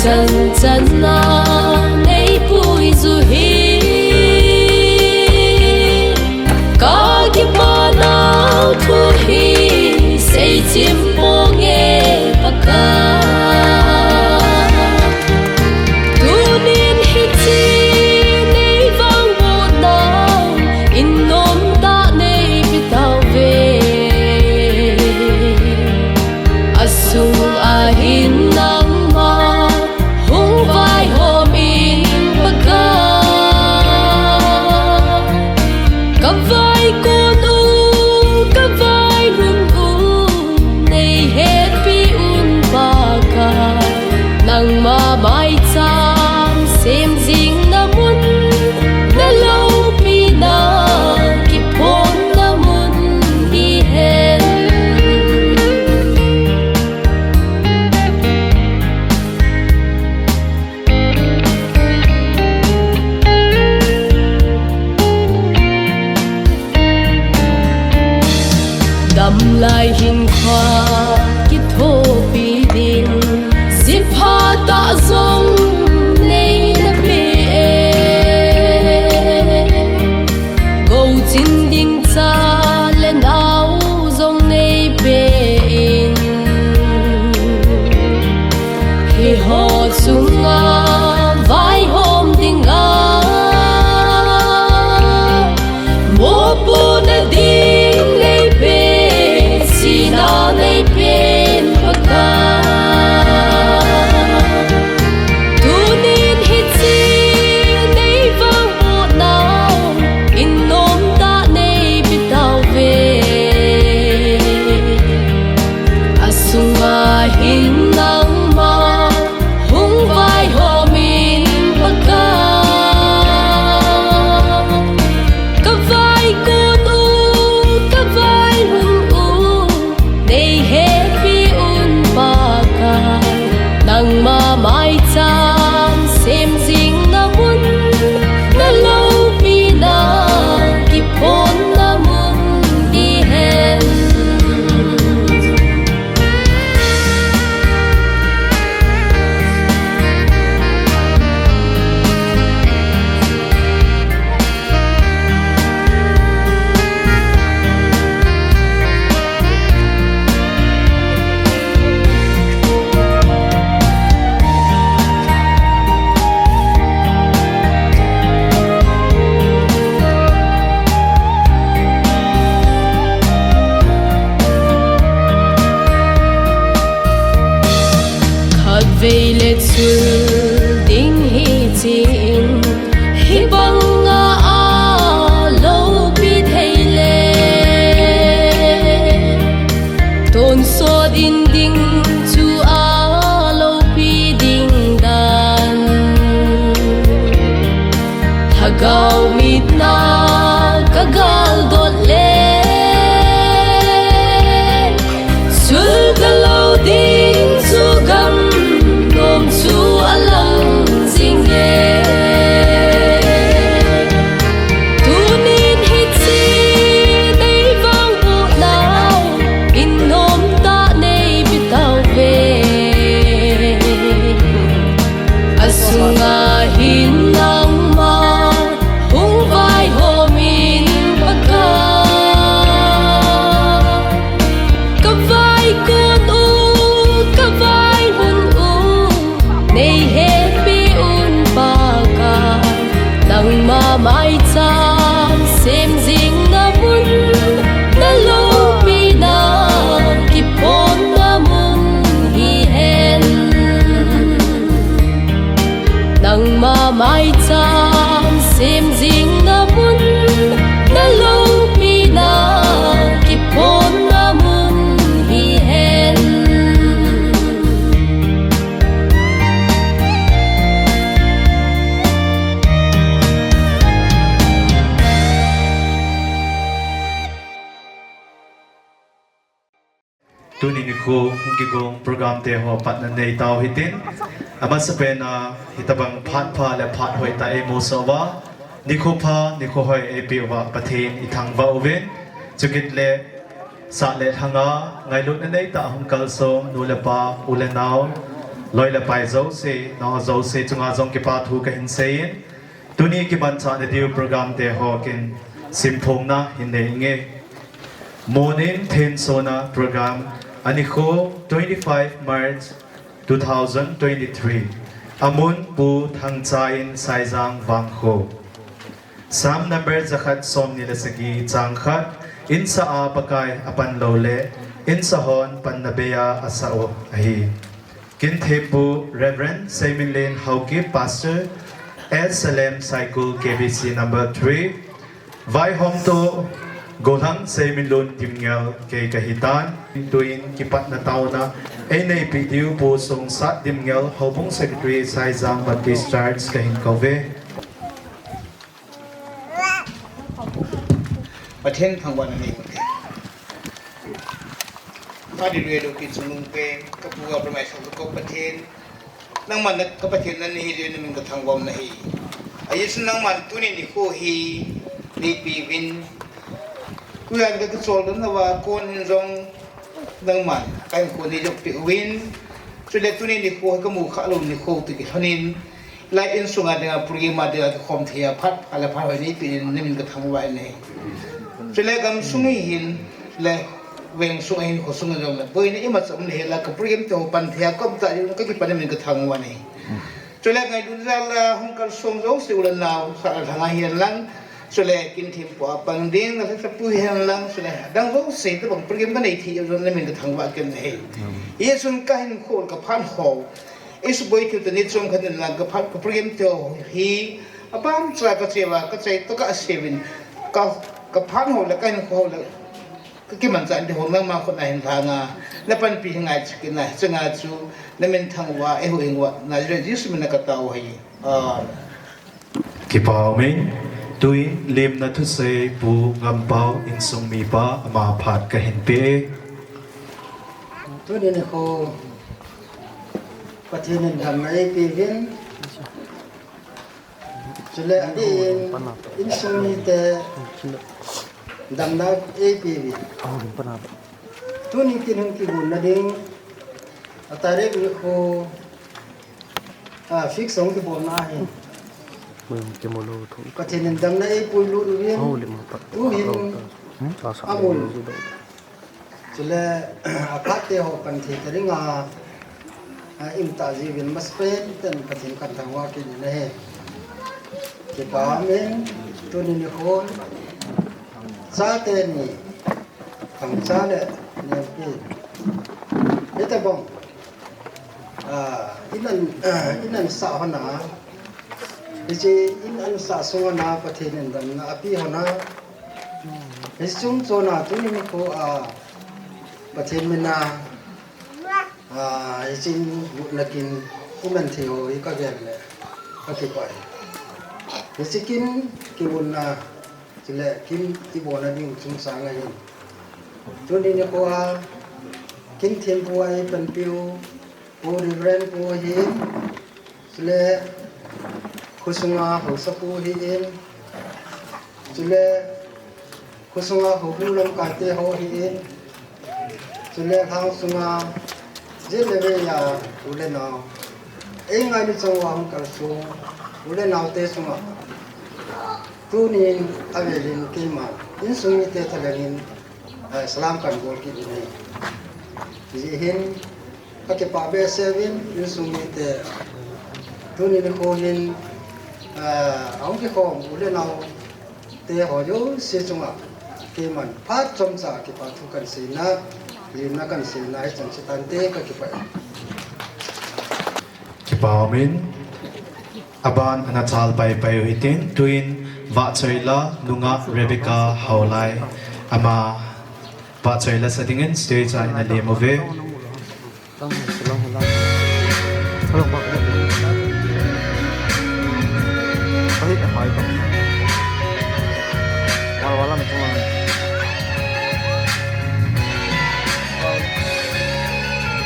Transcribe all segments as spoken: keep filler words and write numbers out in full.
Chan chan a nei pui zu hi, ka kipa nau thu hi, sei chim po nge Pakai. Tunin hiche nei vang bu nau, in nom ta nei pi tau ve. A sung a hin nangma hung vaihom in Pakai. Ka vaikon u, ka vailhun u, nei hepi un Pakai. Nangma maicham sem jing na mun, na loupina kiphonna mun hi hen. Damlai hinkho kithopi ding, jipha tah jong nei na pe e. Gou chin ding cha le nau jong nei pe in, hiho chunga vaihom dinga mopohna ding nei pe, sina nei pen Pakai. Tunin hiche nei vang bu nau, in nom ta nei pi tau ve. A sunga hin nangma hung vaihom in Pakai. Ka vaikon u, ka vailhun u, nei hepi un Pakai. Nangma maicham sem jing na mun, na loupina kiphonna mun hi hen. Khatvei le chul ding hiche in, hibanga aloupi thei le, tonsot in ding chu aloupi ding dan. Lhagao mitna ka galdot le, sul ka lou ding chu gamnom chu alang jing e. Tunin hiche nei vang bu nau, in nom ta nei pi tau ve. A sunga hin nangma hung vaihom in Pakai. Ka vaikon u, ka vailhun u, nei hepi un Pakai. Nangma maicham sem jing na mun, na loupina kiphonna mun hi hen. Nangma maicham sem jing na mun, na loupina kiphonna mun hi hen. Tuni nikho hung kigong program te ho patna nei tau hitin. Amasapen a hitabang phat pha le phat hoi tah eimusah uva, nikho pha, nikho hoi eipeh uva Pathen ithangvah uvin. Chukit le sah le lhanga ngailutna nei tah a hung kalsong nu le pa, u le nao, Loi le pai jouse, nangho jouse chunga jong kipa thu kahin seiyin, tuni kimanchah nadiu program te ho kin simphongna hin nei inge. Monin thensona program, anikho twenty-five March two thousand twenty-three. Amun Pu Thangcha in, Saijang Vangkho. Psalm number jakhat somni le sagi chang khat, insa a Pakai apan lou le, insa hon panna bei a asah u ahi. Kin thempu Reverend Seiminlen Haokip, Pastor, S L M Saikul K B C number three, vaihomtu Gollhang Seiminlun Dimngel kei kahitan, tuin kipatna taona eineipi diu Pu Songsat Dimngel, Houbung Secretary, Saijang Baptist Church kahin kouve. Pathen thangvahna nei ute. Hallelujah, lungki chungnung pen, kapu a promise ko Pathen. Nangman ka Pathen nahi jeh in namin kathangvah u ahi. Ahi jeh in nangman tuni nikho hi neipeuvin. Kuyan ka kichol dan nava kon hin jong nangman kahinkho neijop peh uvin. Chule tuni nikho hi kamu khalou nikho toh kilhonin. Lai insunga dinga program a dinga kikhom thei a phat, phat le phat hoi neipeuvin namin kathangvah e. Chule gamsung a hin le veng sung a hin khosung a jong le boina imacha um le hela ka program te ho pan thei a kaum ta jong kakipan namin kathangvah e. Chule ngailutna jal a hung kalsong jouse u le nao, sah le lhang a hihen lang, chule kin thempu a pang ding, na sa pu hihen lang, chule adang jouse tabang program kanei thei jong namin kathangvah kit e. Amen. Hichun kahinkho kaphat ho, eisuboi thei u teni chom khat in lang kaphat ka program te ho hi, apamcha kache uva, kachai tokah a seuvin, ka, kaphat ho le kahinkho ho le, kakimanchah ding ho nangma khut a hin lhanga, napanpi hi ngaicha kit na, hiche nga chu namin thangvah, eihuhhingvah na jeh in Jesu min a katao ahi. Amen. Kipa umin, tuin lemna thusei Pu Ngampao insung mipa ama phat kahin pe e. Tuni nikho Pathen in damna eipeuvin. Chule adeh in insung mite damna eipeuvin. Tuni kin hung kigonna ding, a tarik nikho, a, fix hung kibolna ahin. Pathen in damna eipuilut uvin. Tuhin amun Chule, aphat te ho pan thei ta dinga, a, imta jiuvin masapen in Pathen kathangvah kit in ahi. Kipa umin, tuni nikhon, chate ni, Thangcha le Nempi. Hitabang, a, in an, a, in an sah hon a, hiche in an sah sung hon a Pathen in damna apeh hon a, hiche chungchon a tuni nikho a Pathen min a, a, hiche in gotna kin iman thei ho hi kagel le kakipah e. Hiche kin kigotna, chule kin ibolna ding chungchang ahin. Tuni nikho a kin thempu a eipanpiu, Pu Reverend Pu ahin, chule khosunga haosapu ahin, chule khosunga houbung lamkaite ho ahin, chule lhang sunga jet le veiya u le nao, eingailu chang uva hung kalsong u le naote chunga tunin avelin keiman insung mite thalheng in, eh, salam kahin bol kit in ahi. Hijeh hin, kakipah behseh uvin, insung mite, tuni nikho hin, eh, ahung kikhom u le naote ho jouse chunga keiman phat chomcha kipa thu kahin seina, lemna kahin seina hichan che tante, kakipah e. Kipa umin, aban ana chal paipai u hitin, tuin Vahchoila nungah Rebecca Haolai, ama Vahchoila sa dingin stage a ina lem uve.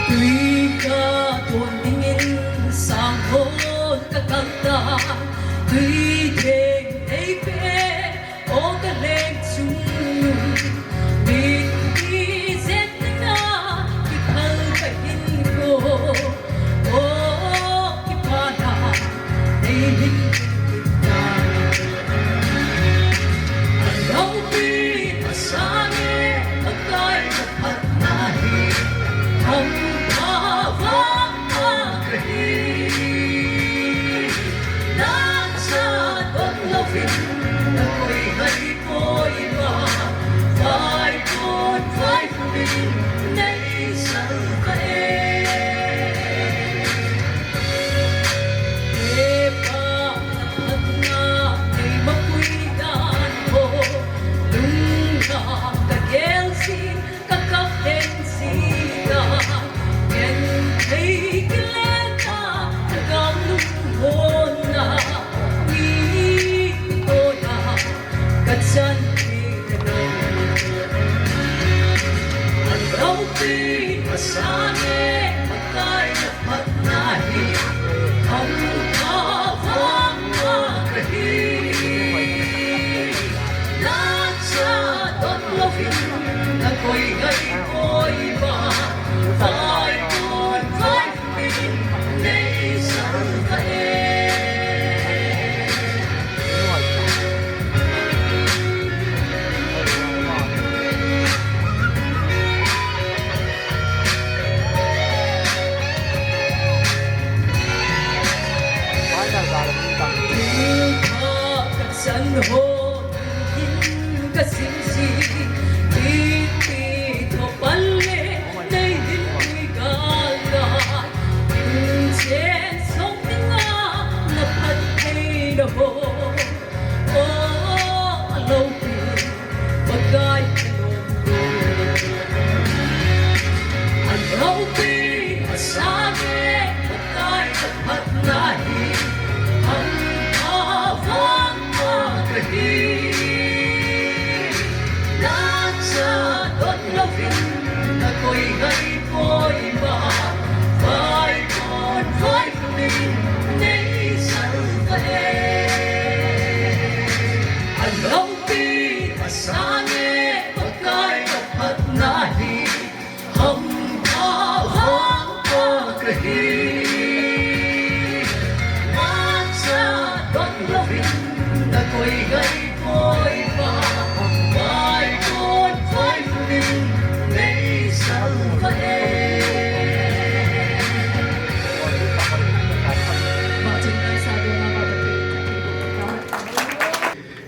Tui ka ton dingin sang hon ka kal tan, tui theng ei pen, o ka leng chung, min ti zen na, kiphal ka hin ko, o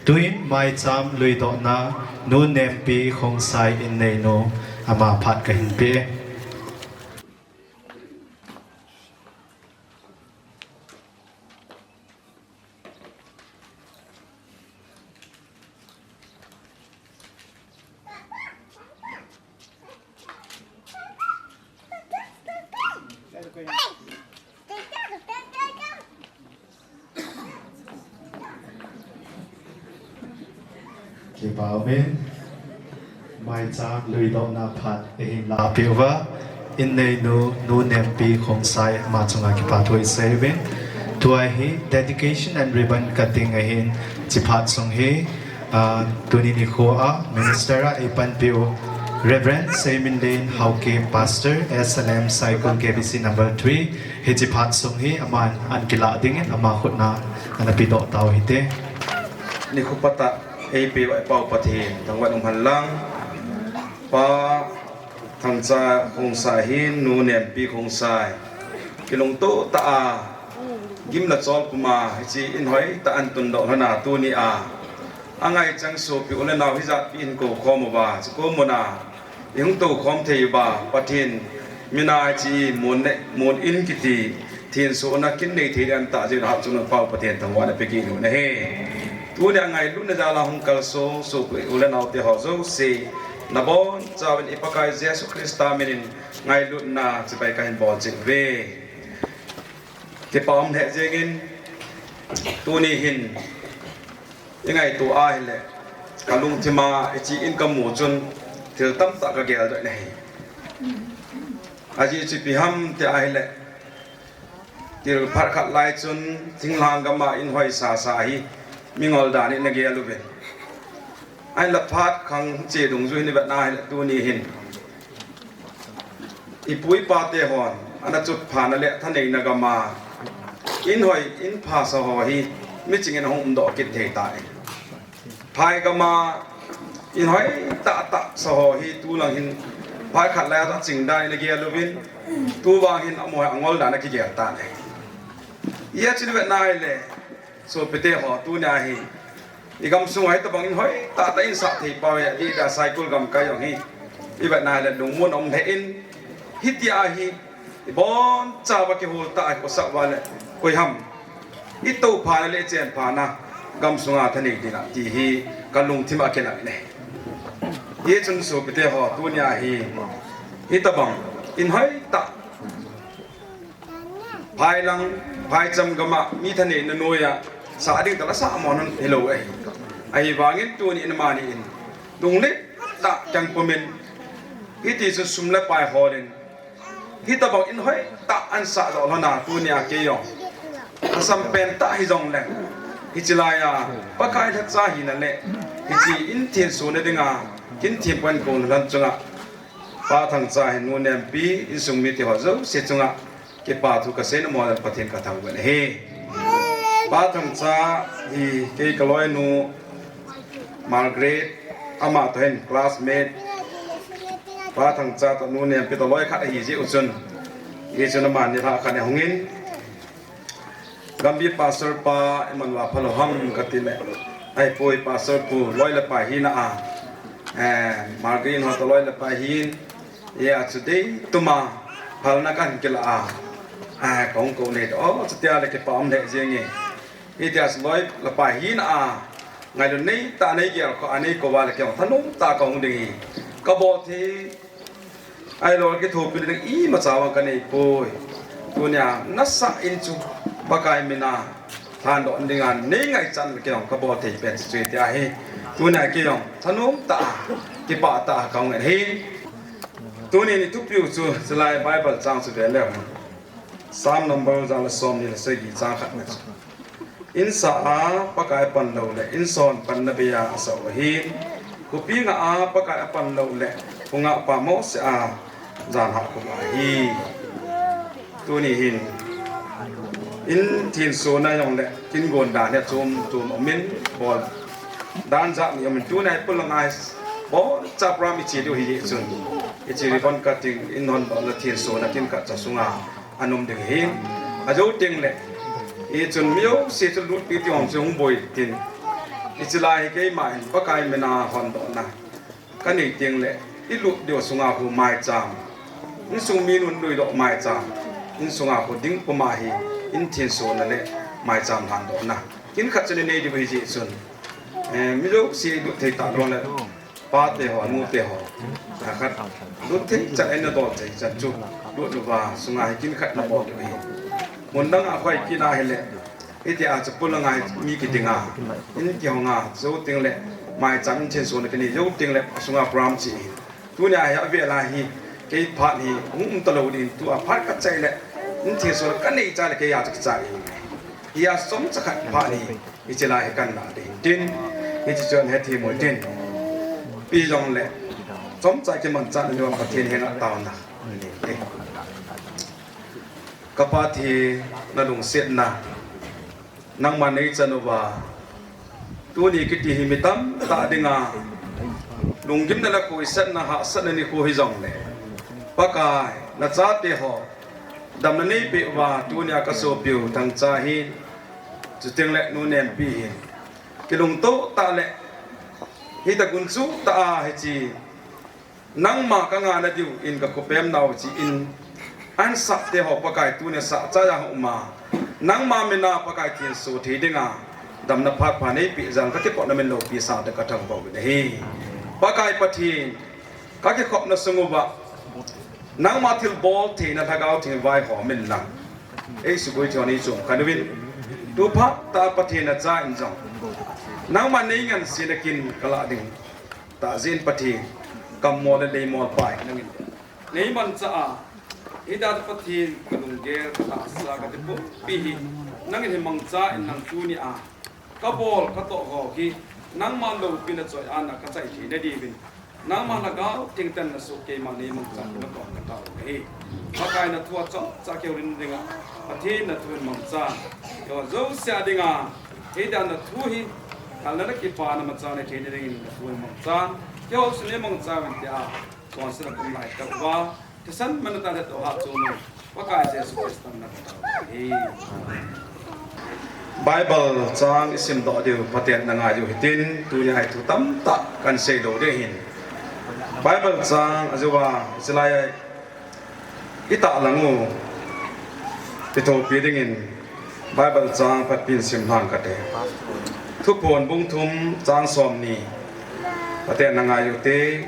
Tuin maicham luidohna Nu Nempi Khongsai inneinu ama phat kahin pe. Kipa umin, maicham luidohna phat eihin lahpeh uva, inneinu, Nu Nempi Khongsai ama chunga kipa thu isei uvin. Tua hi dedication and ribbon cutting ahin, hiche phat sung hi, ah, tuni nikho a minister a eipanpiu Reverend Seiminlen Haokip, Pastor S L M Saikul K B C number three, hiche phat sung hi aman ahin kilah dingin ama khut na ana pedoh tau hite. Nikho phatah eipeuva i Pau Pathen thangvah in umhen lang. Pa Thangcha Khongsai hin Nu Nempi Khongsai kilungtoh tah a gim le chol puma hiche in hoitah a ahin tundoh lhon a, tuni a angaichang sopi u le nao hijat pi in kou khom uva, hiche kou mun a ihung tou khom thei uva, Pathen mina hiche mun le mun in kiti thensohna kin nei thei ding ahin tah jeh in hatchungnung Pau Pathen thangvahna pe kit u ahi. Tuni a ngailutna jal a hung kalsong sopi u le nao te ho jouse, nabonchauvin i Pakai Jesu Christa min in ngailutna chibai kahin bol cheh uve. Kipa um lheh jengin, tuni hin i ngaito ahile, ka lungthim a hiche in ka mu chun thil tamtah ka geldoh in ahi. Ajeh chu ipi ham ti ahile, thil phat khat lai chun thinglhang gam a in hoi sasa hi mi ngol dan in ana gel uvin. Ahinla phat khang che dungjuiyin i vet na ahile tuni hin i pu i pa te hon ana chotphana le thaneina gam a in hoi in pha sa ho hi miching in ahung umdoh kit thei tai. Phai gam a in hoi tah tah sa ho hi tulang hin phai khat lai a ching dan in ana gel uvin, tuvang hin amaho hi angol dan a kigel tan ahi. Hijeh chun i vet na ahile, sopite ho, tuni a hi i gamsung a hitobang in hoi tah tah in sah thei pau ahi, adeh a Saikul gamkai jong hi I vet nai le lungmon um lheh in, hitia hi, i boncha va kihol ta a kosah va le, koi ham. I to pha le chen pha na, gam sunga thanei ding a ti hi, ka lungthim a kinai ne. Hichun sopite ho, tunia hi, hitabang, in hoi ta. Phailang, phaicham gama, mi thaneina noiya, sa ding tala sa mo nan hilou ahi. Ahivangin tuni in mani in. Lunglet ta kang pumin. Hiti chu sum le pai holin. Hitabang in hoi ta an sa doh lhona tunia kei jong. Asam pen ta hijong le. Hichi laiya, Pakai lhacha hina le. Hichi in thin suna dinga, kin thin pan kon lan chunga. Pa Thangcha hin nu Nempi, insung mite ho jouse chunga, kipa thu kasei nom le Pathen kathangvah in ahi. Pa Thangcha hi kei kaloinu Margaret, ama toh hin classmate. Pa Thangcha toh nu Nempi toh loi khat ahi jeh u chun. Hichun amani lha khat ahungin. Gambih pastor pa, iman va phalou ham kati le. Ahipoi pastor pu, loi le pai hina a. Eh, Margaret ho toh loi le pai hin. Hia chu dei tuma phalna kan kila a. Eh, kong ko nei to. Oh, chutia le kipa um le jeng e. Hitia loi le pai hina a. Ngailu nei ta nei gel ko a nei ko va le kong thanom ta kong ding hi. Kabol thei. Ahilou le kithopi ding imacha vang kanei poi. Tunia nasa in chu Pakai mina lhandoh dinga nei ngaichat le kong kabol thei pen chu tia hi. Tunia kei jong thanom ta, kipah ta kong ahi. Tuni ni thupiu chu chulai Bible chang chu ve le. Psalm number ja le som ni le sagi chang khat na chu. Insa a Pakai apan lou le, inson panna beiya asah u ahi. Khopi nga a Pakai apan lou le, khonga pa mo se a, jan ha khu ahi. Tuni hin, in thin sona jong le, kin gon dan hi chom chom umin bol. Dan ja ni umin tuni hi pulanga hi, boncha program ichi diu hi chun. Ichi ribbon cutting, in hon bol le thin sona kin khat cha sunga. Anom ding hi, ajo teng le. Hichun mi jouse chu lutpi ti hong chu hung boi tin. Hichi lai hi keima hin Pakai mina hondohna. Kanei teng le, i lut diu sunga khu maicham. Insung mi nun lui doh maicham. Insunga khu ding puma hi, in thin sona le maicham lhandohna. Kin khat chu nei diu hi jeh chun. Eh, mi jouse lut thei ta lou le. Pa te ho, nu te ho. Khat. Lut thei chan, eina dol thei chan chu. Lut uva, sunga hi kin khat na bol diu hi. Mun dang a khoi kina hile. Hitia chu pulanga hi mi kidinga. In kihonga, jou teng le. Maicham in thin sona kinei, jou teng le, sunga program chi. Tunia hi avel a hi. Kei phat hi, hung um talou ding, tua phat kachai le. In thin sona kanei cha le kei a chu kichai. Hia chomcha khat phat hi. Hichi lai hi kan la ding tin, hichi chun hethem u tin. Ipi jong le, chomcha kimanchah na jong Pathen henga taona. Ka Pathen na lungsetna, nangma nei chan uva. Tuni kiti hi mi tamtah dinga, lunggimna le khoisatna, hahsatna nikho hijong le. Pakai, na chate ho, damna neipeh uva, tunia ka sopiu Thangcha hin, chuteng le nu Nempi hin. Kilungto tah le, hita gunchu tah a hichi, nangma ka ngahna diu in ka khopem nau chi in, ansah te ho Pakai tunia sah chaya ho ma, nangma mina Pakai thin so thei dinga, damna phat pha neipeh jal ka kipotna min loupi sah te ka thangvah u ahi. Pakai Pathen, ka kikhopna sung uva, nangma thilbol theina Lhagao Theng vaihom in lang. Ei suboi thei nei chom kha diuvin. Tu phat tah Pathen a cha in jong. Nangma nei ngansena kin ka la ding. Tah jin Pathen. Kammol le leimol pai nangin. Nei manchah a. Hita Pathen ka lunggel ka tahsa ka ti pumpi hi. Nangin hi mangcha in nang tunia. Ka bol, ka toh ho hi, nangma loupina choi-atna ka chai theina diuvin. Nangma Lhagao Theng tanna soh keima nei mangcha na kon ka tao hi. Pakai na thu a chomcha kihoulim dinga, Pathen na thu in mangcha. Keiho jouse a dinga, hita na thu hi, kalna le kipana mangcha nei theina dingin na thu in mangcha. Keiho jouse nei mangcha uvin tia, chonsetna kum lai tah uva. Thisan manna tah le toh ha chom u. Pakai Jesu Christa mina ka tao hi. Bible chang i simdoh diu Pathen na ngai diu hitin, tunia hi thu tamtah kan seilou ding ahin. Bible chang ajouva, chulai a itahlang u, ithopi dingin Bible chang phatpin simlhang kate. Thuphon bung thum chang somni. Pathen na ngai ute.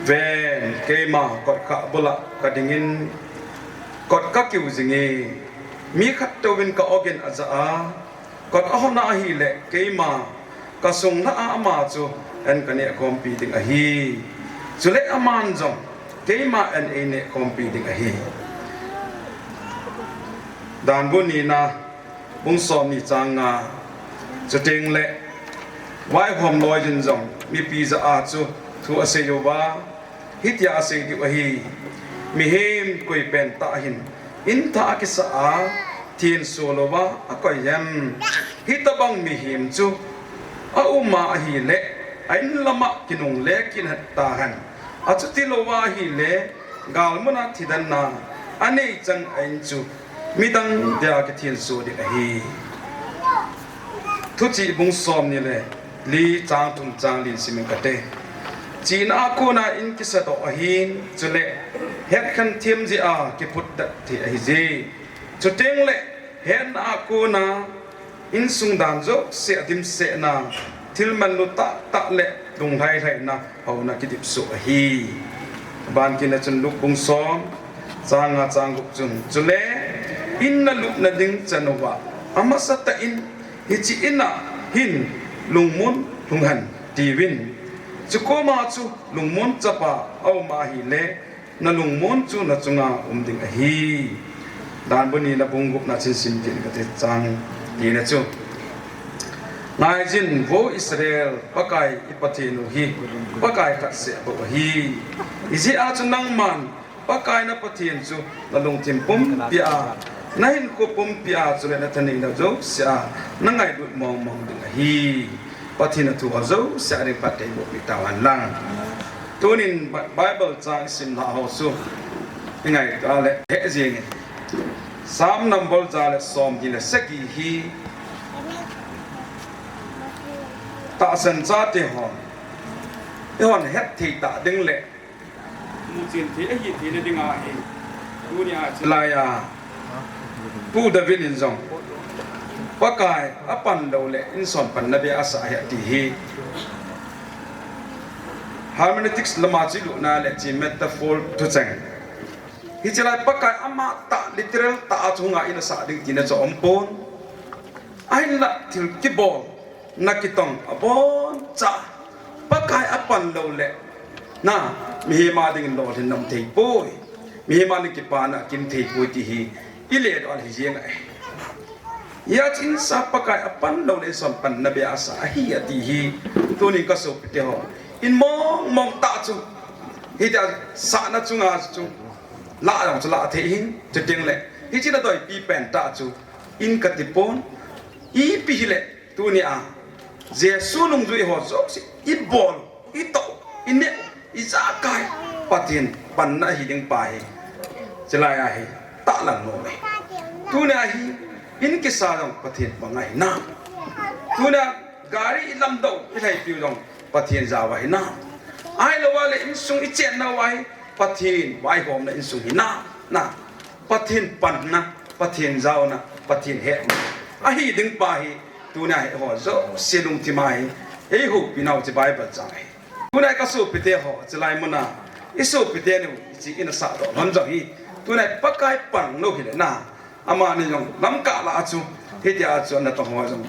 Ven, keima kotkha bula kadingin, kot kakiu jinge. Mi khat touvin ka-ogin ajah a, kot ahon ahile, keima kasung lhah a ama chu an kaneh khompi ding ahi. Chule aman jong keima an eineh khompi ding ahi. Danbu nina, bung somni chang nga. Chutengle, vaihom loijin jong mipi jah a chu thu asei uva, hitia asei diu ahi. Mihem koipen tah hin, inthah akisah a, thenso louva akoi em? Hitobang mihem chu auma ahile, a-in lama kinungle kinhat tahen. Achuti louva ahile, galmuna thidanna anei chan a-in chu midang dia kithenso ding ahi. Thuchih bung somni le li chang thum chang lin simin kate. Chihna a kona in kisadoh ahin, chule hetkhen thim jeh a kiphutdet thei ahije. Chutengle hetna a kona insung dan jouse a dimsetna, thil manlu tahtah le lunglhailhaina houna kidipsoh ahi. Ban kitna chun Luke bung som chang nga chang gup chun, chule in nalupna ding chan uva amasatah in, hiche in a hin lungmon lhung hen, tiuvin. Chukoma chu lungmon chapa auma ahile, nalungmon chu nachunga um ding ahi. Danbu nina bung gupna chun sim kit kate, chang lina chu. Ngaijin vo Israel, Pakai i Pathen u hi Pakai khatseh bou ahi. Hijeh a chu nangman Pakai na Pathen chu nalungthim pumpi a, nahinkho pumpi a, chule nathaneina jouse a nangailut mongmong ding ahi. Pathen in athu ho jouse a ding phattheiboh peh tauhen lang. Tunin Bi-, Bible chang isimna ho chu ingaito le hejeng in, Psalm number ja le somni le sagi hi tahsan chate hon, eihon hetthei tah ding le muchen thei ahi theina dinga hi, tunia chulai a Pu David in jong Pakai apan lou le insung panna beh asah ahi ati hi. Hermeneutics lama chu ilutna le hiche metaphor thucheng, hiche lai Pakai amatah literal tah a chu hunga in asah ding tina chu aumpon. Ahinla thil kibol na kitong abonchan Pakai apan lou le, na, mihem a dingin lolhinna um thei poi, mihem a ding kipana akin thei poi ti hi iledoh a hijeng ahi. Hijeh chun Pakai apan lou le insung panna beh asah ahi ati hi. Tunin kasopite ho, in mongmong tah chu, hitia sahna chunga chu lah jong chu lah thei hin, chutengle hiche nadoipi pen tah chu in kati pon. Ipi hile, tunia Jesu nungjui ho jouse ibol, itoh, ineh, ijakai Pathen panna ahi ding pa hi, chulai a hi tahlang nom e. Tunia hi in kisa jong Pathen pang ahi nam? Tunia gari ilamdoh, ilhaipiu jong Pathen jao ahi nam? Ahilouva le insung ichennauva hi Pathen vaihomna insung hi nam? Na, Pathen panna, Pathen jaona, Pathen hetna ahi ding pa hi, tunia hi eiho jouse lungthim a hi eihoupi nau chu Bible chang ahi. Tunia kasopite ho, chulai muna isopite nu hiche in asahdoh lhon jong hi, tunia Pakai pan lou hile na, amani jong lamkah lah a chu, hitia chu natong ho jong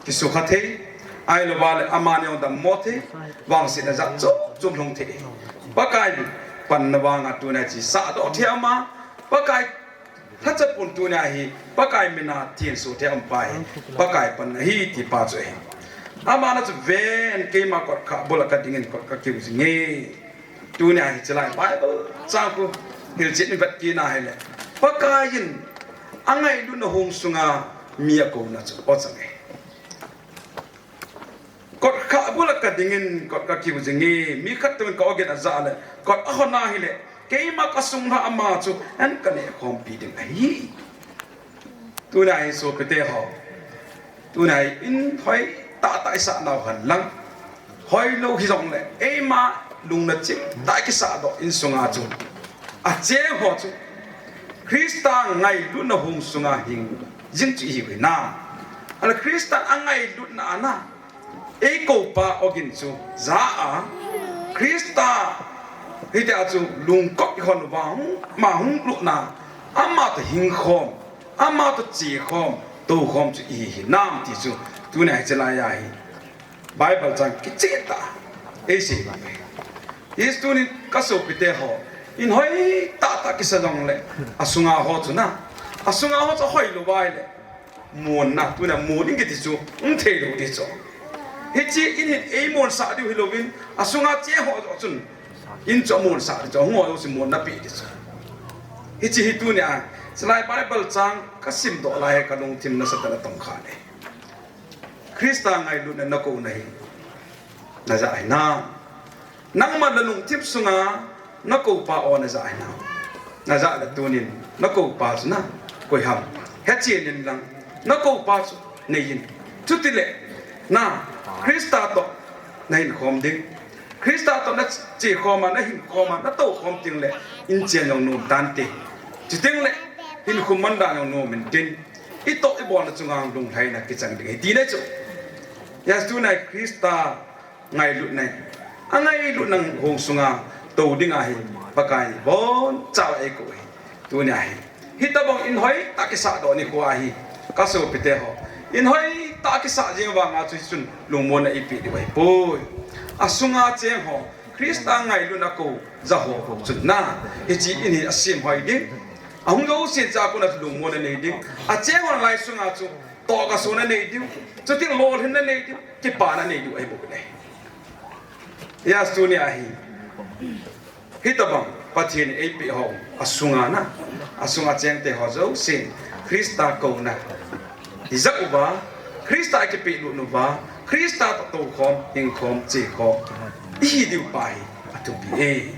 kisukha thei, ahilouva le amani jong dammo thei, vangsetna jat chom chom lhung thei. Pakai panna vanga tunia hiche sahdoh thei ama, Pakai lhacha pon tunia hi Pakai mina thenso thei um pa hi Pakai panna ahi ti pa chu ahi. Amana chu, ven, keima kotkha bula kadingin kot kakiu jinge. Tunia hiche lai Bible chang khu hilchet in vet kit na hile, Pakai in angailutna hung sunga mi akouna chu o chang e. Kotkha bula kadingin kot kakiu jinge, mi khat touvin ka-ogin ajah le, kot ahon ahile, keima kasung lhah a ama chu an kaneh khompi ding ahi. Tunia hi sopite ho, tunia hi in hoi tahtah isah nau hen lang, hoilou hijongle, eima lungna chim tah kisah doh insunga chu, acheng ho chu Christa ngailutna hung sunga hing jing chu ihiu hinam? Ahileh Christa angailutna a na, eikoupa ogin chu ja a, Christa hitia chu lungkot ihon uva hung, ama hung lutna, ama toh hingkhom, ama toh chekhom, toukhom chu ihi hinam ti chu tunia hiche laiya hi Bible chang kicheh tah a eisei uve. Hiche tunin kasopite ho, in hoitah tah kisa jongleh, asunga ho chu na, asunga ho chu hoilou uva ahileh, monna, tunia mon in kiti chu hung theilou ding chu. Hiche in hin eimonsah diu hilouvin, asunga cheng ho joh chun in chu amonsah ding chu, ahung ho jouse monna pe ding chu. Hiche hi tunia chulai Bible chang kasimdoh lai hi kalungthim nasatah in atongkha e. Christa ngailutna nakouna hi naja hinam? Nangma nalungthim sunga nakoupa o naja hinam? Najah leh tunin nakoupa chu na, koiham, hechen inlang, nakoupa chu neiyin. Chutileh na, Christa toh nahinkhom ding, Christa toh nachekhom a, nahinkhom a, natoukhom tengleh, inchen jong nom tante. Chutengleh hinkho mandan jong nom intin, itoh ibolna chunga lunglhaina kichang ding ahi tina chu. Hiche tunia Christa ngailutna, angailutna hung sunga tou dinga hi Pakai in bonchauva eikou ahi. Tunia hi hitobang in hoitah kisahdoh nikho ahi, kasopite ho, in hoitah kisah jeng vanga chu hichun lungmonna eipeh diu ahipoi. Asunga cheng ho, Christa ngailutna kou ja ho chun na, hiche in hi asemhoi ding, ahung jousen chea kona lungmonna nei ding, acheng ho lai sunga chu tohgasona nei diu, chuti lolhinna nei diu, kipana nei diu ahibouve. Hiche tunia hi hitobang Pathen in eipeh ho, asunga na, asunga chengte ho jousen Christa kouna ijah uva, Christa ikipehlut uva, Christa toh toukhom, hingkhom, chekhom ihi diu pa hi athupi e.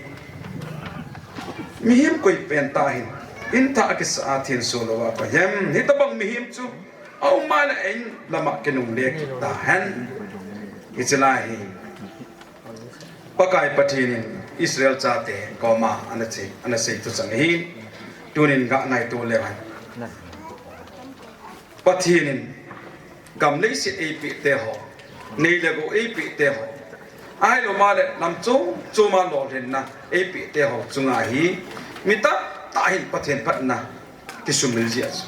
Mihem koi pentah hin in thah akisah a thenso louva koi ham? Hitobang mihem chu aum a leh in lama kinungle kit tahen. Hiche lai hi Pakai Pathen in Israel chate koma anasei, anasei thuchang ahi. Tunin gah ngaito leu hen. Pathen in gam leiset eipeh te ho, nei le gou eipeh te ho, ahilouleh lam chom choma lolhinna eipeh te ho chunga hi mi tamtah hin Pathen phatna kisumil jeh a chu.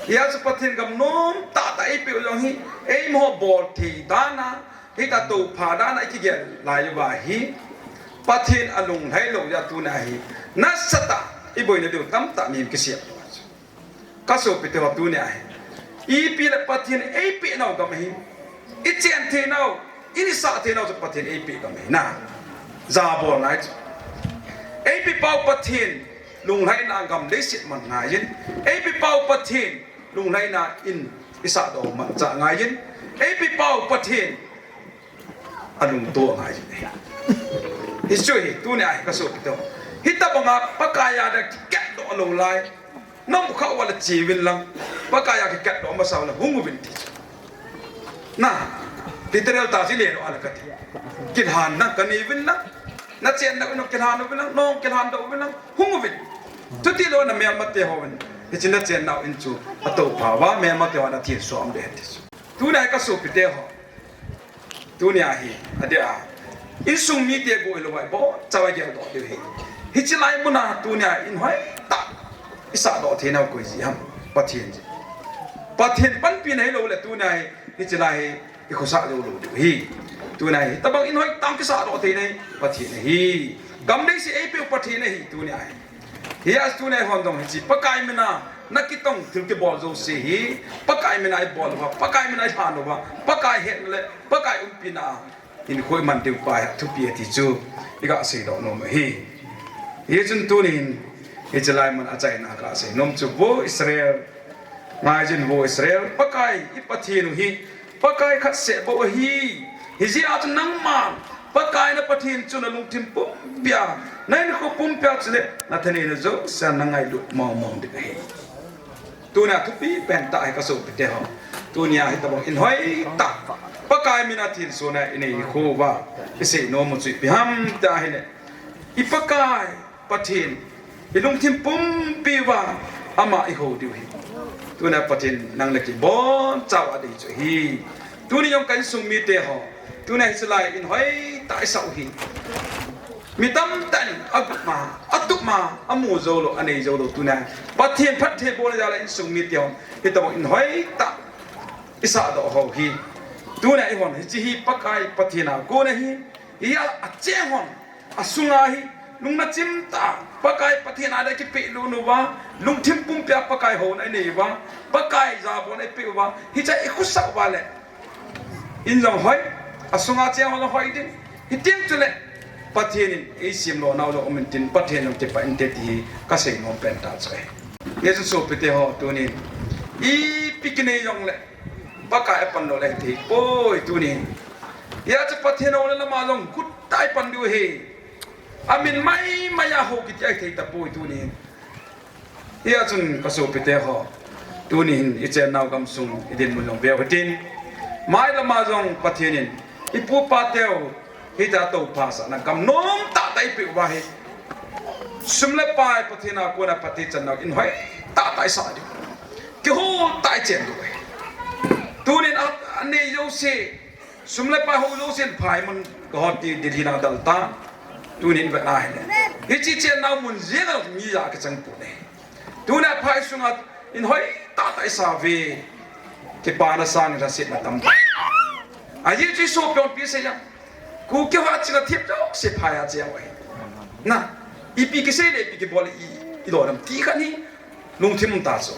Hijeh a chu Pathen gam nomtah tah eipeh u jong hi, eima ho bol thei dan a, hitia toupha dan a ikigel lai uva hi, Pathen alunglhai lou jeh a tunia hi nasatah iboina diu tamtah mihem kisem uva chu. Kasopite ho, tunia hi ipi le Pathen eipeh nau gam ahi. Ichen thei nau, isah thei nau chu Pathen eipeh gam ahi na. Jabol ngai chu. Eipeh pau Pathen lunglhaina gam leiset man ngaiyin. Eipeh pau Pathen lunglhaina in isahdoh manchah ngaiyin. Eipeh pau Pathen alungto ngaiyin. Hichu hi tunia hi kasopite ho, hitobanga Pakai a dia kiketdoh lou lai, namu kha uva le cheuvin lang, Pakai a kiketdoh masa uva le hung uvin ti. Na, literal tah chu ile lou a le kati. Kilhanna kanei uvin lang, nachenna uva kilhan uvin lang, nong kilhandoh uvin lang, hung uvin. Chuti lou na melmate hon, hiche nachenna u in chu atoupha uva, melmate hon athenso aum ding ahi ti chu. Tunia hi kasopite ho, tunia hi, adia, insung mite bou hilouva ibonchauva igeldoh diu ahi. Hiche lai muna tunia in hoitah isahdoh thei nau koi jeh ham? Pathen jeh. Pathen panpina hilou le tunia hi, hiche lai hi ikhosah jou lou diu ahi. Tunia hi hitobang in hoitah kisahdoh thei nai Pathen ahi. Gam leiset eipeh u Pathen ahi tunia hi. Hijeh a chu tunia hon jong hiche Pakai mina nakitong thil kibol jouse hi, Pakai mina ibol uva, Pakai mina ilhan uva, Pakai hetna le Pakai umpina a hinkho iman diu pa hi athupi e ti chu iga seidoh nom ahi. Hichun tunin hiche lai mun a achaina a kasei nom chu, vo Israel, ngaijin vo Israel, Pakai i Pathen u hi Pakai khat seh bou ahi. Hijeh a chu nangma Pakai na Pathen chu nalungthim pumpia, nahinkho pumpia chule nathaneina jousen nangailut mongmong ding ahi. Tunia thupi pentah hi kasopite ho, tunia hitobang in hoitah Pakai Pakai mina thinsun a inei khu uva, isei nom u chu ipi ham tia ahile, i Pakai Pathen, i lungthim pumpi uva ama ihou diu ahi. Tuna Pathen nang le kei bonchauva adei chu ahi. Tuni jong ka insung mite ho, tuna hiche lai in hoitah a isah u hi. Mi tamtah in agup ma, atup ma, amu jou lou, anei jou lou tuna. Pathen phattheibohna jal a insung mite ho, hitabang in hoitah isah doh u hi. Tuna ihon, hiche hi Pakai Pathen a kon ahi. Hia, acheng hon, asunga hi, lungna chimtah a, Pakai Pathen a ding kipehlut uva, lungthim pumpi a Pakai houna inei uva, Pakai jabolna ipeh uva, hiche a ikhosah uva le, in jong hoi, asunga cheng hon jong hoi ding, hiti chule, Pathen in eisemlou nau jong um intin, Pathen jong kipah inte ti hi, kasei nom pen tah chu ahi. Hijeh chun sopite ho, tunin, ipi kinei jongle, Pakai apan lou le thei poi tunin. Hijeh chun Pathen houna lama jong guttah a ipan diu ahi. Amin maimai a hou kiti a ithei tapoi tunin. Hijeh chun ka sopite ho, tunin ichennau gamsung idinmun jong veu hitin. Mai lama jong Pathen in ipu ipa teu hitia tophasahna gam nomtah tah eipeh uva hi. Sum le pai Pathen a kona phatthei channau in hoitah tah isah diu. Kihol tah a ichen diu ahi. Tunin a, anei jouse, sum le pai hou jouse in phai mun kahon ti Delhi na dalta. Tunin vet na hile, hiche chennau mun jeng a mi ja kichang pon ahi. Tuna phai sunga in hoitah tah isah uve. Kipana sangin lhasetna tamtah. Ajeh chu isopi hon ipi asei em? Kuki ho a ching a thip jouse phai a cheng u ahi. Na, ipi kisei le ipi kibol i, ilou nam ti khat hi. Lungthim um tah chu.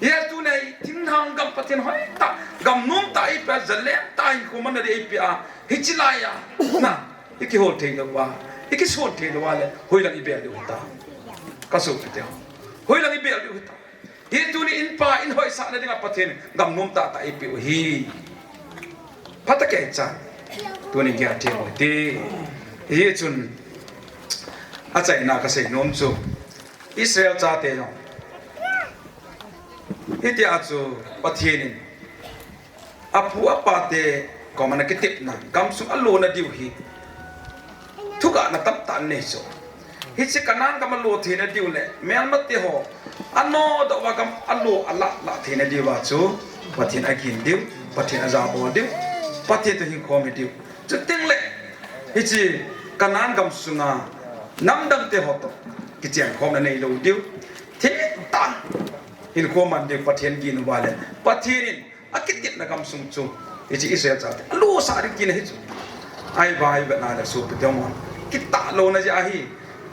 Hijeh chun tuni hi thinglhang gam Pathen hoitah, gam nomtah eipeh a, jalem tah hinkho manna ding eipeh a, hiche lai a, na, ikihol thei lou uva, ikison thei lou uva le, hoilang ibel diu hita. Ka sopite ho. Hoilang ibel diu hita. Hi tuni in pa in hoisahna dinga Pathen gam nomtah tah eipeh u hi. Phatah kei cha. Tuni gel thei u hite. Hijeh chun achaina kasei nom chu, Israel chate jong hitia chu Pathen in apu apa te koma ana kitepna, gamsung alona diu hi thugahna tamtah anei chu. Hiche Canaan gam alo theina diu le, melmate ho anodoh uva gam alo alah lah theina diuva chu Pathen agin diu, Pathen ajabol diu, Pathen toh hinkho um diu. Chuteng le, hiche Canaan gamsunga namdangte ho toh kichenkhomna neilou diu. Thengtah hinkho man diu, Pathen gin uva le, Pathen in akitepna gamsung chu, hiche Israel chate alosah ding tina hichu. Ahivang ivet na le sopite ho, kitah louna jeh ahi.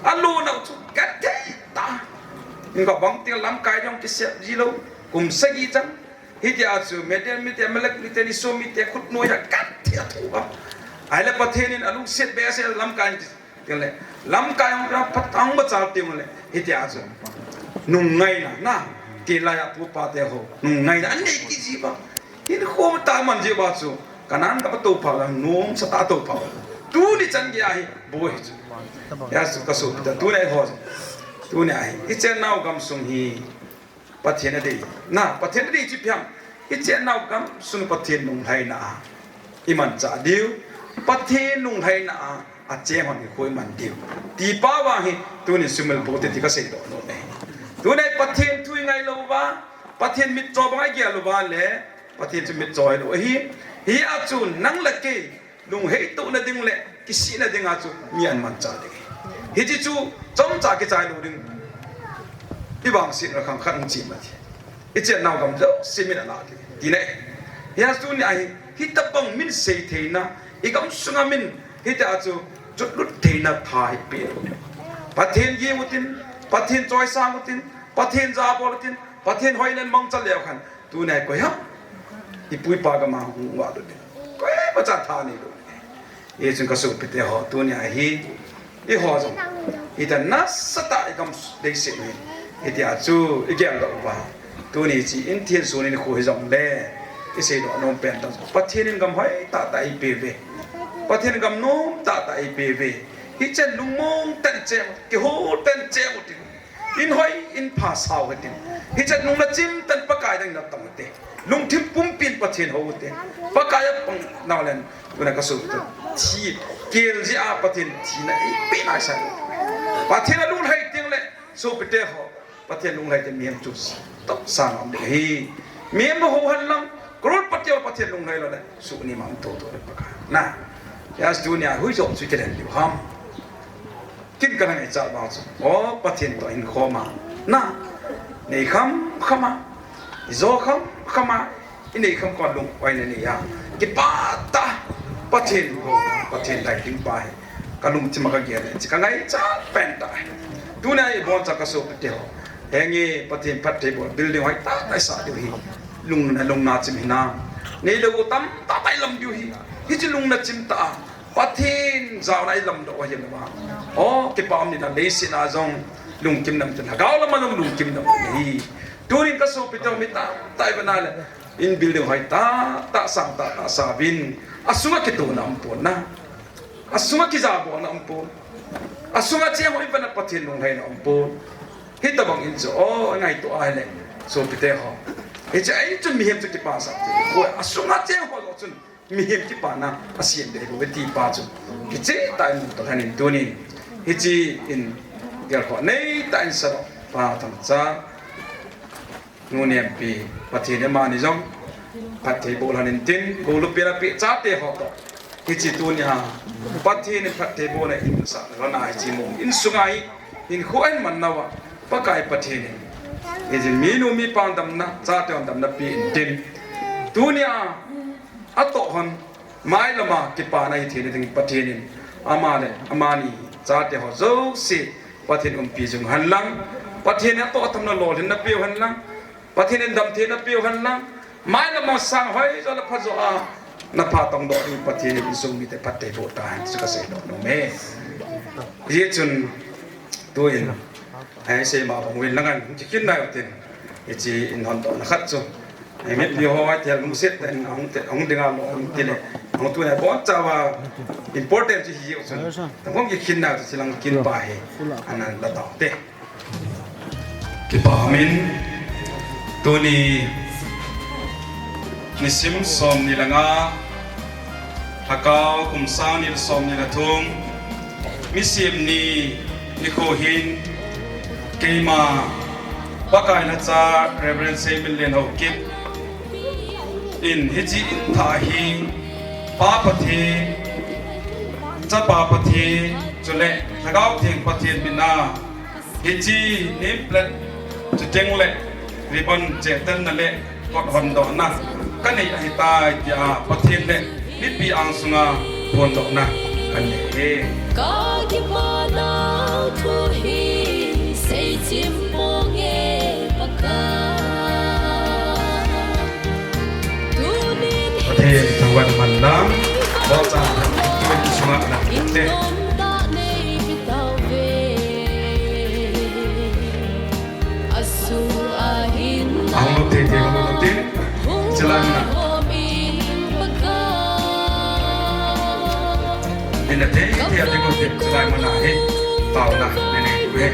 Alonau chu kathei tah. Inko bang teng lamkai jong kisep ji lou. Kum sagi chang. Hitia chu Midian mite, Amalek mite, Israel mite khut noiya kathei a athoh uva. Ahile Pathen in alungset behseh lamkai in Tile, lamkai hung pia patang ba chal tile, hitia chu. Nungngaina, na, tilai a pu pa te ho, nungngaina, anei kiji uva. Hinkho tah man ji uva chu, Canaan gam a toupha uva, nomsa tah a toupha uva. Tuni chan geiya hi, bou hi chu. Hijeh chun ka sopite, tuni a hi ho chu. Tuni a hi, ichennau gamsung hi. Pathen adei. Na, Pathen adei chu ipi ham. Ichennau gamsung Pathen lunglhaina a imanchah diu. Pathen lunglhaina a, acheng hon hinkho iman diu. Ti pa vang hi, tunin sumil boh te ti kasei doh nom e. Tuni Pathen thu ingai lou uva, Pathen mitcho banga igel uva le, Pathen chu mitcho hilou ahi. Hia chu nang le kei, lunghei tohna ding le kisihna dinga chu mi amanchah ding. Hiche chu chomcha kichai lou ding. Ivangsetna khang khat hung chim ati. Ichennau gam jouse min alah ding. Tina e. Hia chu tuni a hi, hitabang min sei theina, igamsunga min, hitia chu chotlut theina tha hi pe. Pathen gin utin, Pathen choisang utin, Pathen jabol utin, Pathen hoina in mangcha leu khan, Tuni a hi koi ham? Ipu ipa gam a hung uva lut ding. Koima cha tha neilou. Hijeh chun ka sopite ho, tuni a hi, eiho jong, hitia nasatah a igam deiset u hi, hitia chu igel doh uva. Tuni hiche in thinsun in khu hijongle, isei doh nom pen tah, Pathen in gam hoitah tah eipeh uve. Pathen in gam nomtah tah eipeh uve. Hichea lungmong tah in cheng, kihol tah in cheng utin. In hoi, in pha sao hitin. Hiche nung nachim tah in Pakai dang natong ute. Lungthim pumpin Pathen hou ute. Pakai a pang nau len, tuna kasopi te. Thi, kel jeh a Pathen thina eipeh nai sa. Pathen alunglhai teng le, sopite ho. Pathen lunglhai teng mihem chu toh sa ngam ding ahi. Mihem hou henlang, crorepati ho Pathen lunglhai lou le, suni mang to to le Pakai. Na, ya tunia hui jong chu kilen diu ham. Kin kana ngaichat vang chu. O, Pathen toh hin khom a. Na, nei kham kham a. I jo kham kham a. I nei kham kham a lung oi na nei a. Kipah tah. Pathen ho, Pathen lai ding pa hi. Ka lungthim a ka gel le. Chi ka ngaichat pen tah. Tunia ibon cha ka sopite ho. Henge Pathen phatthei bol building hoi tah tah i sa diu hi. Lung na lung nachim hi na. Nei le gou tamtah tah i lam diu hi. Hiche lung nachim tah a. Pathen jaona i lamdoh u ahi lou vang. O, kipa um ni na leiset a jong lungkim nam ten, lhagao lam a jong lungkim nam ten ahi. Tunin ka sopite ho mi tamtah i va na le, in building hoi tah tah sang tah tah sa uvin, asunga kitona um pon na. Asunga kijabolna um pon. Asunga cheng ho i va na Pathen lunglhaina um pon. Hitabang in chu, o, ngaito a le, sopite ho. Hiche a in chu mihem chu kipa sa te. Ko asunga cheng ho lo chun. Mihem kipana a siam dei bou ve ti pa chu. Kicheh tah in mu tah lhon in tunin. Hiche in gelkhoh nei tah in sadoh pa Thangcha. Nu Nempi Pathen in amani jong phatthei boh lhon in tin, golupina pe chate ho toh. Hiche tunia Pathen in phatthei bohna in sa lhon a hiche mun in sunga hi hinkho a in man nauva Pakai Pathen in. Hiche minu mipa damna, chate ho damna pe in tin. Tunia Atoh hon, mailam a kipana hi theina ding Pathen in, ama le, amani, chate ho jouse, Pathen umpi jing hen lang, Pathen in atoh atamna lolhinna peh u hen lang, Pathen in damtheina peh u hen lang, mailam a sang hoi jo le pha jo a, na phatong doh ding Pathen in insung mite phatthei boh tahen, chu kasei doh nom e. Hijeh chun, tuin, Ahi, seima bang uvin lang in, kikhin nai utin. Hiche in hon dohna khat chu. Ahi, mipi ho, ahi, tel lungset tah in, ahung te, ahung ding a lo, ahung ti le. Ahung tu nai bon chauva important chu hi u chun. Tah kong kikhin nai chu, hiche lang kin pa hi. Anan la tau te. Kipa umin. Tuni. Nisim som ni le nga, Lhakao kum sang ni le som ni le thum, Misim ni nikho hin, keima, Pakai lhacha Reverend Seiminlen Haokip in hiche in thah hi, Pa Pathen, Chapa Pathen, chule Lhagao Theng Pathen min a, Hiche name plate, chuteng le ribbon chetanna le kot hondohna kanei ahitai tia Pathen le mipi angsunga phondohna kanei e. Ka kipana thu hi seichim ponge Pakai. Pathen thangvah man lang, bochan thangvah sunga lang te. Ahung lut thei thei hung lut tin, chelai na. Ina thei thei a ding lut tin, chelai mana hi, taona, nene, ve.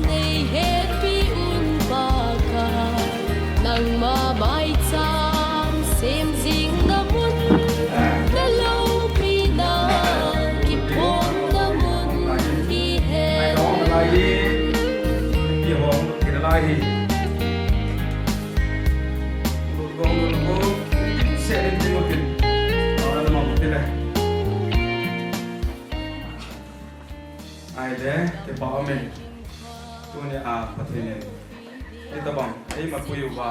Nei hepi un Pakai, nangma maicham sem jingna mun, na loupina kiphonna mun hi hen. Ahile, kipa umin. Tunia Pathen in hitabang eima pui uva,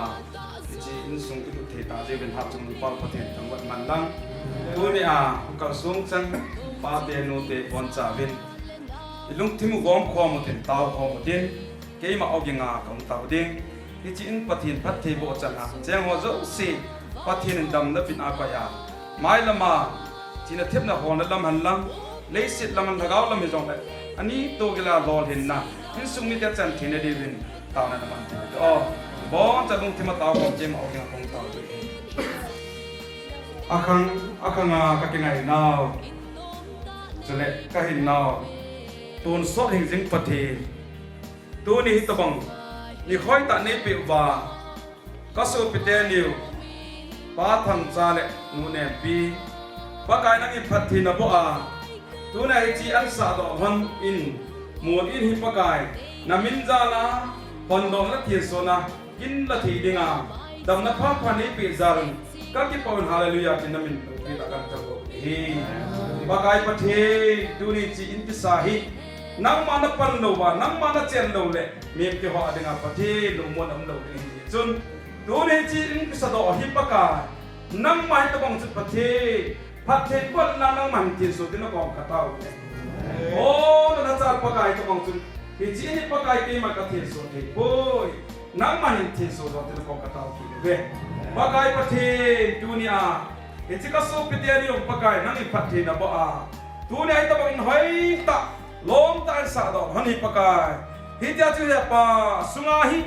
hiche insung ilut thei tah jeh uvin Hatchungnungpal Pathen thangvah man lang. Tunia kalsong chan pate nute bonchauvin ilungthim u gom khom utin, tao khom utin, keima ogin a kahung tao ding. Hiche in Pathen phattheiboh chan a cheng ho jouse Pathen in damna bin a koi a, mailam a thina thepna holna lam hen lang, leiset lam hen, lhagao lam hijongle, ani toh gila lolhinna, insung mite chan theina diuvin taona naman ti. O, boncha lungthim a tao khom, keima ogin a kahung tao ding. Akhang, akhang a kakingai nau, chule kahin nau, tonsot hingjing Pathen, Tuni hitabang ni hoitah neipeh uva, kasopite niu, Pa Thangcha le Nu Nempi, Pakai nangin phatthei naboh a, tuna hiche ansahdoh hon in, mun in hi Pakai, namin jal a, hondohna thensona, kin la thei dinga, damna phapha neipeh jal un, kakipah un, hallelujah, tin namin loupi tah a kan thangvah u ahi. Pakai Pathen, tuni hiche in kisa hi, nangma napan lou uva, nangma nachen lou le, mihem kihou dinga Pathen lungmonna umlou ding ahi chun, tuni hiche in kisadoh hi Pakai, nangma hitabang chu Pathen, phatthei bohna nangma hin thenso tin nakom katao uve. O, nalhachal Pakai, hitabang chun, hiche in hi Pakai, keima kathenso thei poi. Nangma hin thenso doh tin nakom katao kit uve. Pakai Pathen, tunia, hiche kasopite ni jong Pakai, nangin phatthei naboh a, tunia hitabang in hoitah, lomtah in sahdoh hon hi Pakai, hitia chu hepa sunga hi,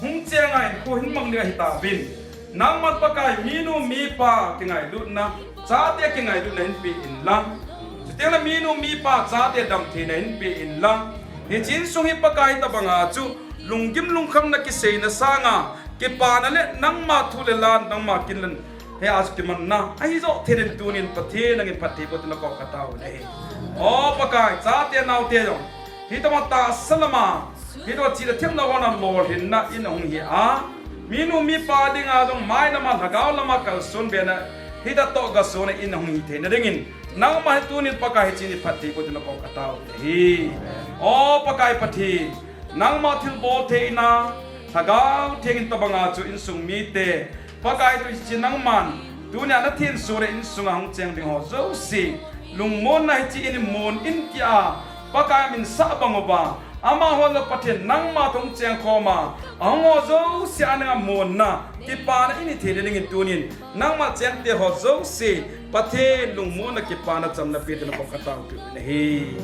hung cheng a hinkho hin mang ding ahitauvin, nangman Pakai minu mipa kingailutna, chate kingailutna hinpeh inlang, chuteng le minu mipa chate damtheina hinpeh inlang, hiche insung hi Pakai hitabanga chu, lunggim lungkhamna kiseina sanga, kipana le nangma thu le lan, nangma kin le hea chu kimanna ahi joh theina dingin tunin Pathen nangin phatthei boh tin nakom katao uve. O Pakai, chate naote jong, hitabang tahsa lama, hitabang chih le themna hon a lolhinna in ahung hi a, minu mipa dinga jong mailama lhagao lama kalson bena, hitia tohgasona in ahung hi theina dingin, nangma hi tunin Pakai hiche ni phatthei boh tin nakom katao uve. O Pakai Pathen, nangma thilbol theina, Lhagao Theng in tabanga chu insung mite, Pakai, tu hiche nangman, tunia nathenso le insunga hung cheng ding ho jouse, lungmonna hiche in mun in tia, Pakai min sah bang uva, amaho jong Pathen nangma toh hung cheng khom a, ahung ho jouse a nanga munna, kipana in hi theina dingin tunin, nangma chengte ho jouse, Pathen lungmonna kipana chamna pe tin nakom katao kit u ahi.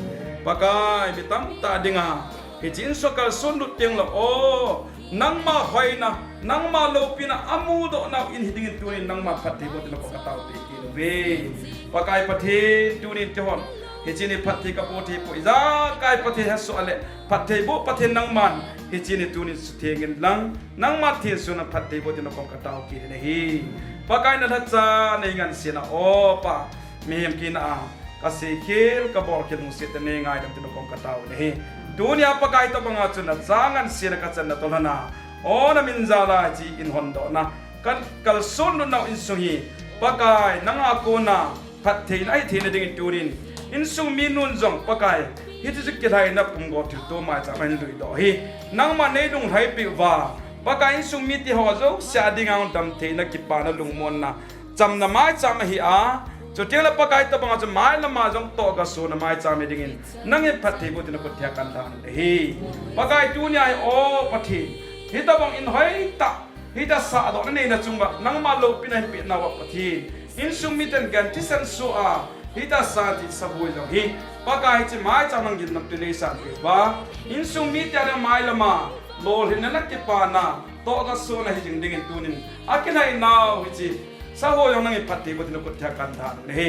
Pakai, mi tamtah dinga, hiche insung kalson lut teng le, o, nangma hoina, nangma loupina, amudoh nau in hi dingin tunin nangman phatthei boh tin nakom katao kit uve. Pakai Pathen, tunin keihon, hiche ni phatthei kaboh thei poi, ijakai Pathen hesoh le, phatthei boh Pathen nangman, hiche ni tunin sutheng inlang, nangma thensona phatthei boh tin nakom katao kit u ahi. Pakai nalhacha nei ngansena, o Pa, mihem kina a, kasei khel, kabol khel, lungset tah a nei ngaidam tin nakom katao u ahi. Tunia Pakai tabanga chu nacha ngansena kachanna toh lhona, o namin jal a hiche in hondohna, kan kalson lut nau insung hi, Pakai nanga kona, phattheina ahi theina dingin tunin, insung minun jong Pakai, hiche chu kilhaina pumgo thilto maicham a hin luidoh hi, nangman nei lunglhai peh uva, Pakai insung mite ho jouse a dinga damtheina kipana lungmonna, chamna maicham ahi a, chuteng le Pakai tabanga chu mailama jong tohgasona maicham hi dingin, nangin phatthei boh tin nakhut theng a kan dan u ahi. Pakai tunia hi o Pathen, hitabang in hoitah, hitia sahdohna neina chunga, nangma loupina hinpeh nauva Pathen, insung miten gan thisan soh a, hitia santi saboi jong hi, Pakai hiche maicham nang gin nang tu nei sanpeh uva, insung mite a mailama, lolhinna le kipana, tohgasona hi jing dingin tunin, akilhai nau hiche, saho jong nangin phatthei boh tin nakhut theng a kan dan u ahi.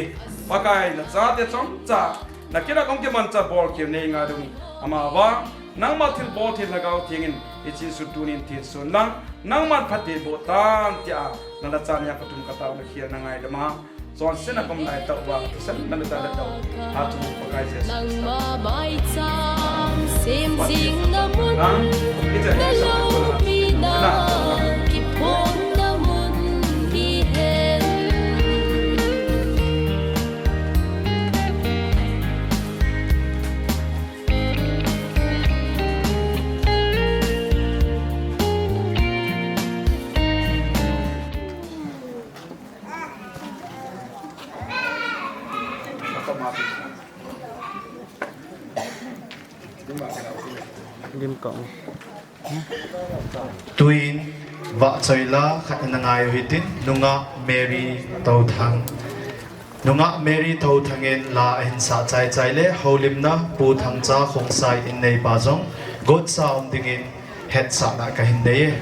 Pakai nachate chomcha, nakin a kahung kimancha bolkhel nei ngaidam u, amavang, nangma thilbol thei Lhagao Theng in, hiche insung tunin thenso inlang, nangman phatthei boh tan tia, nalhacha nei a kathum katao nakhel nangaidam a, chonsetna kaum laitah uva, thisan nalhacha le tao, a chu Pakai Jesu Christa. Nangma maicham sem jing namun, naloupina kiphong namun hihen. Lim kong. Tuin, vahchoila khat ana ngai u hitin, Nungah Mary Touthang. Nungah Mary Touthang in la ahin sah chaichai le, houlimna Pu Thangcha Khongsai in neipa jong, gotsa um dingin hetsahna kahin nei e.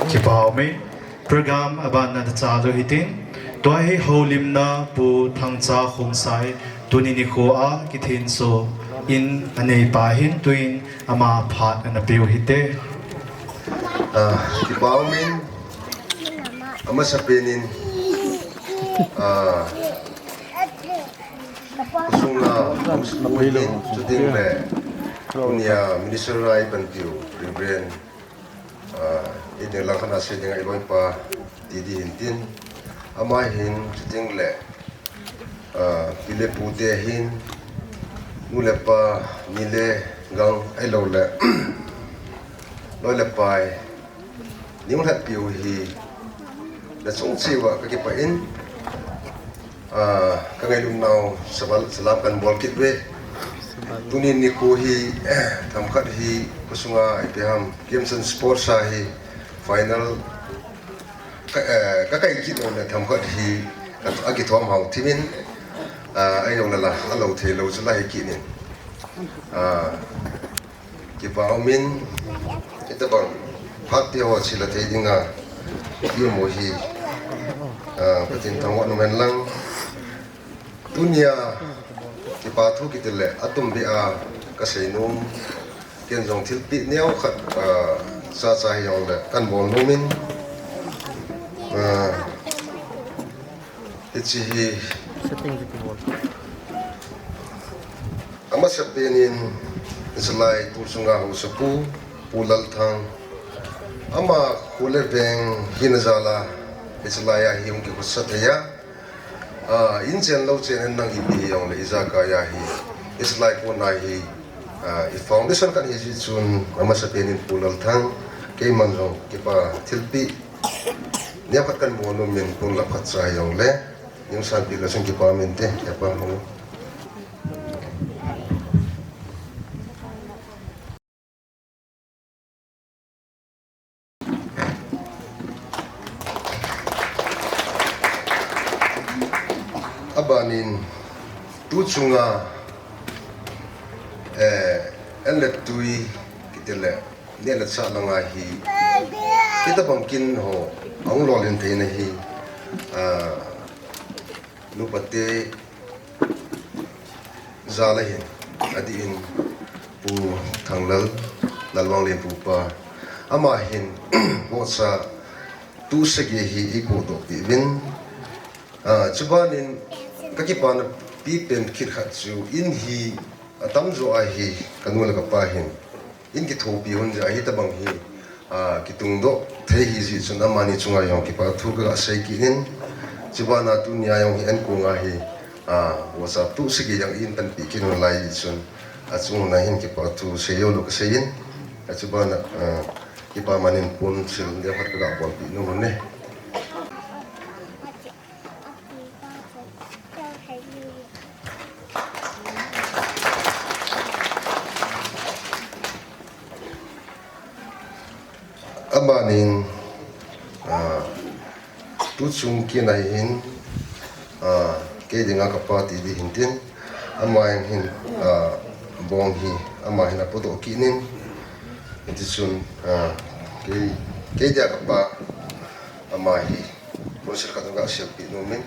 Kipa umin, program abanna tacha lou hitin, tua hi houlimna Pu Thangcha Khongsai, tuni nikho a kithenso in anei pa hin, tuin ama phat ana peu hite. Ah, kipa umin, amasapen in, ah, Sunga, Sunga, Sunga, Sunga, Sunga, Sunga, Minister Rai Panpiu, Reverend, ah, i ding lang khat a sei ding a i loipa, ti di hin tin. Ama hin, chuting le, ah, pi le pu te hin, nu le pa, mi le gang, ahilou le, loi le pai, Nung lhatpiu hi, nachung cheh uva kakipah in, ah, kangailutnau saval, salam kanbol kit uve. Tuni nikho hi, themkhat hi, khosunga ipi ham, Games and Sports a hi, final, ka, eh, kakai kit nom le themkhat hi, ka, akithom hao thimin, ah, ahilou le la, alou thei lou chu la hi kit in. Ah, Kipa umin, hitabang phat te ho chila thei dinga, i um u hi, ah, Pathen thangvah in umhen lang. Tunia, kipa thu kiti le, atumbeh a, kasei nom, ken jong thilpeh neo khat, ah, chacha hijongle, kanbol nom in, ah, Hiche hi. Amasapen in, hichelai tu chunga haosapu, Pu Lalthang. Ama kho le veng hina jal a, hichelai a hi hung kikhosa thei a. Ah, in chen lou chen in nang ipi hijongle ijakai a hi. Hichelai kona hi, ah, i foundation kan hi jeh chun, amasapen in Pu Lalthang, keiman jong kipa thilpeh. Neo khat kanbol nom in, pon lap khat cha hijongle, neo sanpeh le chun kipa umin te, kipa umin. Abanin, tu chunga, eh, en le tui, kiti le, Neh le chah langa hi, hitabang kin ho, ahung lolhin theina hi, ah, nupa te jal a hin, adih in Pu Thanglal, Lalwanglenpu pa, ama hin, vohsa tu sagi hi eipohdoh peh uvin, ah, chubanin kakipana pipen kit khat chu in hi atamjo a hi kanu le kapa hin, in kithopi hon jeh a hitabang hi, a, kitungdoh thei ahi jeh chun amani chunga jong kipa thu kaga sei kit in. Chubana tunia jong hi ankunga hi, a, WhatsApp tu sigi jong in panpi kit un lai jeh chun achunga hin kipa thu sei joulou kasei in. Achubana, a, kipa manin ponsil neokhat kaga bolpeh nom un e. Amanin, a, tuchung kin a hin, a, kei dinga kapa ti ding hintin, amahin, a, bong hi, amahin apodoh kit in, hitichun, a, kei, kei dia kapa, ama hi, ponsil khat kaga silpeh nom in.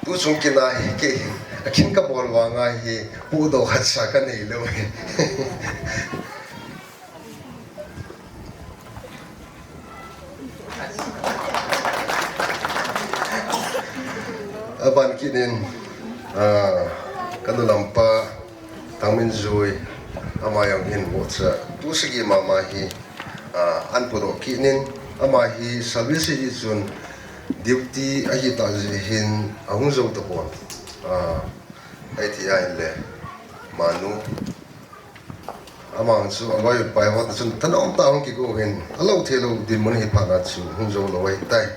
Tuchung kin a hi kei, akin kabol vanga hi, podoh khatcha kanei lou hi. Aban kit in, a, kanu lampa, Thangminjui, ama jong hin vohcha tu sagi mama hi, a, ahin podoh kit in, ama hi service hi chun duty ahi tah jeh hin ahung jou tapon. A, ahi ti ahile, manu, ama chu aloi pai ho ta chun thanom tah a hung kigo hin, alou thei lou dinmun hi phat a chu hung jou lou ahitai.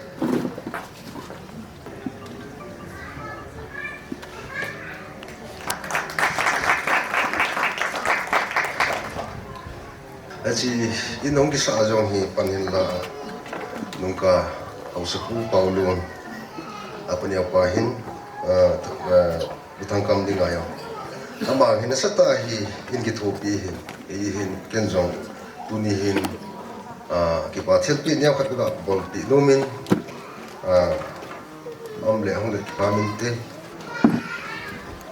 Hiche in hung kisah a jong hi pan hinla, nungah Haosapu Paolun, apaneo pa hin, a, a, Pu Thangkam dinga jong, ama hin asatah a hi in kithopi hin, ei hin ken jong tuni hin, a, kipa thilpeh neokhat kaga bolpeh nom in, a, aum le hung le kipa min te.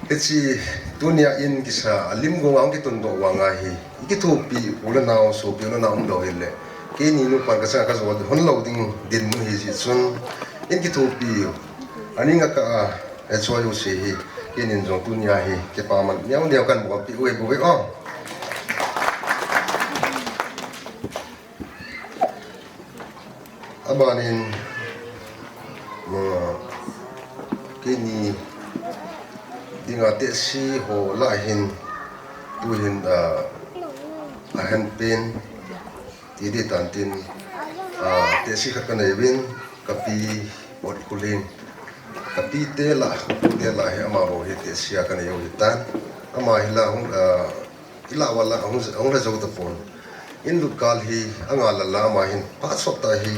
Hiche tunia in kisa a lim gonga hung kitundoh vanga hi, i kithopi u le nao, sopi u le nao umlou hile, keini nupan kachanga kajol hon lou ding dinmun ahi jeh chun, in kithopi u, aning akah a, achoi u se hi, keinin jong tunia hi kipa man neo neo kahin bolpeh uve, bou ve o. Abanin, a, keini dinga tehse ho lah hin, tuhin, a, ahenpen ti ding tantin, a, tehse khat kanei uvin, kapi Potkhulin, kapite lah, kapute lah hi ama bou hi tehse a kanei u ahitan. Ama hi la hung, a, ilah uva la hung, hung la jou tapon. In lut kal hi anga lala ama hin phat sot tah hi,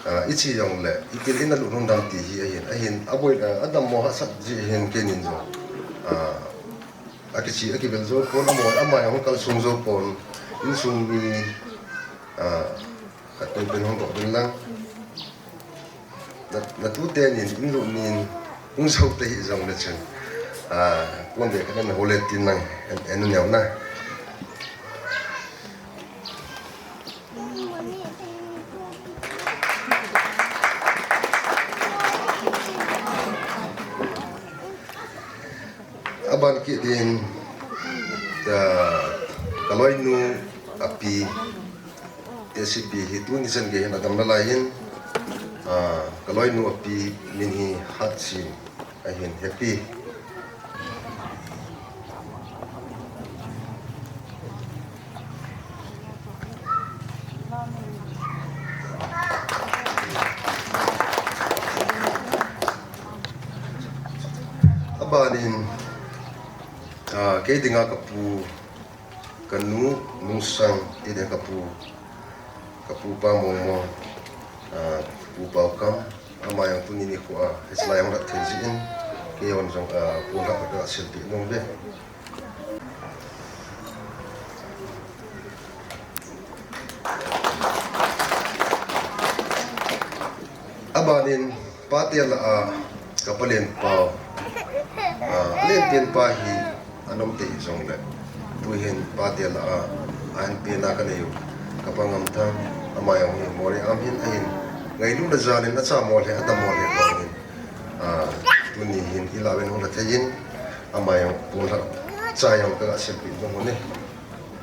a, iche jongle, ipi in alut hung dam ti hi ahin, ahin, aboi, a, adammo hahsat jeh hin keinin jong, a, akiche, akivel jou pon, ama, ama jong kalsong jou pon, insung mi, a, khat pen pen hung doh uvin lang. Na, natute nin, in lut nin, hung jou ta hih jongle chun, a, pon be khat na hole tin lang, en, en neo na. Aban kit in, a, kaloinu api, tehsepi hi tuni chan gei hin adam nalai in, a, kaloinu api min hi Hatchim ahin, Happy. Abanin, a, kei dinga kapu, kanu Nungsang, kei dinga kapu, kapu pa Mongmong, a, Pu Paokam, ama jong tuni nikho a, hiche lai hung lat thei jeh in, kei hon jong, a, pon khat kaga silpeh nom uve. Abanin, pate lah a, ka palen pa, a, alen pen pa hi, anom tei jongle, tuhin pate lah a, ahin pen a kanei u, ka pa Ngamthang, ama jong hi Moreh a um hin ahin, ngailutna jan in achamo le, adammo le, a, tuni hin ilah uvin hung la thei in, ama jong pon khat cha jong kaga silpeh nom un e.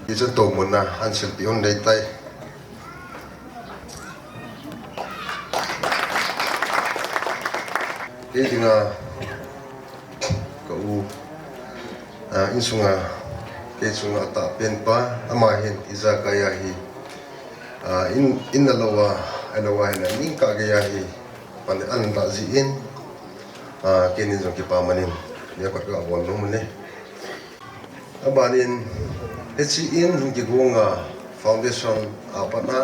Hichun tomun a ahin silpeh un dei tai. Kei dinga ka u, ah, insunga, kei chunga atahpen pa, ama hin ijakai ahi, ah, in, in alou a, alou a hin, aning kah gei ahi, pan ahin lah jeh in, ah, keinin jong kipaman in, nikhat kabol nom un e. Abanin, hiche in hin kigonga foundation a pat a,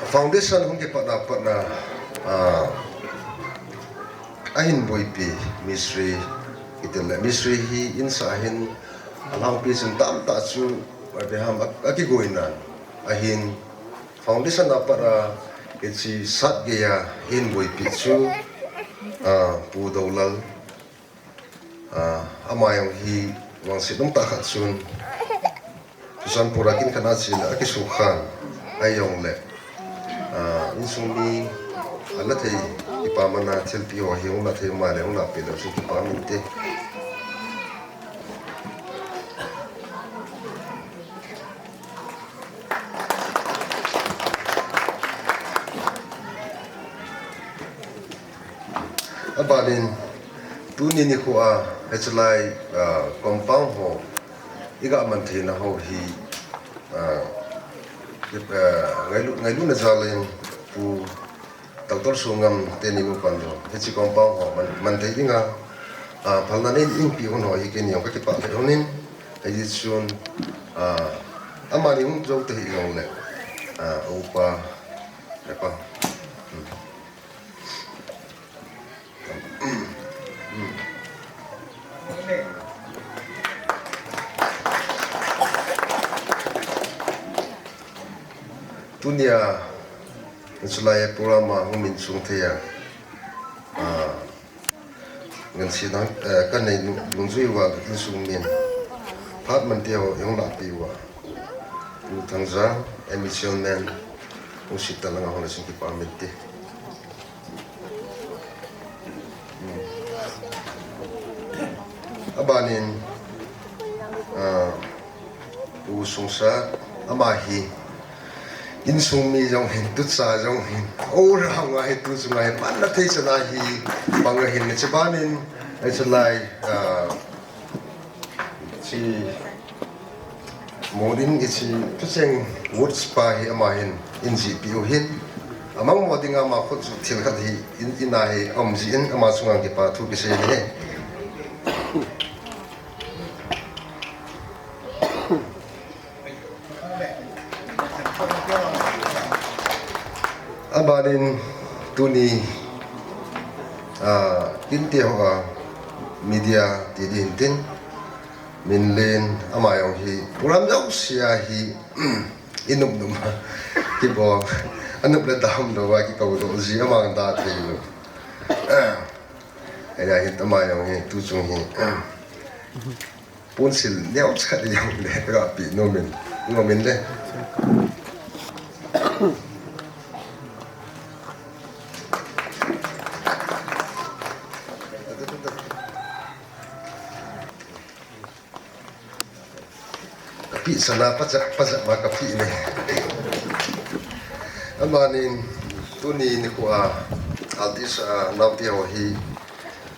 foundation hung kipat a pat a, ah, ahin boipi mistri, itile mistri hi insung a hin alhangpi chun tamtah chu Abraham a, akigoinan ahin foundation a pat a, hiche sat gei a hin boipi chu, ah, Pu Dolal, ah, ama jong hi vangset umtah khat chun Churachandpur a kin khat a chele akisukhan ahijongle, ah, insung mi ana thei, kipaman a thilpeh ho hi hung lah thei um a le hung lahpeh leu chun kipa um inte. Abanin, tuni nikho a, hichelai, ah, compound ho, iga man theina ho hi, ah, i, ah, ngailu, ngailutna jal in Pu Doctor Songam teni mu pan jong, hiche compound ho man, man thei dinga, ah, phalna nei, neipeh un ho hi keini jong kakipah lheh un in, hijeh chun, ah, amani hung jou tahih jongle, ah, upa, Hepa. Hmm. Tunia, hichelai program a hung min chung thei a, ah, ngansi nang, eh, kanei nu-, nungjui uva insung min. Phat man teu, hung lahpeh uva. Pu Thangjang, M E chairman, hung sita langa hung la sing kipa min te. Hmm. Abanin, ah, Pu Sungsa, ama hi, insung mi jong hin, tucha jong hin, o rang a hi, tu chunga hi, panla thei chan a hi, pang ahin, hiche banin, hichelai, ah, chi, Modin hiche, tucheng words pa hi ama hin, in jihpeh u hin, amang mo dinga ama khut chu thil khat hi, in, in a hi, um jeh in, ama chunga kipa thu kisei ahi. Abanin tuni, ah, kinte ho a media ti ding tin, Minlen ama jong hi program jouse a hi, i nop nop a kibol, anop le dam lou a kikou doh ji ama da thei lou. Ahi a hin ama jong hi tuchung hi, ponsil neocha khat jong le ka pe nom in, nom in le. Kapeh sana pajah, pajah ma kapeh ne. Amanin tuni nikho a, artist a, naote ho hi,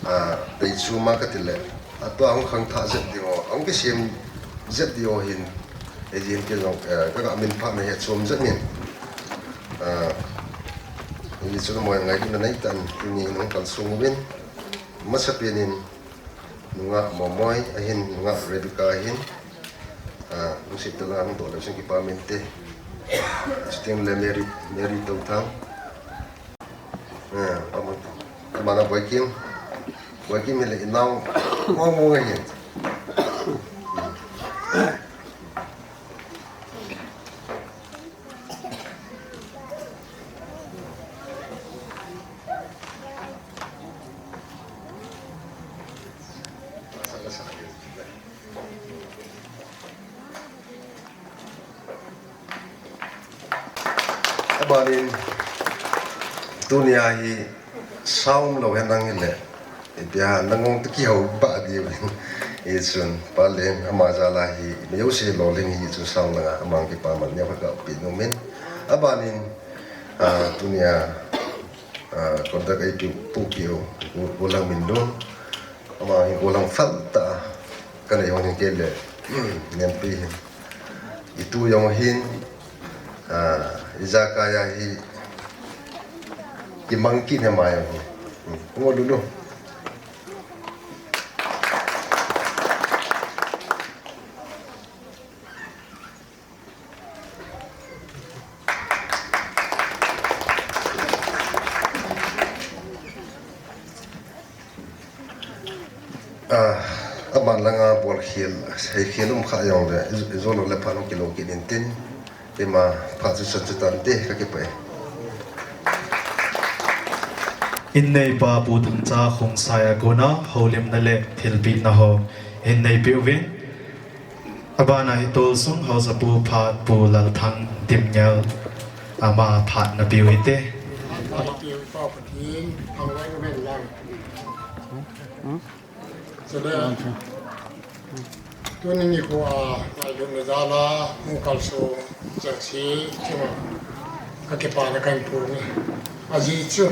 a, pei chu ma kati le. Atua hung khangthah jep ding ho, hung kisem jep ding ho hin. Eijin ke jong, eh, kaga min phat na hi chom jep min. A, eijin chun mo ngailutna nei tan, tuni hung kalsong uvin. Masapen in, Nungah Momoi ahin, nungah Rebecca ahin, a, lungset tah a hung doh leu chun kipa min te. Chuteng le Mary, Mary Touthang. A, ama, ama na Boikim. Boikim hi le inao mong mong ahin. Abanin, tunia hi Sound lo hen nang hile, ipia nangong te kihou ba diu hin. Hichun Pa Len ama jal a hi mi jouse lolhing hi chun sound langa ama kipaman neo khat ka pe nom in. Abanin, ah, tunia, ah, conduct eipe u Pu Kio, Pu, Pu Langminlun. Ama hi gollhang phatah a kanei hon hin kei le, nempi hin. Itu jong hin, ah, ijakai a hi kimang kit hi ama jong hin. Ngo lulu. Ah, aban langa bolkhel, seikhel um kha jongle, i, i jolo le phat um kilou kit intin, ima phat chu chan chu tante, kakipah e. Inneipa Pu Thangcha Khongsai a kona houlimna le thilpehna ho inneipeuvin. Abana hi tolsung haosapu phat Pu Lalthang Dimngel ama phat napeu hite. Phat napeu Pa Pathen, thangvah in umhen lang. Chule, tuni nikho a ngailutna jal a hung kalsong chengse chunga kakipana kahin phongin. Ajeh chu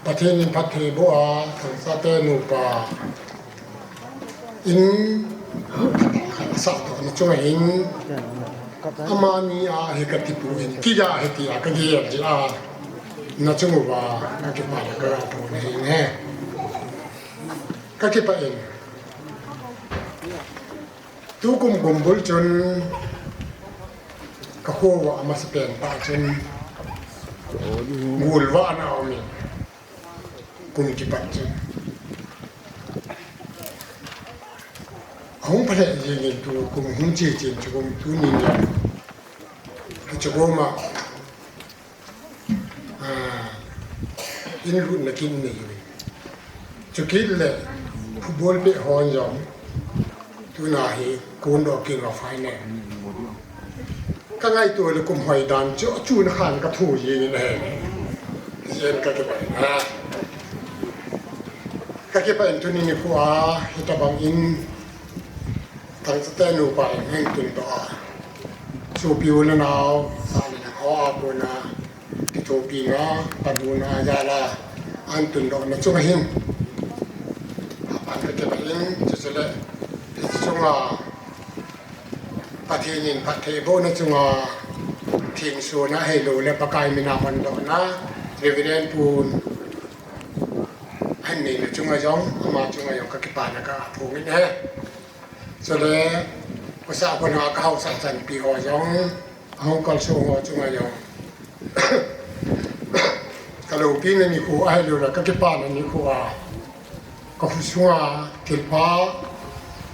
Pathen in phatthei boh a, Thangcha te nupa in sahdohna chunga hin, amani a hi kati poi, kija hi tia kagel jeh a, nachung uva kakipana kaga phong ahi. Kakipah in. Tukum kumbul chun kakho uva amasapen tah chun golvahna aumin, kum kipat chun ahung phalheh jengin, tukum hung che chen chu kum tuni nia, hiche koma Ah, inlutna kin nei uvin. Chukit le football peh hon jong tuna hi kondoh kit uva final. Kangaito le kum hoi dan chu, chu na khan kathu jingin ahi. Jen kakipah in, ah, kakipah in tuni nikho a hitabang in Thangcha te nupa in hin tundoh a, sopi u le nao, sah le nao a kona kithopina, panhuna jal a ahin tundohna chunga hin apan kakipah in, chuche le hiche chunga Pathen in phatthei bohna chunga thensona ahilou le Pakai mina hondohna Reverend Pu ahin neina chunga jong, ama chunga jong kakipana kaga phong in ahi. Chule, khosung a kona kahaosa chanpi ho jong, ahung kalsong ho chunga jong kaloupina nikho ahilou le kakipana nikho a, kakhosung a thilpha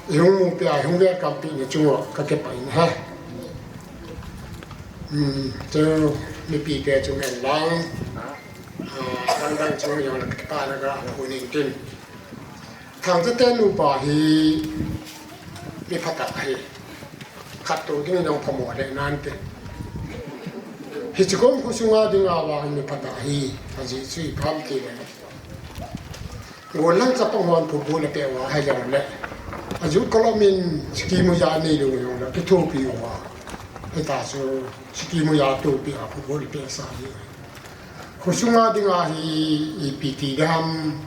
ihung mupeh a, ihung welcome pehna chunga kakipah in ahi. Hmm, chu mipite chunga lang, ah, dangdang chunga jong kakipana kaga phong in tin. Thangcha te nupa hi mi phatah ahi. Khattou ding jong phamo le nante. Hiche kom khosunga dinga vang mi phatah ahi. Ajeh chu ipi ham tile, gollhang chapang hon football apeh uva hijongle, a youth club in scheme ja neilou jongle kithopi uva, hitia chu scheme ja tohpi a football apehsa ahi. Khosunga dinga hi ipi ti ding ham,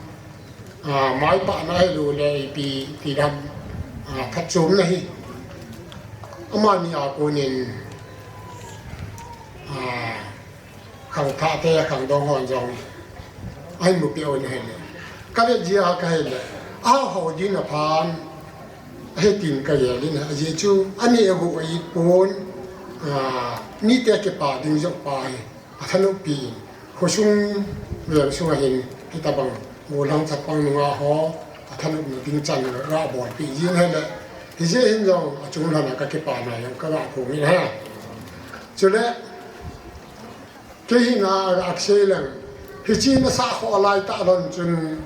ah, maipahna ahilou le ipi ti ding ham, ah, phatchomna hi amani a konin, ah, khangthah te khangdong hon jong ahin mupeh un ahile, kavet jeh a kahile, ahao ding aphan ahi tin kagel in, ajeh chu aneh agoh a it pon, ah, mite kipa ding jong pa hi athanoppi in, khosung veng sunga hin hitabang gollhang chapang nungah ho athanopna ding chan ga bolpeh jing ahile, hijeh hin jong achung lhona kakipana jong kaga phong in ahi. Chule, kei hina a kasei leng, hiche nasah khoh laitah lhon chun,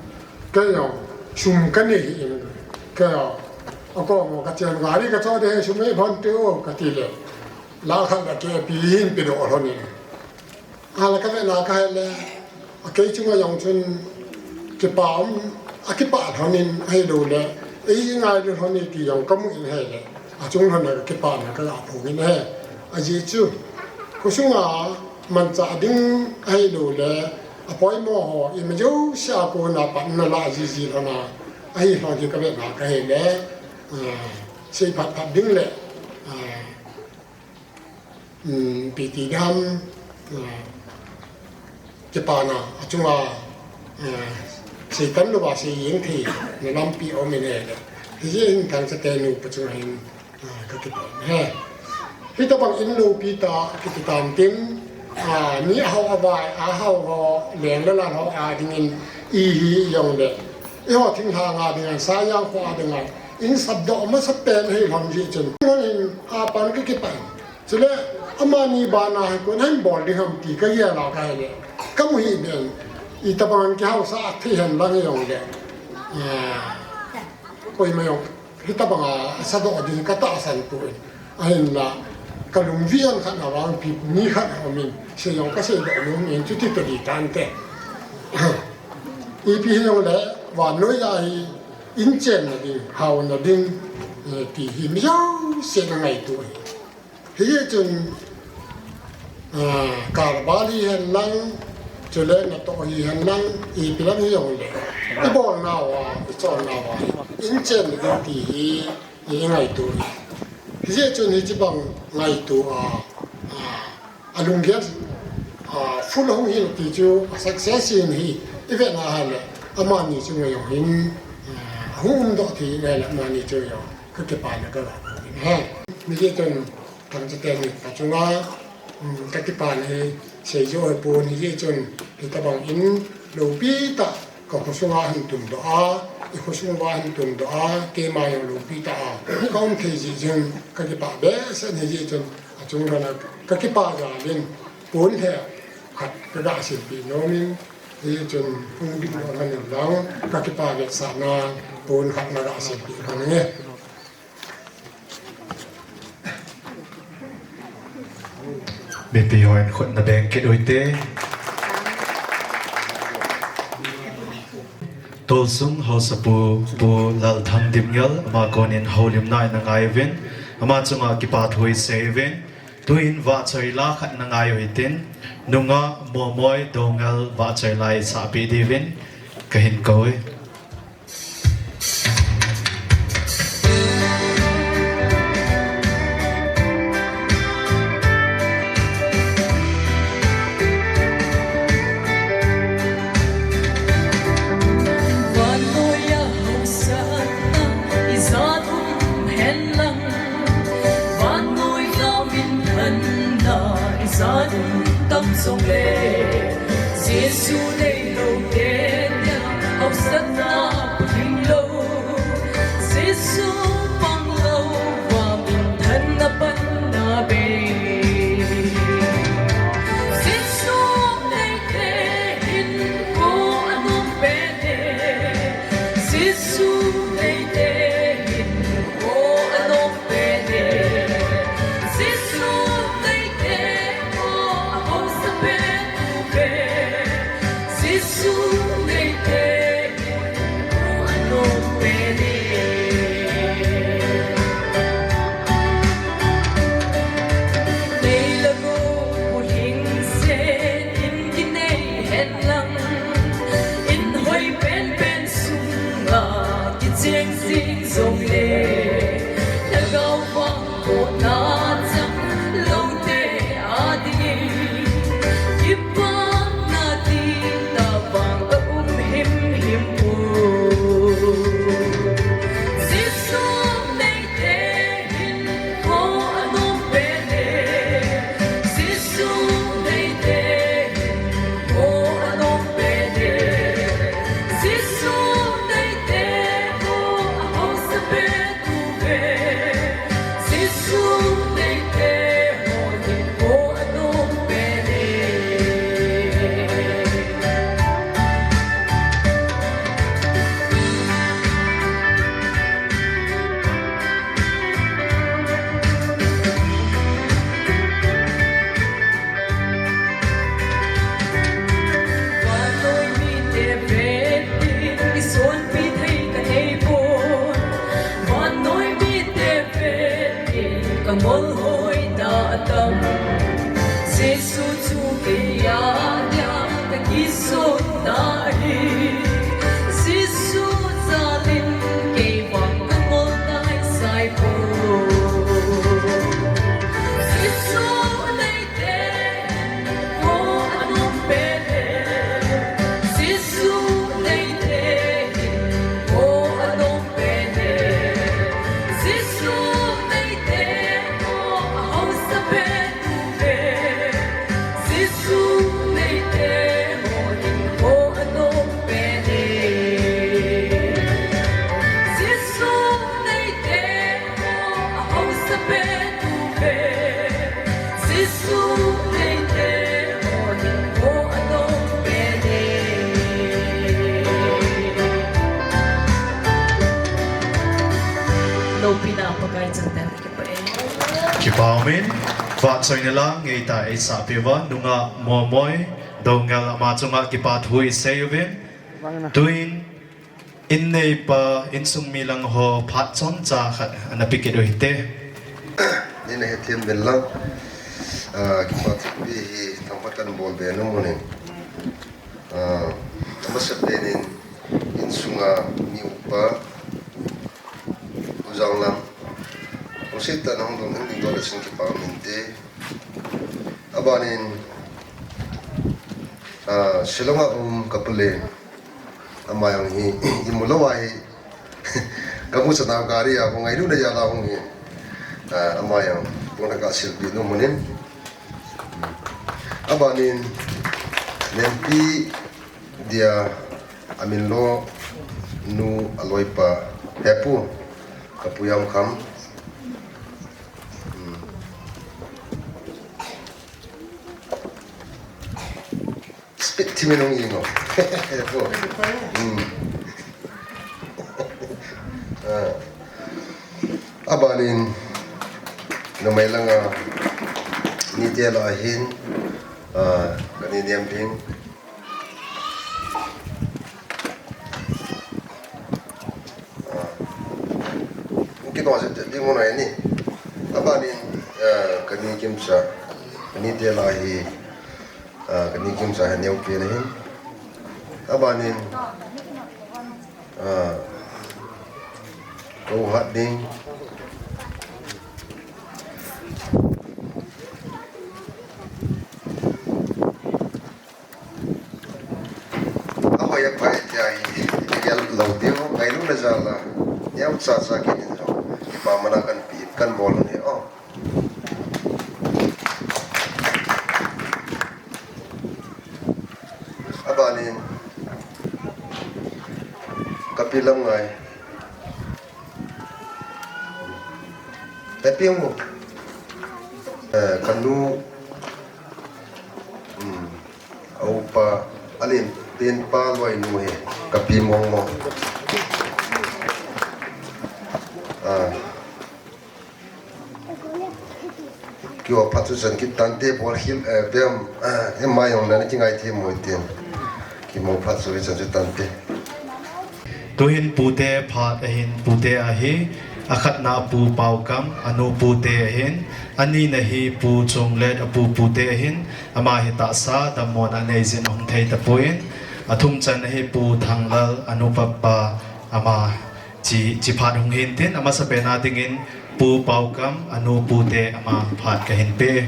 kei jong sum kanei hih in, kei jong akom u kachen, gari kachoh ding ahi, sum eipon te o katile, lakh khat le keh pi hin pedoh lhon in. Hala ka vena ka hile, a kei chunga jong chun kipa um, a kipa lhonin ahilou le, ei ngailu lhon e ti jong ka mu in hile, a chung lhon a ka kipa na ka ga phong in he. A ji chu, kho sunga mancha ding ahilou le, a poimo ho, i ma jo sia ko na pa na la ji ji lhon a, ahi lhon ki ka vena ka hile, a, sei phat phat ding le, a, um, P T Dam, uh, kipana, achunga, uh, seitan lova seijeng thei, na lampi om in e le. Hijeh in Thangcha tenu pa chunga hin, uh, ka kipa he. Hitabang in loupi tah, kiti tan tin, uh, mi ahao avai, ahao ho, leng le lan ho, a dingin, i hi jong le. Eiho thinglhang a dinga, Saijang kho a dinga, in sapdoh masa pen hi lhon ji chun. Ngon in, a pan ka kipa. Chule, amani bana hi kon hin bol ding ham ti ka gel a ka hile. Ka mu hi ben. Itabang an kihaosa thei hen lang jong le. Ah, koima jong. Hitabang a sadoh ding ka tahsan poi. Ahinla, ka lungvian khat na vang pi ni khat na um in. Sei jong ka seidoh nom in chuti toh di tante. Ipi hi jong le, vannoi a hi, in chenna ding, haona ding, eh, ti hi mi jouse na ngaito hi. Hijeh chun, ah, karbal hihen lang, chule natoh hihen lang, ipi lang hi jong le. I bolnauva, i chonnauva, in chenna ding ti hi, i ngaito hi. Hijeh chun hiche bang ngaito a, ah, a lunggel, ah, full hung hil ti chu a success in hi, i vena hile, amani chu ngei jong hin, ah, hung umdoh thei in hile, amani chu jong ka kipana ka ga ko in he. Hijeh chun, Thangcha teni pa chunga, um, ka kipana hi seijoh hi pon hijeh chun, hitabang in loupi tah ka khosunga hin tundoh a, i khosunga hin tundoh a, keima jong loupi tah a ka um thei jeh jeng ka kipa behseh in hijeh chun, achung lhon a ka kipa jal in pon lheh khat ka ga silpeh nom in, hijeh chun hung ding lhon in lang ka kipa vetsahna pon khat na ga silpeh lhon inge. Mipi hon khut na beng kit ute. Tolsung Haosapu Pu Lalthandim Ngel, ama konin houlimna in na ngai uvin, ama chunga kipa thu i sei uvin, tuin vahchoi la khat na ngai uhitin, nungah Momoi Doungel vahchoi la i sahpeh diuvin, ka hin kou e. Vannoi a haosatna ijat um hen lang, vannoi a minthanna ijat um tam jongle, Jesu neilou teni a haosatna phalou. Jesu panglouva minthanna panna bei. Jesu neite hinkho anom pen e. Jesu neite hinkho anom pen e. Jesu neite kho ahaosa pen uve. Jesu Loupina Pakai changden kipah e. Kipah umin, vahchoina la ngeitah eisah peh uva, nungah Momoi Doungel ama chunga kipa thu isei uvin. Tuin, in neipa, insung mi lang ho phat chomcha khat ana pe kit u hite. Nei na hethem uvin lang, ah, kipa thupi hi themkhat kan bol be nom unin. Ah, amasapen in insunga mi upa, U Janglam, hung seitan hung dong hing ding dol a chun kipa um inte. Abanin, ah, Shillong a um ka pu le, ama jong hi, imu lou ahi, ka mu chanau gari a, hung ngailutna jal a hung hi, ah, ama jong, pung na ka silpi nu munin. Abanin, Nempi dia, amin lo nu a loipa, Hepu, ka pu jam kham. Hmm. Speed thim in hung ingo. Hepu. Hmm. Ah. Abanin, numei langa, nite lah a hin, ah, ka ni Nempi. Ah, kino se te, di mo na ni. Abanin, ah, ka ni Kimcha, ka nite lah a hi, ah, ka ni Kimcha hi neo pi na hin. Abanin, ah, ko hat ding. Ahoi aphai tia hi, i gel lou diu, ngailutna jal a, neocha cha kit in jong, kipa mana kan pe, kan bol u hi, oh. Abanin, ka pi Lamngai. Tapi mo, eh, ka nu, hmm, a upa, alen, alen pa loi nu hi, ka pi Mongmo. Ah. Kipa phat chu chan kit tante, bol khel, eh, pem, eh, ama jong na kingai thei mo tin. Kimu phat chu chan chu tante. Tuhin pute phat ahin, pute ahi, akhatna Pu Paokam, anu pute ahin, anina hi Pu Chunglet, apu pute ahin, ama hi tahsa dammona neijin ahung thei tapuin, athum channa hi Pu Thanglal, anu papa, ama Chi, chi phat hung hin tin, amasapen a dingin Pu Paokam, anu pute ama phat kahin pe.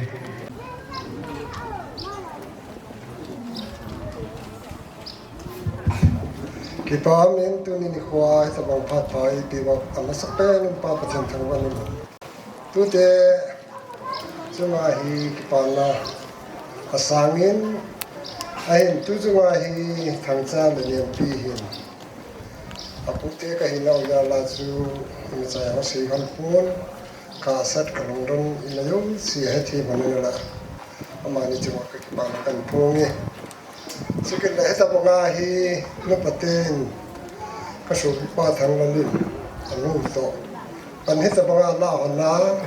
Kipa umin tuni nikho a hitabang phat pha eipeh uva amasapen in Pa Pathen thangvah in um. Tute chunga hi kipana asangin, ahin tu chunga hi Thangcha le Nempi hin. Apute kahi nau jal a chu, imacha jong sei hon pon, ka sat ka lungdon, ima jong sei hethem hon in la. Amani chunga ka kipana kahin phong e. Chukit le hitabanga hi, nu Pathen, ka sopipa Thanglalin, anu toh. Pan hitabanga la hon a,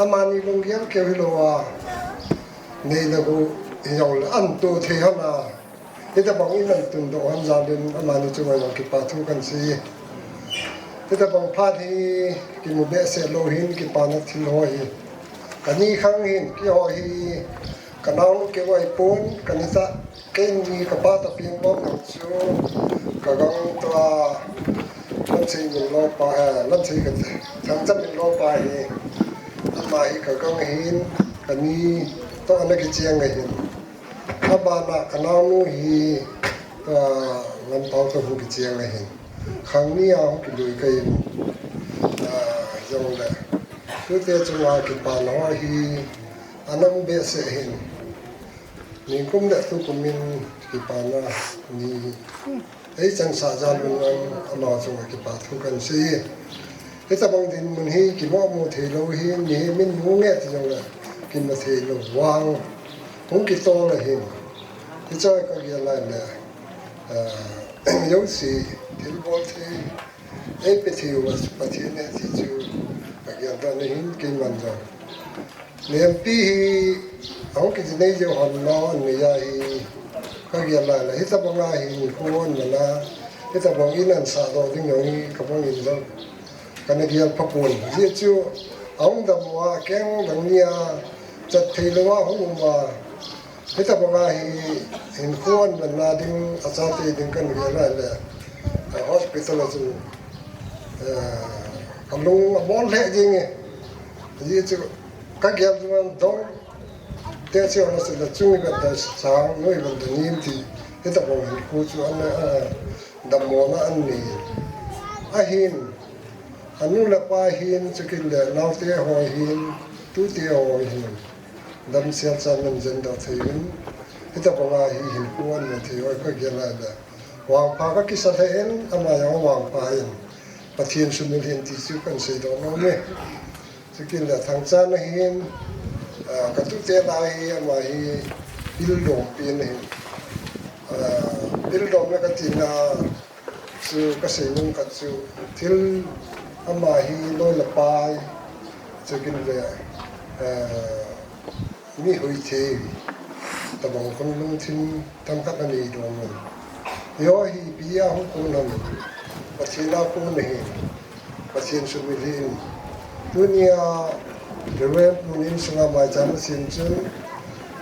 amani lunggel keu hilou a, nei le gou, hijongle an to thei hon a. Hitabang in an tundoh hon jal in amani chunga jong kipa thu kan sei. Hitabang phat hi kimu behseh lou hin kipana thil ho hi. Kani khang hin keiho hi Ka naonu keu ahipon, ka nisa, keini ka pa tapeng bom nang chu, ka gang tua, Lamsei min lopa, eh, Lamsei ka, Thangcha min lopa hi, ama hi ka gang ahin, ka ni toh ana kicheng ahin. Abana ka naonu hi, tua, Lampao toh hung kicheng ahin. Khang ni a hung kilui ka hin, ah, jongle. Tute chunga kipana ho hi, ana um behseh hin. Nikum le tukum in kipana ni. Ei chansah jal un ama chunga kipa thu kan sei. Hitabang dinmun hi kimomu thei lou hi, mi hi min mu nge ti jongle kimu thei lou vang. Hung kitol ahin. Hiche ka gel lai le, ah, jouse thilbol thei. Ei pe thei uva chu Pathen ahi ti chu ka gel dan ahin keiman jong. Lempi hi ahung kijinei jeh hon nao an nei ahi ka gel lai le. Hitabang a hi hinkho an man a, hitabang in an sah doh ding jong hi ka bang in jong. Kana gel pha pon. Ajeh chu ahung dam uva keng dang ni a chat thei lou a hung um a. Hitabang a hi hinkho an manna ding, achate ding kan gel lai le, eh, hospital a chu, eh, ka lung abol lheh jeng e. Ajeh chu ka gel jong an dong, te chu ana chu la chung i vet da sang, noi vet da nim ti. Hitabang hinkho chu an, eh, dammona an nei. Ahin, anu le pa hin, chukit le naote ho hin, tute ho hin. Damsel chan nan jen doh thei un. Hitabang a hi hinkho an man thei ho ka gel lai le. Vangpha ka kisa lheh in, ama jong vangpha in. Pathen sumil hen ti chu kan sei doh nom e. Chukit le Thangcha na hin, ah, ka tute lai hi ama hi pil dom pi na hin. Ah, pil dom na ka ti na, chu ka sei nom khat chu, thil ama hi loi le pai, chukit le, eh, mi hoi thei, tabang khun lungthim themkhat anei dom un. Eiho hi ipi a hung kon ham, Pathen a kon ahi. Pathen sumil hen. Tunia Reverend Pu in sunga maicham asem chun,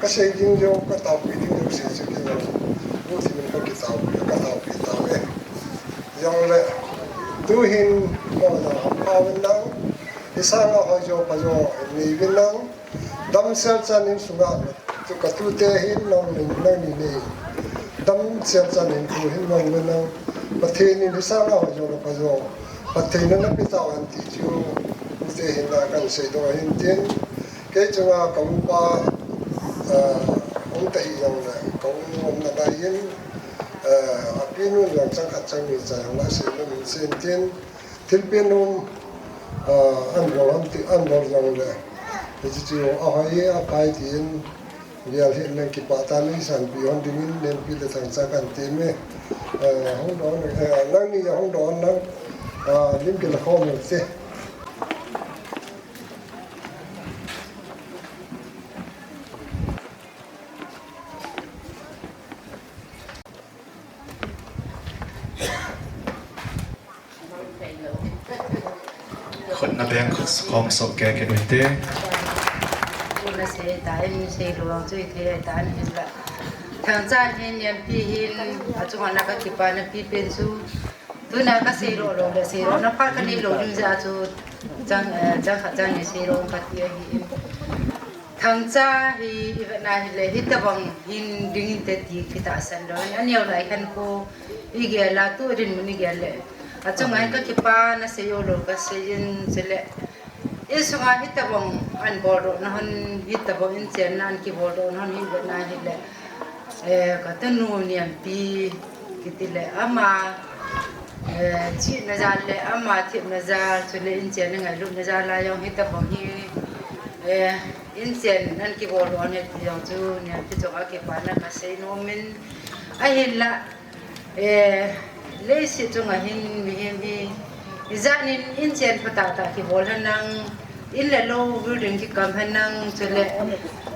ka sei ding jong, ka taopi ding jong sei chu kei jong. Pu Thimin ka kitaopi, ka taopi tauve. Jongle, tuhin, mo jong hampha uvin lang, i sanga hoi jo pha jo nei uvin lang, damsel chan in sunga, tu ka tute hin nang ni, nang ni nei. Damsel chan in tu hin nang ni nang. Pathen in i sanga hoi jo pha jo. Pathen in na pe tau hen ti chu, tute hin na kan sei doh hin tin. Kei chunga ka upa, ah, um ta hi jongle, ka u um na lai in, ah, a pi nu jong chang khat chang ni cha jong la sei nom in sei tin. Thilpeh nom, ah, an bol hon ti, an bol jongle. Hiche chu ahoi aphai tin, gel hih in nang kipah tah in sanpi hon dingin, Nempi le Thangcha kan tem e. Eh, hung doh, eh, nangni jong hung doh in lang, ah, lim kila khom un te. Khut na beng khut khom soh kei kei u hite. Tuna sei ta in sei lou chu hithei ta in hin la. Thangcha hin Nempi hin achunga na ka kipana pi pen chu. Tuna ka sei lou lou le sei lou na pha ka nei lou ding jeh a chu chang, eh, chang khat chang ni sei lou ka ti ahi in. Thangcha hi i vet na hile, hitabang hin ding inte ti kitahsan lou. Aneo lai khan khu i gel a tu dinmun i gel le. Achunga hin ka kipana sei jou lou ka sei in chule. I sunga hitabang an bol doh na hon, hitabang in chenna an kibol doh na hon hi vet na hile. Eh, ka tanu Nempi kiti le ama, eh, chihna jal le ama themna jal, chule inchen ngailutna jal a jong hitabang hi, eh, inchen an kibol u ahi ti jong chu Nempi chunga kipana ka sei nom in ahinla, eh, leiset chunga hin mihem hi ijat in inchen phatah tah kibol henlang, in le lou building kikam henlang, chule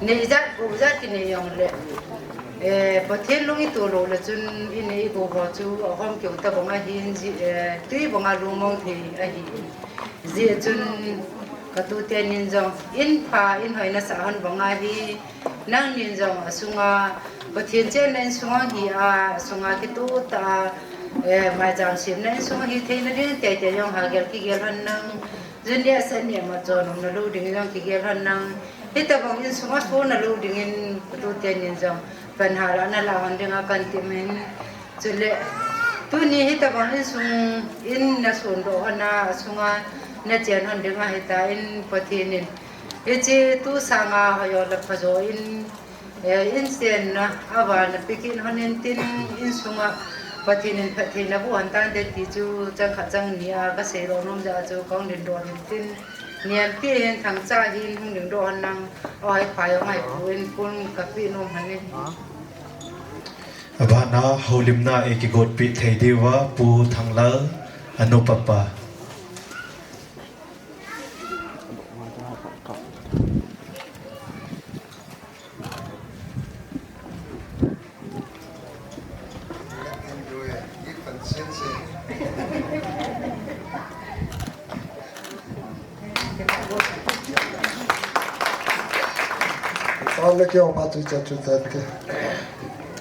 nei ijat gou ijat kinei jongle, eh, Pathen lung i to lou le chun i nei i gou ho chu ahom keu tabang ahin ji, eh, tui banga lungmong thei ahi. Jeh chun ka tute nin jong in pha in hoi nasah hon banga hi, Nangnin jong asunga Pathen chenna insunga hi a, asunga kitoh tah a, eh, maicham semna insunga hi theina ding teitei jong hagel kigel hon nang, junior senior ma chon umna lou ding jong kigel hon nang. Hitabang insunga sonna lou dingin katute nin jong pan hala nala hon dinga kantemin. Chule tuni hitabang insung in nason doh hon a, asunga nachen hon dinga hitia in Pathen in hiche tu sanga hoijo le phajo in, eh, inchen na aval nape kit hon intin, insunga Pathen in phatthei naboh hon tante ti chu chang khat chang ni a kasei lou nom jeh a chu kahung dingdoh intin, Niampi hin Thangcha hin hung dingdoh hon nang, oi, pha jong ahi pu in pun kapeh nom hon e. Abana houlimna eikigotpi thei diuva Pu Thanglal, anu papa. Kipa le kio pa chu cha chu tan ke.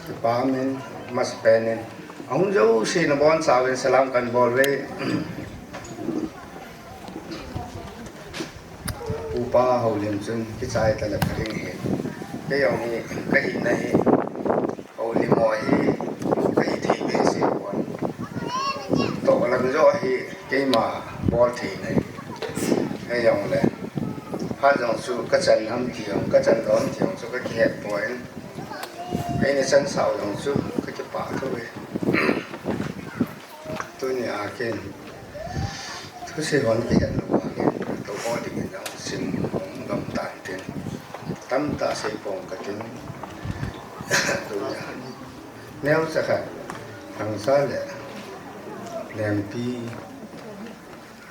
Kipa min masapen in. Ahung jouse nabonchauvin salam kahin bol uve. Upa houlim chun kichai tale pha ding ahi. Kei jong hi kahina hi houlim ho hi kahi thei behseh pon. Toh lang joh hi keima bol thei nai. Hijongle phat jong chu kachan ham ti jong, kachan lou ham ti jong chu kakihet poi. Eina chansah u jong chu kakipah thou e. Tunia ken thusei hon kihet lou a ken, tou ho dingin jong sim hung gam tan tin, tamtah sei pong katin. Tunia neocha khat Thangcha le Niampi,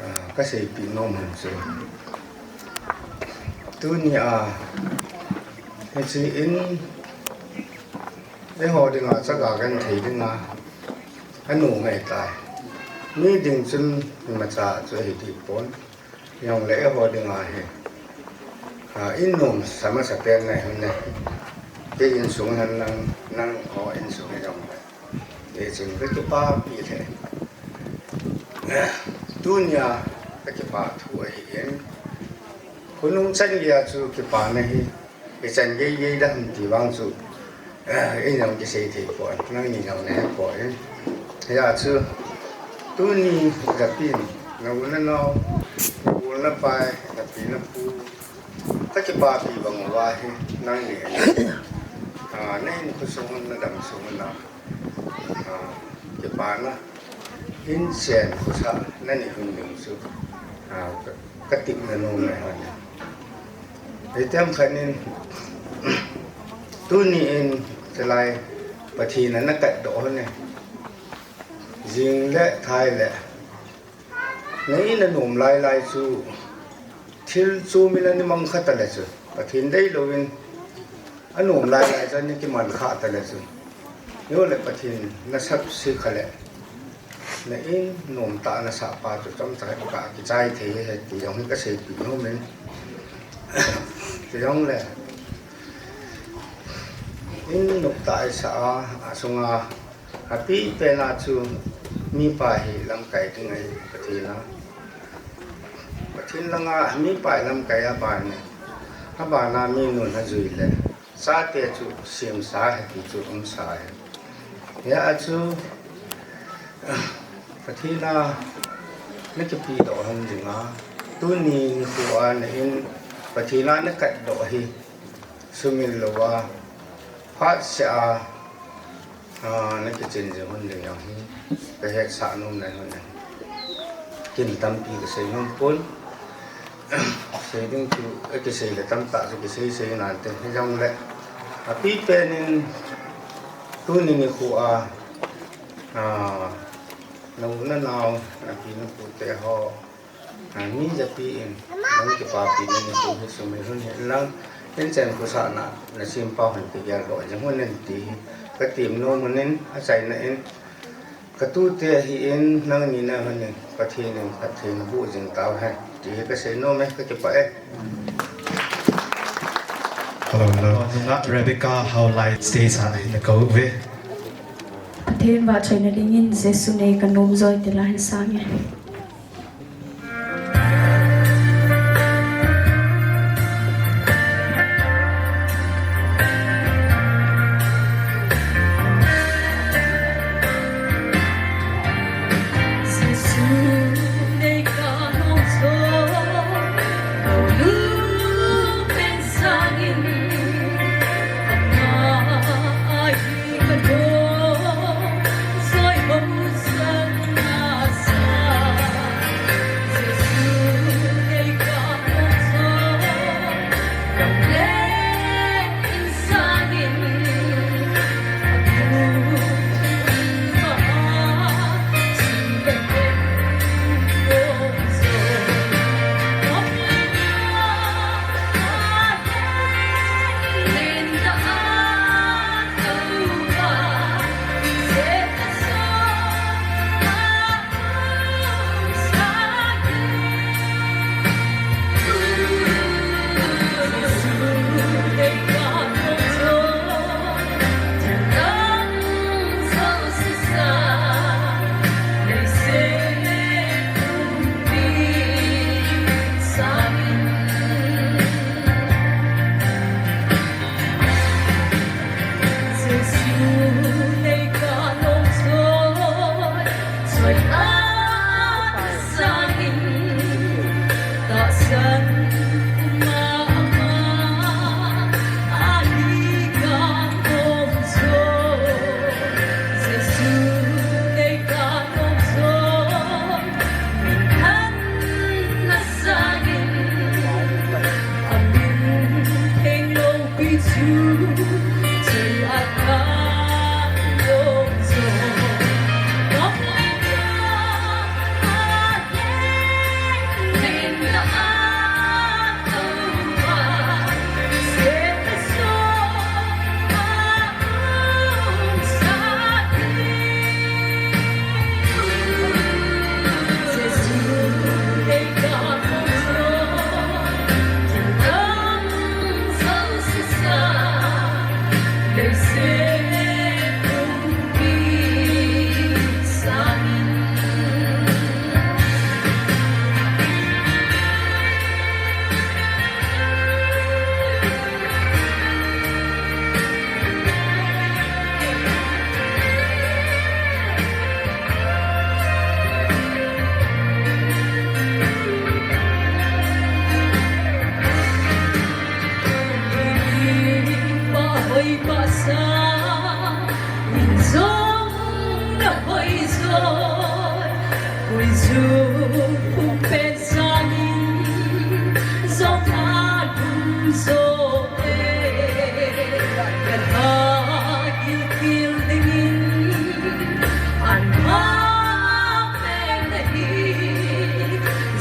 ah, kaseipeh nom hon chu, tunia hiche in eiho dinga chaga genthei dinga anom ahitai. Mi ding chun imacha chu ahi deh pon. Jongle eiho dinga hi, ah, in nomsa masapen nai hon e. Kei insung hen lang, nangho insung hi jongle, hichun kakipapi lheh. Tunia kakipah thu ahin, khonung chan geiya chu kipana hi ichan geigei dem ti vang chu, eh, eijong kisei thei poi, nangni jong nahe poi. Hijeh chun tuni japin, na u na nao, na u na pai, napi napu, kakipapi bang uva hi nangni, ah, nahinkho sung, nadam sung a, ah, kipana inchen khosah nanei hon ding chu, ah, ka, katepna nom nai hon e. Hitem khat in, tuni in, chulai Pathen in nakatdoh hon e. Jing le thai le, na in anom lailai chu, thil chom in ana mang kha tale chun, Pathen deilouvin anom lailai chu ana kiman kha tale chun, jongle Pathen nasapse kha le, na in nomtah nasah pa chu chomcha khat kichai thei ahi ti jong hi kaseipeh nom in. Chujongle in nomtah isah a, asunga apehpen a chu mipa hi lamkai ding ahi, Pathen a, Pathen langa mipa hi lamkai, aban, abana mi nun ajui le chate chu semsa ahi ti chu umsa ahi. Hijeh chun Pathen a nakipedoh hon dinga, tuni nikho a na in Pathen a nakatdoh hi sumil louva, phatseh a, ah, nakichen jing hon ding jong hi kahetsah nom nai hon e. Ken tampi kasei nom pon. Sei ding chu akisei le tamtah chu kisei sei nante, hijongle apehpen in tuni nikho a, ah, na u na nao, napi napu teho, ah, mi japi in nang kipapi in nikho hi sumil hon hen lang, inchen khosahna nasem pa hon kigeldoh jing hon in ti hi katem nom hon in, achaina in katute ahin, nangni nahon in Pathen in phatthei naboh jing tauhen ti hi kasei nom e, kakipah e. Nunga Rebecca Haolai stage a hin kou ve. Pathen vahchoina dingin Jesu nei kanom joi ti la hin sang e.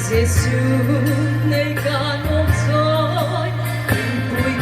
Jesu nei kanom joi, pui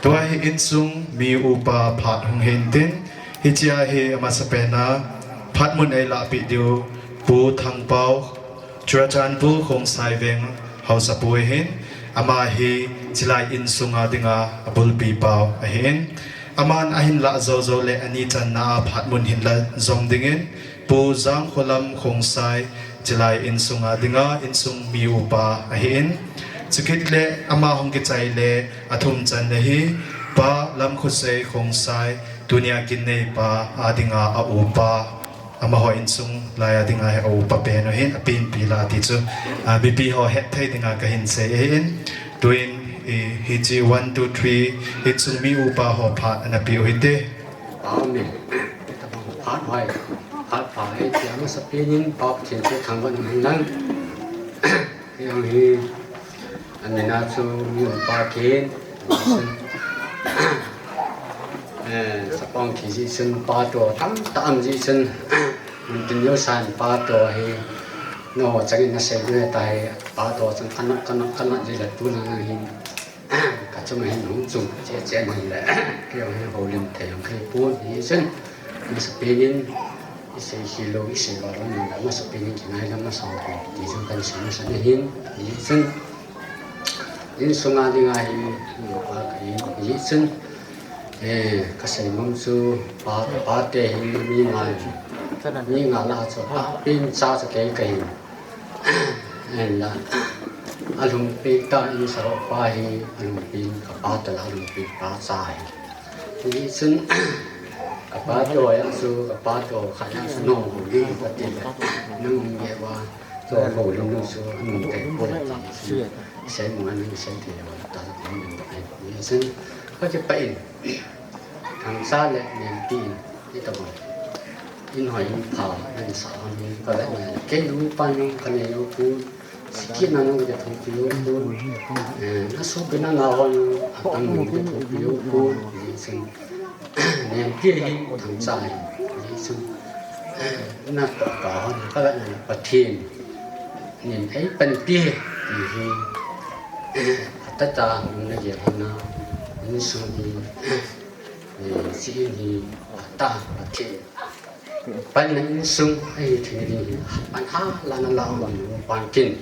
Tua hi insung mi upa phat hung hintin, hichea hi amasapen a phat mun eilahpeh diu Pu Thangpau, Churachandpur Khongsai Veng haosapu ahin, Ama hi chilai insunga dinga abulpi pau ahin. Aman ahin lah jou jou le ani channa a phat mun hin la jom dingin Pu Jangkholam Khongsai chilai insunga dinga insung mi upa ahin. Chukit le ama hung kichai le athum channa hi Pa Lamkhosei Khongsai tunia kin neipa a dinga a upa. Amaho insung laiya dinga hi a upa pen u hin, a penpi la ti chu, a, mipi ho het thei dinga kahin sei ahin. Tuin, i, hiche one, two, three, insung mi upa ho phat ana pe u hite. Amen. Phat hoi, phat pha e, tia masapen in Pa Pathen chu thangvah in umhen lang. Kei jong hi, amina chu mi upa ken, eh, chapang thi jeh chun pa toh tamtah um jeh chun, mun tin jousen pa toh hi, nangho changin nasei diu ahitai, pa toh chun kana, kana, kana jeh le tulang hin, kachunga hin hung chung che che man le, kei jong hin houlim thei jong kahi pon, hijeh chun, masapen in, isei hilou, isei valou, masapen in kingai lam masa ho, ti chu kahin sei masa ahin, hijeh chun, insunga dinga hi, nupa kahi, hijeh chun, eh, kasei nom chu, pa, pate hin mi nga, mi nga lah a chu, pa pen cha chu kei kahin. Ahinla, alhumpi tah in saropa hi, alhumpi kapa tah la, alhumpi pa cha hi. Hijeh chun, kapa toh a chu, kapa toh khat a chu nong houlim kati le, nang um nge uva, toh houlim nu chu, anung tei poi ti chu, sei mun a nang sei thei uva, ta houlim ta. Hijeh chun, kakipah in, Thangcha le Nempi in, hitobang in hoi in pha, in sa hon in, kavet na, kei nupa nung kanei u pon, sikit na nung kathopi u pon, eh, nasopi nana ho nung, atam nung kathopi u pon, hijeh chun, Nempi hin, Thangcha hin, hijeh chun, eh, natoh ka hon, kavet na, Pathen in eipanpi, ti hi, eh, atah tah, nung nagel hon na, insung hi, Eh, hiche in hi, atah, Pathen. Panna insung, ahi thei ding hi, pan hala nala um uva pan kin.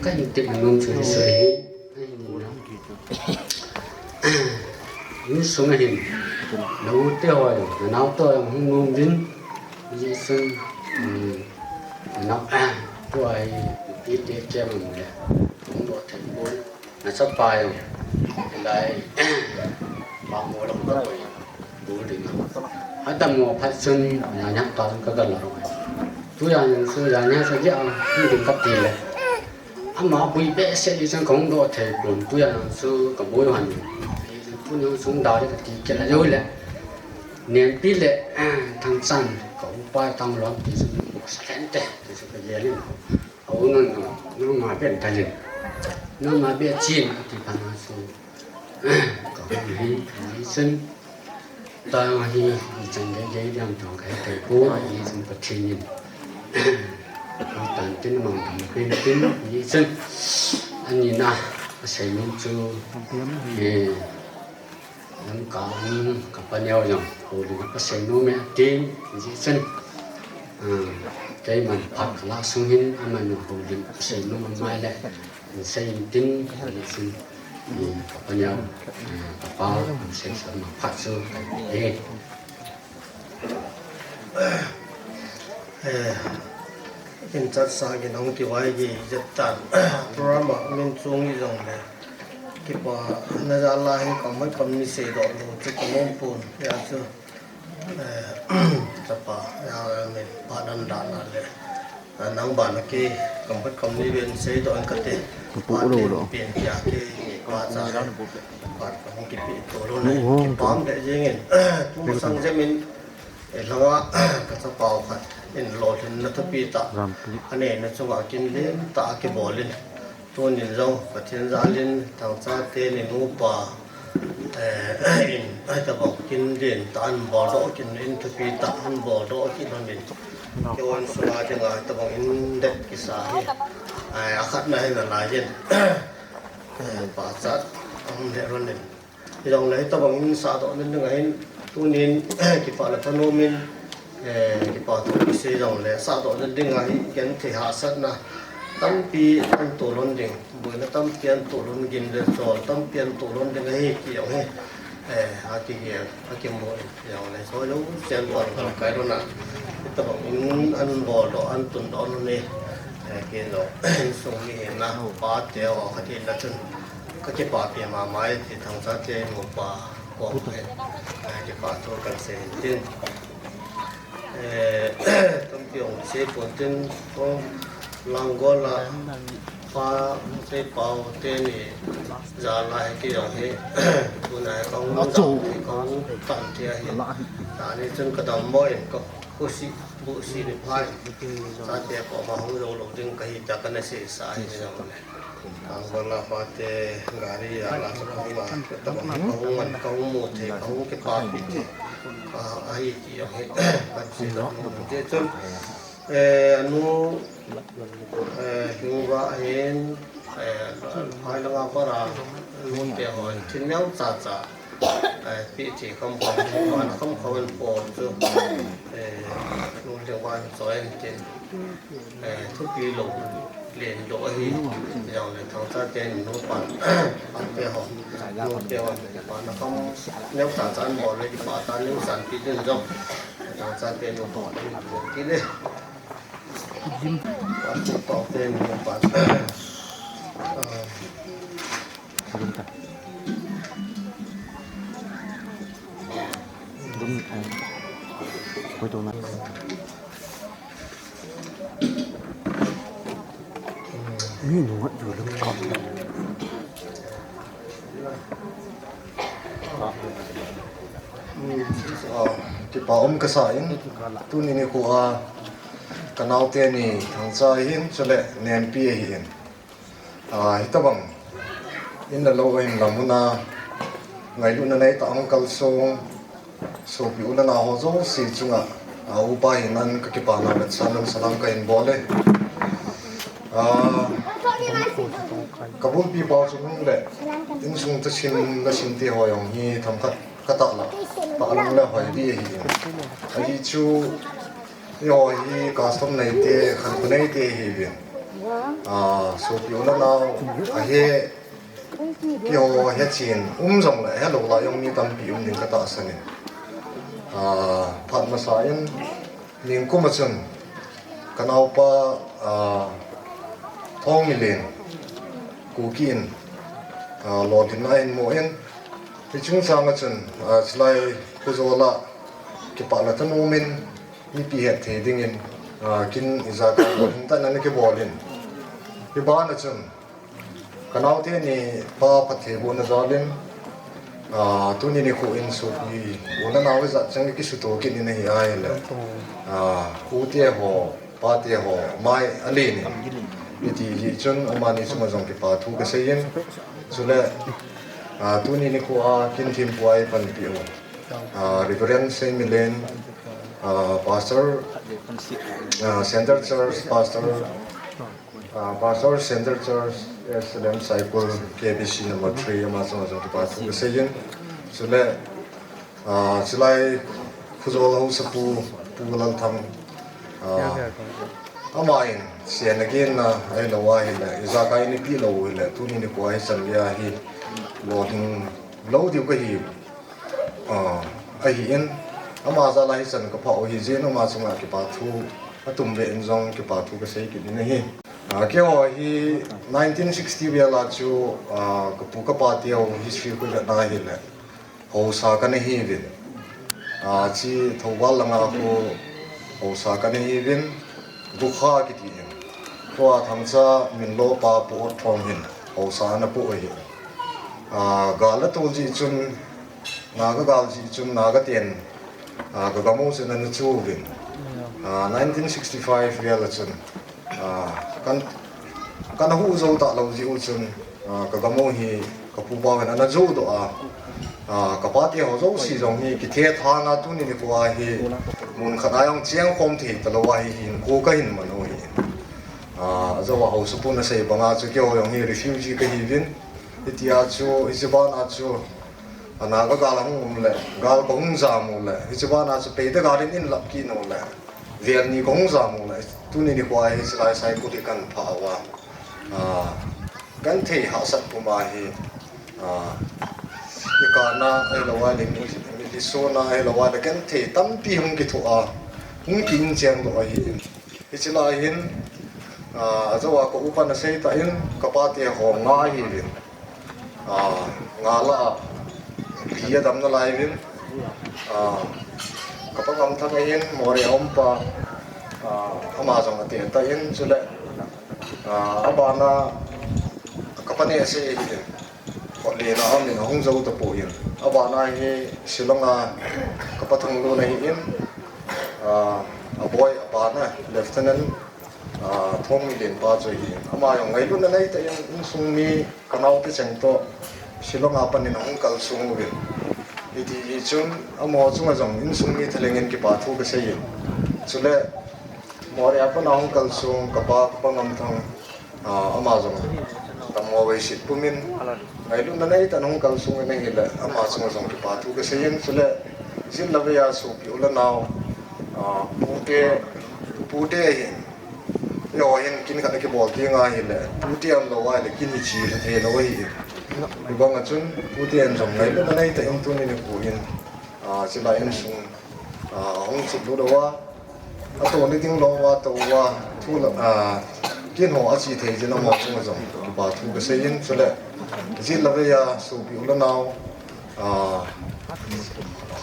Kahin tepna nom chu hiche hi, ahi ni na. Insung ahin, na u te ho, na nao te ho, hung nom uvin. Hijeh chun, um, na nao, tua hi, pi te ke ma mu le, hung doh thei pon. Nachapa jong, hilai, Mangmo lam ka koi, bul ding a. Adammo phat chun, Jania ta jong ka gal la rong. Tujan jong chu, Jania chu dia, hung ding kati le. Ama bui behseh jeh chun kahung doh thei pon, tujan jong chu kaboi u ahin. Tuni jong chu da le kati kit la jong le. Nempi le, Thangchan, ka upa tang lom ti chun, sa lheh te, ti chu ka gel in. Au, nang, nang, nangma beh dalin. Nangma beh chin, ati phat na chu. Ka hung hi, hi chun. Tang hi, hi chang gei gei diam tong kai kai ko, hi chun Pathen in. Tan tin mang tan pin pin, hi chun. Ani na, asei nom chu. He. Lamka hung ka pa neo jong, houlim a ka sei nom e atin, hijeh chun, ah, keiman phat ka la sung hin, aman houlim a ka sei nom a mai le, in sei in tin, hijeh chun, um, ka pa neo, ah, ka pa, um, sei sa ma phat chu, ka he. Eh, in chat sa gin hung ti vai gi jet tan, program a min chung i jong le. Kipa, na jal a hi kam hoi kam ni seidoh lou chu ka nom pon. Hia chu, eh, chapa, hia min pa dan dan a le. Ah, nang ban a kei kam hoi kam ni ven seidoh in kate. Ka pu lo lo. Pen pia kei pa cha. Pa ka hung kipe to lou na. Kipah le jeng in. Tu masang jeng in. Eh, langa, ka chapa u khat in lolhinna thupi tah. Ane na chunga kin lentah a kibol in. Tunin jong, Pathen jal in, Thangcha teni nupa, eh, in, ahi tabang kin lentah an bol doh kin in thupi tah an bol doh kin hon in. Kei hon sunga dinga tabang in det kisa hi. Ai, akhatna hi nalai in. Eh, pachat, ahung le ron in. Hijongle hitabang in sahdoh na dinga hin, tunin, kipah le thanom in, eh, kipa thu kisei jongle sahdoh na dinga hi, genthei hahsatna, Tampi an tolon ding, boina tampi an tolon, gin le chol tampi an tolon ding ahi ti jong hi, eh, akigel, akimu jong le, so jong chen pan kan kai lona, hitabang in an bol doh, an tun doh lon e, eh, ken jong, insung mi hina, pa te ho khat hina chun, ka kipapi mama e ti Thangcha te nupa, ko, eh, eh, kipa thu kan sei hin tin. Eh, tampi jong sei pon tin, ko Langol a pa, sei pau te ni jal a hi kei jong hi, tuna hi kong jam thei, kong pan thei ahi. Tani chun ka dammo in ka khusi, busi ni phai. Chate koma hung jou lou ding kahi tia kana seisa ahi jong le. Langol a pa te gari a la chu kahung a, ka hung man, kahung mu thei, kahung kipapi thei. Ah, ahi ti jong hi, kan sei jong mu thei chun, eh, anu, eh, Hingva hin, eh, phai langa para, nu te ho, thin neocha cha, eh, pi thei kham kham, man kham kham an po chu, eh, nu le van choi an tin. Eh, thupi lou, len lou ahi, jong le Thangcha te nupa, pa te ho, nu te ho, pa na kham, neocha cha an bol le, pa ta neu san pi din jong, Thangcha te nupa, ti le. Pa te nupa. Ah. Dum, eh, koi to na. Mi nungat ju lung kap. Ah, kipa um kasa in, tuni nikho a, ka nao teni Thangcha hin, chule Nempi ahin. Ah, hitabang in le lou ahin lam hon a, ngailutna neitah a hung kalsong, sopi u le nao ho jouse chunga, ah, upa hinan ka kipana vetsahna salam kahin bol e. Ah, ka bulpi pau chu hung le, insung thusim le sim te ho jong hi themkhat ka tahlang, tahlang le hoi ding ahi. Ahi chu, eiho hi custom neite, khankho neite ihiuvin. Ah, sopi u le nao, ahe, keiho hechen um jongle, helou lai jong mi tampi um ding ka tahsan in. Ah, phat masa in, ningkum a chun, ka naopa, ah, Thongmilen, Kuki in, ah, lolhinna ahin mu in, hiche chungchang a chun, ah, chulai Khujol a kipah le thanom in, mipi hetthei dingin, ah, kin ijakai lolhin tah in ana kibol in. Hiche ban a chun, ka nao teni pa phattheibohna jal in, ah, tuni nikho in sopi u le nao ijat chang kisuto kit in ahi ahile, ah, u te ho, pa te ho mai alen in, hiti hi chun amani chunga jong kipa thu ka sei in, chule, ah, tuni nikho a kin thempu a eipanpi u, ah, Reverend Seimilen, ah, Pastor, ah, Center Church Pastor, ah, Pastor Center Church, S L M Saikul, K B C number three, ama chunga jong kipa thu ka sei in. Chule, ah, chulai Khujol haosapu, Pu Lalthang, ah, ama in, sen agenna, ahilou ahile, ijakai in eipeh lou u hile, tuni nikho a hichan geiya hi, lolhing lou diu kahi. Ah, ahin, ama jal a hichan ka phah u ahi jeh in ama chunga kipa thu, atum ve in jong kipa thu ka sei kit in ahi. Ah, keiho hi nineteen sixty vel a chu, ah, ka pu ka pa te ho history khu vetna ahile, haosa kana hiuvin. Ah, hiche Thoubal langa khu haosa kana hiuvin, Gukha kiti in. Tua Thangcha Minlo pa Pu Otthong hin haosa ana pu ahi. Ah, gal ato jeh chun, Naga gal jeh chun Naga ten, ah, ka gam u chun ana chu uvin. Ah, nineteen sixty-five vel a chun, ah, kan, kana hu jou talou jeh u chun, ah, ka gam u hi ka pu pa hin ana jo doh a. Ah, ka pa te ho jouse jong hi kithe tha na tuni nikho a hi mun khat a jong cheng khom thei talou a hi hinkho kahin man u ahi. Ah, ajou a haosapu in asei banga chu keiho jong hi refugee kahiuvin. Hitia chu, hiche ban a chu, a Naga gal ahung um le, gal kahung jam u le, hiche ban a chu Paite gal in eilap kit u le, Vel ni kahung jam u le, tuni nikho hi chilai Saikul hi kahin phah uva, ah, genthei hahsat puma hi, ah, ikana ahilou le mi, mi lisona ahilou le genthei tampi hung kithoh a, hung ki-in cheng doh ahi. Hiche lai hin, ah, ajou a ka upa na sei tah in, ka pate ho nga ahiuvin. Ah, nga lah a, li adam nalai uvin. Ah, ka pa Ngamthang ahin, Moreh a um pa, ah, ama jong ateh tah in, chule, ah, abana ka pa Nehsei ahin, Hollien a um in ahung jou tapon. Abana hi Shillong a ka pa Thanglu ahin, ah, aboi abana Lieutenant, ah, Thongmilen pa chu ahin. Ama jong ngailutna nei tah in insung mi ka naote cheng toh Shillong a pat in ahung kalsong uvin. Hiti hi chun amaho chunga jong insung mi thalheng in kipa thu kasei in. Chule Moreh a pat in ahung kalsong ka pa, ka pa Ngamthang, ah, ama jong tammo vei sit pumin ngailutna nei tah in ahung kalsong in ahile ama chunga jong kipa thu kasei in. Chule jin le vei a sopi u le nao, ah, pute, pute ahin. Eiho hin kin khat akibol ding ahile, pute aum lou ahile, kin hi chi lha thei lou ahi. Hibang a chun, pute in jong ngailutna nei tah in tuni nikho hin, ah, chilai insung, ah, hung chih lut uva, atoh ni ding lou uva, atoh uva, thu la, ah, kin ho achi thei jin amaho chunga jong kipa thu kasei in, chule, jin le vei a sopi u le nao, ah,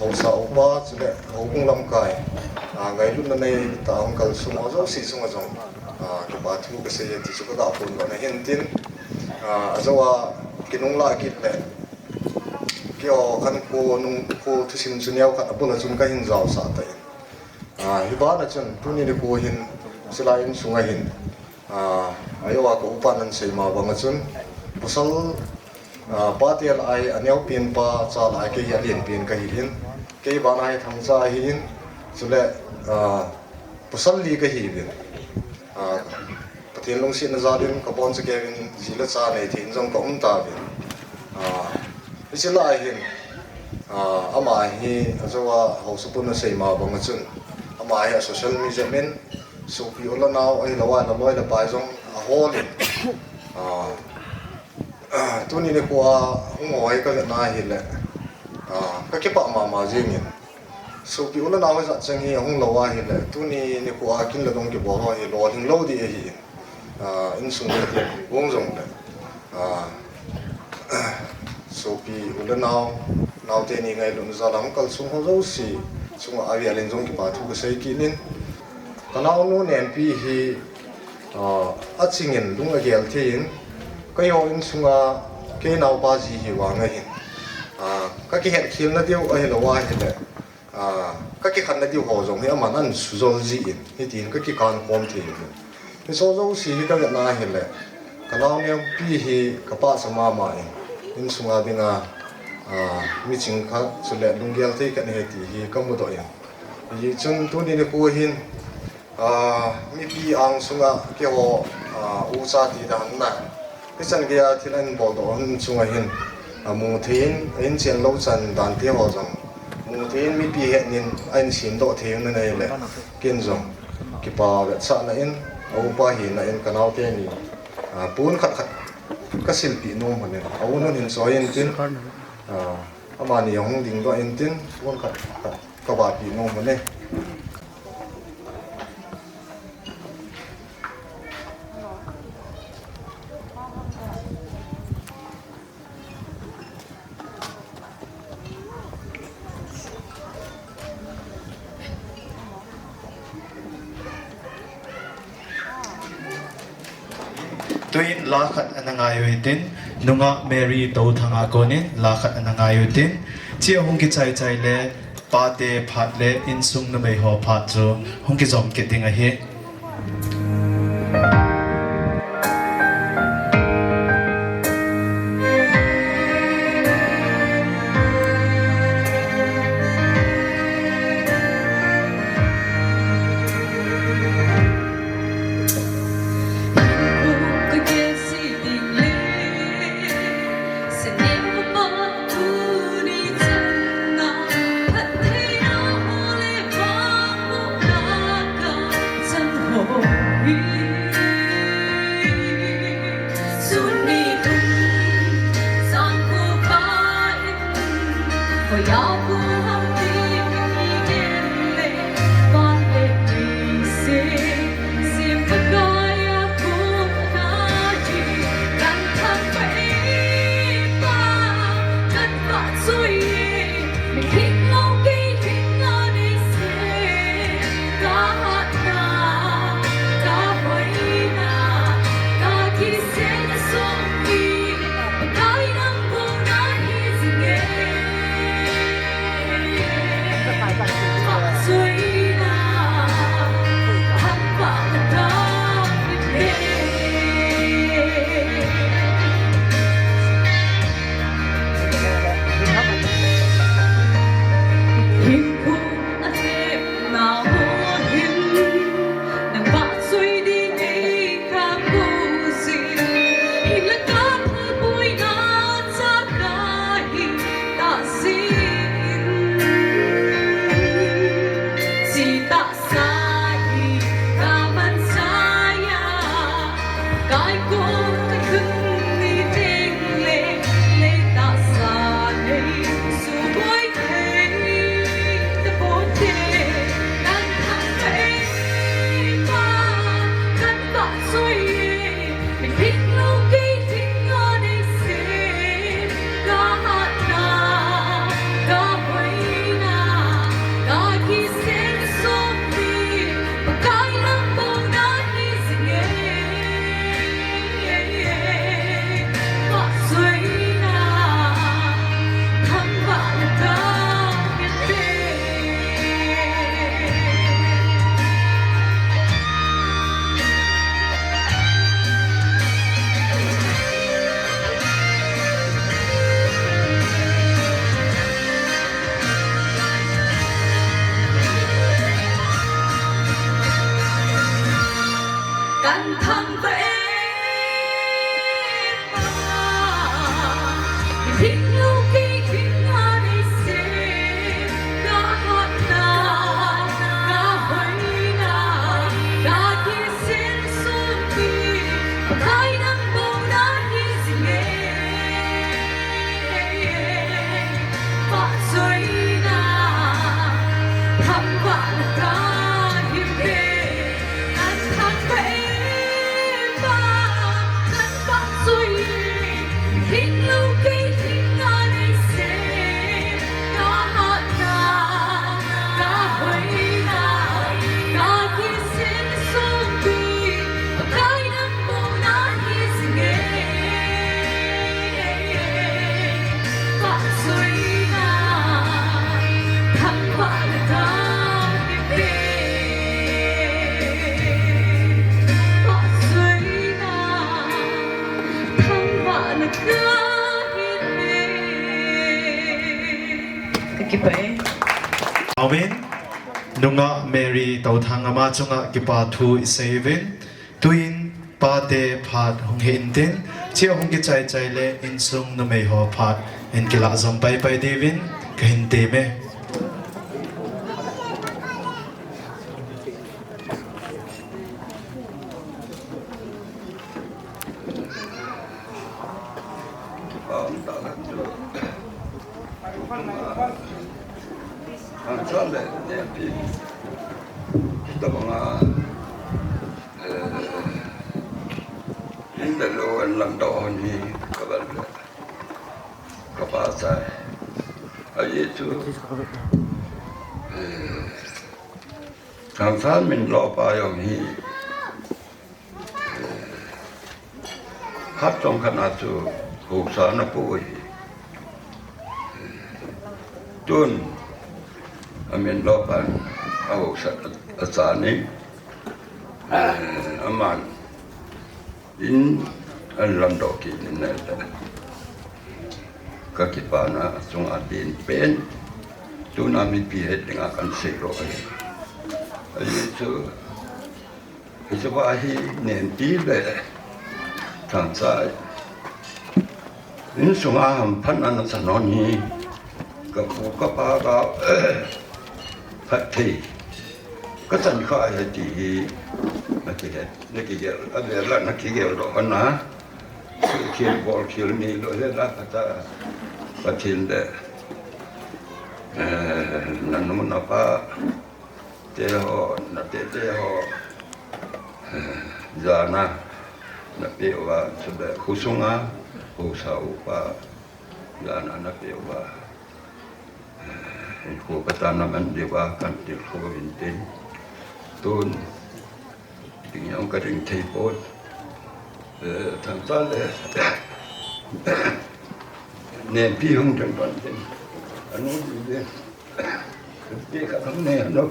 haosa upa, chule houbung lamkai, ah, ngailutna nei tah a hung kalsong ho jouse chunga jong, ah, kipa thu kasei e ti chu ka ga phongdoh na hin tin, ah, ajou a kinung lah kit le, keiho khankho nungkho thusim chu neo khat abul a chun kahin jaosah tah in. Ah, hibana chun, tuni nikho hin, chilai insung a hin, ah, ajou a ka upa nan sei ma bang a chun, pasal, ah, pate lah a hi aneopen pa, cha lah a hi kei hi alenpen kahi in, kei bana hi thangcha ahi in, chule, ah, pasal li kahiuvin. Ah, Pathen lungsetna jal in ka boncha kei uvin ji le cha nei thei in jong ka um tauvin. Ah, hiche lai hin, ah, ama hi ajou a haosapu na sei ma bang a chun, ama hi a social media min, sopi u le nao ahilou a, loi le pai jong ahol in. Ah, tuni nikho a hung ho hi ka vet na ahile, ah, ka kipah mama jeng in. Sopi u le nao jat cheng hi ahung lou ahile, tuni nikho a kin le dong kibol ho hi lolhing lou ding ahi. Ah, insung le ti gong jong le, ah, sopi u le nao, naote ni ngailutna jal a hung kalsong ho jouse chunga avel in jong kipa thu kasei kit in. Ka naonu Nempi hi, ah, aching in lung agel thei in, keiho insunga kei naopa ji hi vang ahin, ah, ka kihetkhel na diu ahilou ahile, ah, ka kikhen na diu ho jong hi aman ahin sujol jin, hitin ka kikan khom thei in. Hiche jouse hi ka vet na ahile, ka nao Nempi hi ka pahcha mama in, insunga dinga, ah, miching khat, chule lunggel thei khat ahi ti hi ka mudoh in. Hichun tuni nikho hin, ah, mipi ang sunga keiho, ah, ucha ti dan na, hichan geiya thil ahin boldoh hun chunga hin, ah, mu thei in, ahin chen lou chan dan te ho jong mu thei in, mipi hetnin ahin semdoh thei un ahile, ken jong kipa vetsahna in, a upa hina in ka naote ni, ah, pon khat khat ka silpeh nom un, a u nun hin choi in tin, ah, amani ahung dingdoh in tin, pon khat khat ka vahpeh nom un e. Tuin la khat ana ngai u hitin, nungah Mary Touthang a konin la khat ana ngai u hitin, hiche a hung kichai chai le, pate phat le insung numei ho phat chu hung kijom kit ding ahi. Ka kipah e. Amen. Nungah Mary Touthang ama chunga kipa thu i sei uvin. Tuin pate phat hung hi intin, chia hung kichai chai le insung numei ho phat in kilah jom pai pai diuvin ka hin tem e. Ang chale ne pi. Kita banga, eh, in the low and lam down hi ka bal le. Ka pa chai. Ahi chu, eh, Thangsan min lo pa jong hi. Khat chom khat na chu husa na pu hi. Tun, amin lo pan, a husa a, a cha ni. Eh, aman, in, an lam doh kit in na ta. Ka kipana, chunga tin pen. Tuna mipi het dinga kan sei lo ahi. Ahi chu, Hiche pa hi Nenpi le Thangchai insunga hamphatna ana chan hon hi ka pu ka pa ka phatthei ka chan kha ahi ti hi na kihet, na kigel, a vel a na kigel doh hon a. Khel bol khel ni lo he la ka ta Pathen le, eh, na nu na pa te ho, na tete ho, eh, jana na pe uva, chule kho sunga husa upa jana na pe uva, eh, kho kata na man diuva kan tilkhou vin tin. Tun, ding jong ka ding thei pon. Eh, Thangchai le Nenpi hung ding pan tin. Anu ding ding. Pi ka thang ne no.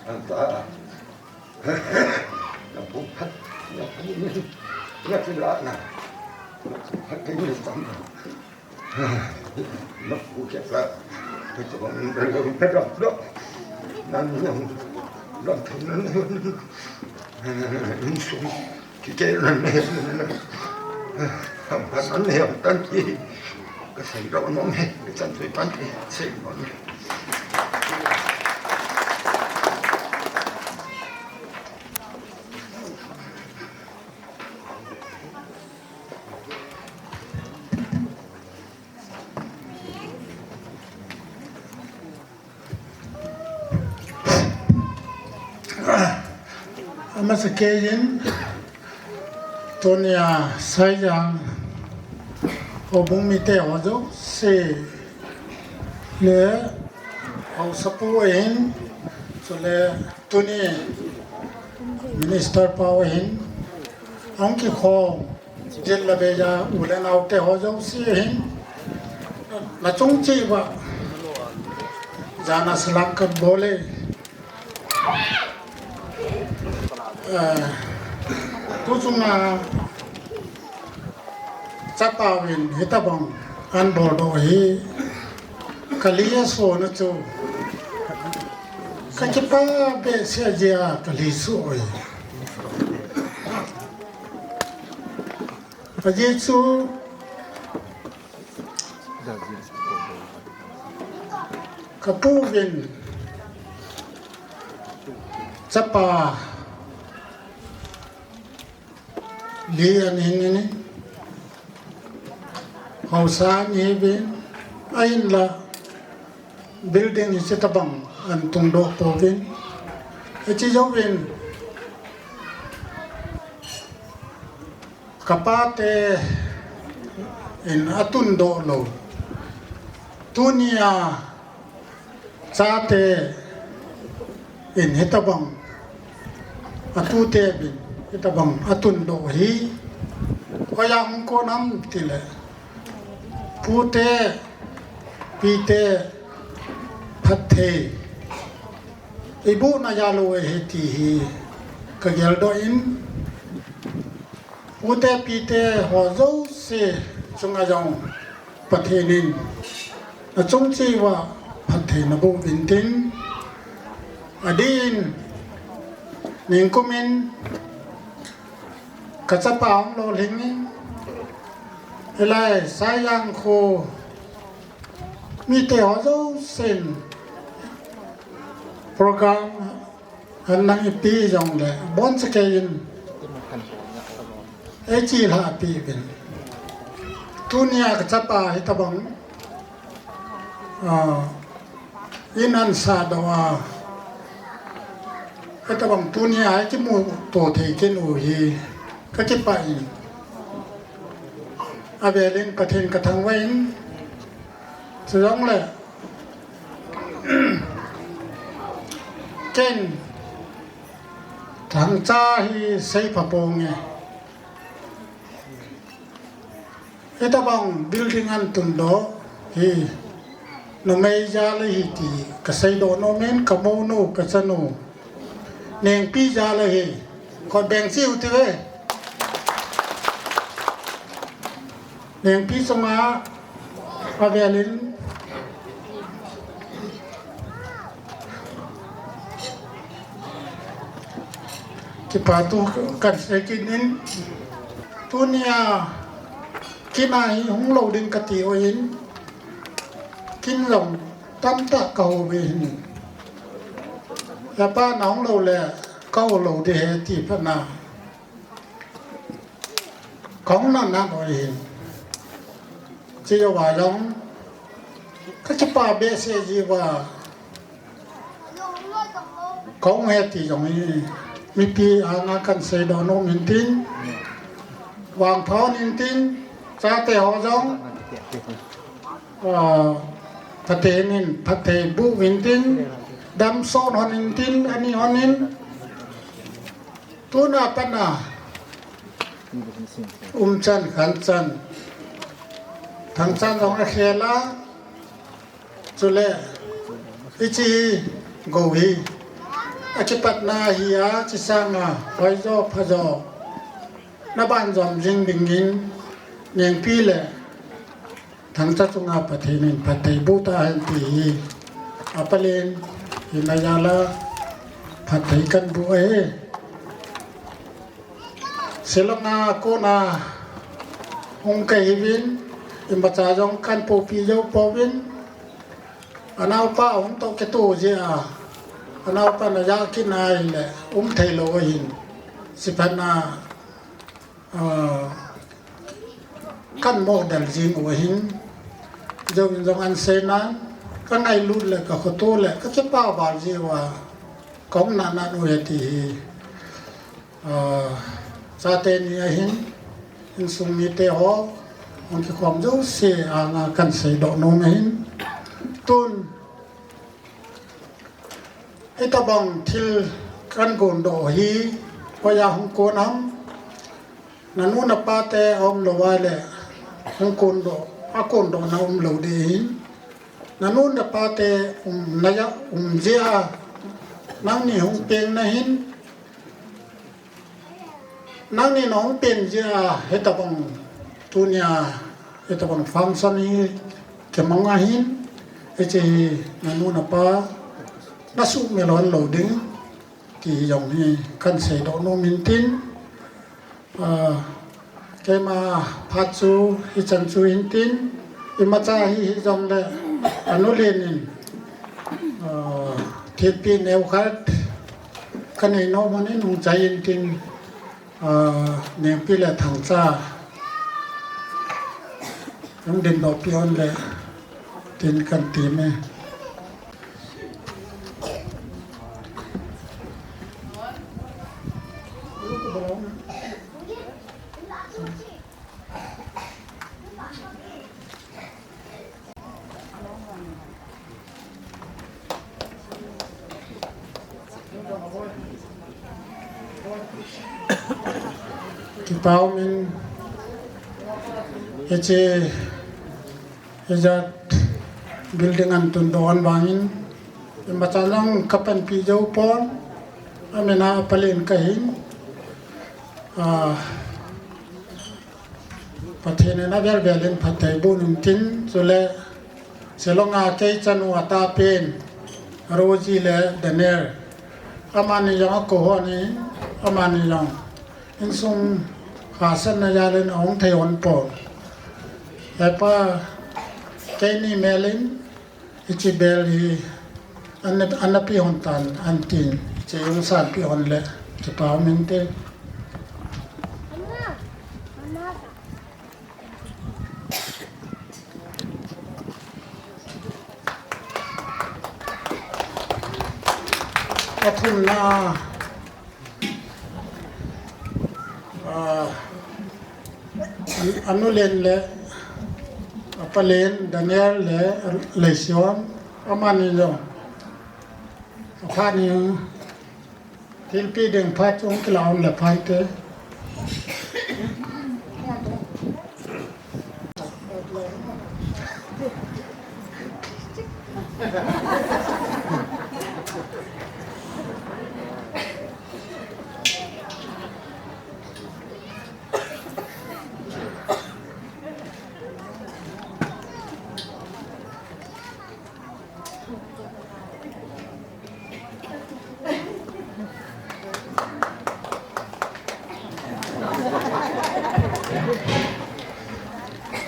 Anta. Na pu phat, na pu ni, na ti la na. Na pu phat ni tam. Na pu ke sa, ke to ni, na pu phat do. Na ni, na pu phat do. Insung. Kikei na ne, hampa na ne, hamtan ki. Ka sei rau nom e, ka chan sei pan ki, sei nom e. Amasa keiyin, tunia Saijang houbung mite ho jouse le haosapu ahin, chule tuni minister pa ahin, ahung kikhom jin le beija u le nao te ho jouse hin, na chung cheh uva jana salam kan bol e. Eh, tu chunga chapang in hitabang an bol doh hi, ka li a sona chu ka kipa behseh jeh a ka li suh e. Ajeh chu Ka pu vin chapa li an hin in, haosa an hi vin, ahinla building hi hitabang an tungdoh pouvin. Hiche jouvin ka pate in atun doh lou. Tunia chate in hitabang, atute vin hitabang atun doh hi. Hoiya hung kon ham tile, pute, pite, phatthei iboh na jal u ahi ti hi ka geldoh in, pute pite ho jouse chunga jong Pathen in na chung cheh uva phatthei na boh uvin tin, adin, ningkum in ka chapa hung lolhing in, hilai Saijang kho mite ho jousen program an nang ipi jongle boncha kei in, ei chilhah peh uvin. Tunia ka chapa hitabang, ah, in an sahdoh a, hitabang tunia ei kimuto thei kit u hi ka kipah in, avel in Pathen ka thangvah in, chujongle ken Thangcha hi seipha ponge. Hitabang building an tundoh hi numei jal ahi ti ka seidoh nom in, ka mounu, ka chanu, Nengpi jal ahi. Khut beng cheh u hite. Nengpi chunga avel in kipathu kasei kit in, tunia kin a hi hung lou ding kati uvin, kin jong tamtah kahou uve hin. Hepa, nahung lou le kahou lou ding ahi ti phatna kahung nat nat u ahin. Chujouva jong ka kipah behseh jeh uva kahung he ti jong hi mipi anga kan seidoh nom in tin, vangpha un in tin, chate ho jong, ah, Pathen in phatthei boh uvin tin, damsot hon in tin, ani hon in, tuna patna umchan khanchan, thangchan jong akhel a, chule hiche gou hi akipatna ahi a, hiche sanga hoijo phajo nabanjom jing dingin Nengpi le Thangcha chunga Pathen in phatthei boh tahen ti hi apalen, hinla jal a phatthei kahin boh ahi. Shillong a kona hung kahiuvin, imacha jong kahin pohpi jou pouvin, anaopa hung toh kitoh jeh a, anaopa najah kit na ahile um theilou ahin, chuphat na, ah, kahin model jing u ahin, jouvin jong ahin seinan, kangailut le kakhoto le kakipah val jeh uva kahung nat nat u ahi ti hi, ah, chate ni ahin, insung mite ho, hung kikhom jouse anga kahin seidoh nom ahin. Tun, hitabang thil kahin kondoh hi hoiya hung kon ham, nanu napate aumlou ahile hung kondoh, akondohna umlou ding ahin. Nanu napate um, najah um jeh a nangni hung peng nahin, nangni nahung peng jeh a hitabang tunia hitabang function hi kimang ahin, hiche hi nanu napa nasuhmil lhon lou ding ti jong hi kahin seidoh nom in tin, ah, keima phat chu hichan chu hin tin, imacha hi hijongle Anu Len in, ah, thilpi neo khat kanei nom in hung chai in tin, ah, Nengpi le Thangcha hung dingdoh peh un le tin kan ti me. Kipa um in, hiche, hijat building an tundoh vangin, imacha jong kapanpi jou pon, amin a Palen kahin, ah, Pathen in avel vel in phatthei boh in tin, chule Shillong a kei chanu a tapen, Rosie le Daniel, amani jong akou hon in, amani jong insung hahsatna jal in ahung thei hon pon. Hepa, keini mel in, hiche bel hi ana, ana pe hon tan, atin, hiche hung sanpeh hon le, kipa um inte. Athumna, ah, Anu Len le, Apa Len, Daniel le, Leision, amani jong. Aphani, thilpi ding phat hung kilah un le phante.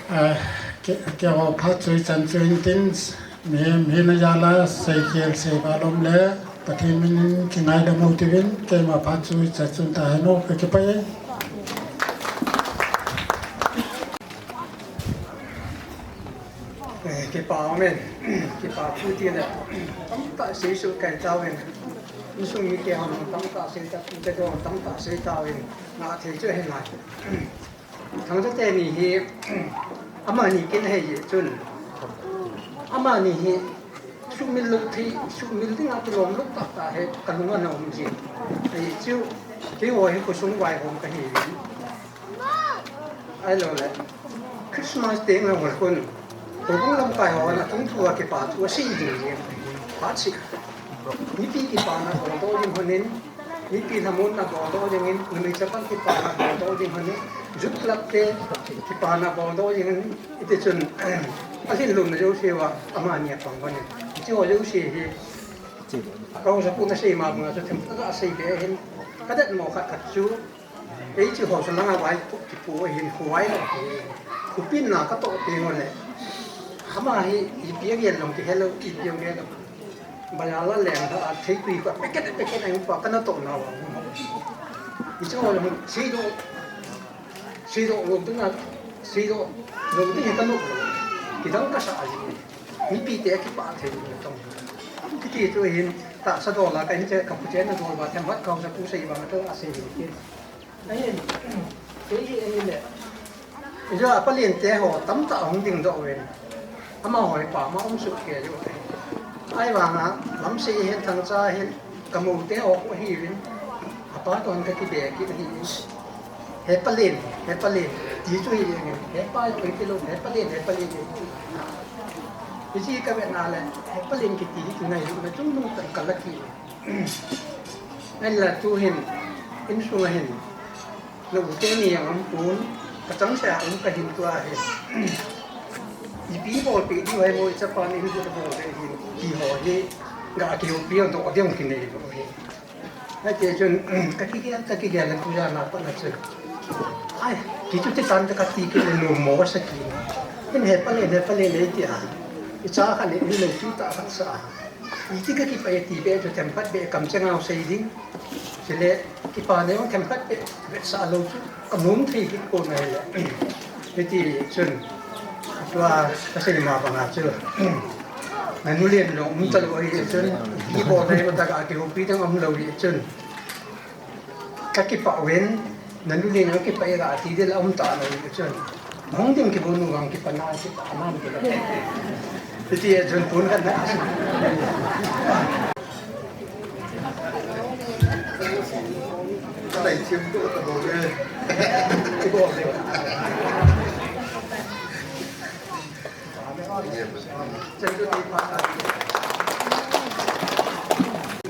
Ah, ke, keiho phat chu ichan chu intin, mi, mi na jal a seikhel seival um le, Pathen min in kingaidam u tin, keima phat chu ichan chun tahen, kakipah e. Eh, kipa um in, kipa thu ti le, tamtah seisoh kei tauvin. Insung mite hon tamtah sei ta, tute hon tamtah sei tauvin, ngaithei chu ahi nai. Thangcha teni hi, amani kin hei jeh chun, amani hi, sumil lou thei, sumil dinga kilom lou tahtah hi, kalung a na um jin. Ahi chu, keiho hi khosung vaihom kahi. Ahilou le, Christmas teng le hol khun, houbung lamkai hon athum thu a kipa thu asei ding jeng. Phat seh. Mipi kipana boldoh ding hon in, mipi lhamonna boldoh ding in, numei chapang kipana boldoh ding hon in, youth club te kipana boldoh ding in, hiti chun, alhin lhunna jouse uva, amani apang hon in. Hiche ho jouse hi, ka haosapu na sei ma banga chu themkhat a sei be hin, ka det mo khat khat chu, Ei chu haosa langa vai kipu ahin, khuai lou hi. Khupin na katoh teng ule. Ama hi ipi agel lou kihelou, ipi agel lou. Bazar a leng da a theitui kho packet, packet a hung pa kana toh nau a. Hichu lou seidoh, seidoh lou ding a, seidoh lou ding hi kanu. Kidang kasa a. Mipite kipah thei tong. Hiti chu hin tahsa dol a kahin che, kapu chena dol uva themkhat ka haosapu sei banga asei hi. Ahin, kei hi ahile, ijou a Palen te ho tamtah ahung dingdoh uvin. Amaho hi pama um soh kei u ahi. Ahivanga, Lamsei hin, Thangcha hin, ka mou te ho khu ahiuvin. Apa toh hin ka kibe kit ahi. He Palen, he Palen, ti chu hi jeng in. He pa chu hiti lou, he Palen, he Palen. Hiche ka ve na le, he Palen kiti hi kingailutna chungnung tah kal a ki. Ahinla tu hin, insung a hin, na u teni jong um pon, ka changseh a um kahin tua hin. Ipi bolpeh diu ham, ichapan in bu bolpeh hin, ti ho hi, ga kihoupi jong doh ding kinei lou hi. Hiti chun, ka kigel, ka kigel, tu jana pat na chun. Ai, kichu ti tan ka ti kit le numo sa ki. Hin he Palen, he Palen le ti a. Cha khat le in lo tu ta khat sa. Iti ka kipah e ti be chu themkhat be kamcheng a sei ding. Chule kipa nei themkhat be vetsah lou chu ka mum thei kit pon ahile. Hiti chun tua ka sei ma banga chu. Nanu len lou um talou ahi chun, kibol nei ma ta ka kihoupi ding um lou hi chun. Ka kipah uvin, nanu len ka kipah e ka ti ding la um talou hi chun. Hung ding kibol nu vang kipah na, kipah na kipah. Hiti chun pon khat na.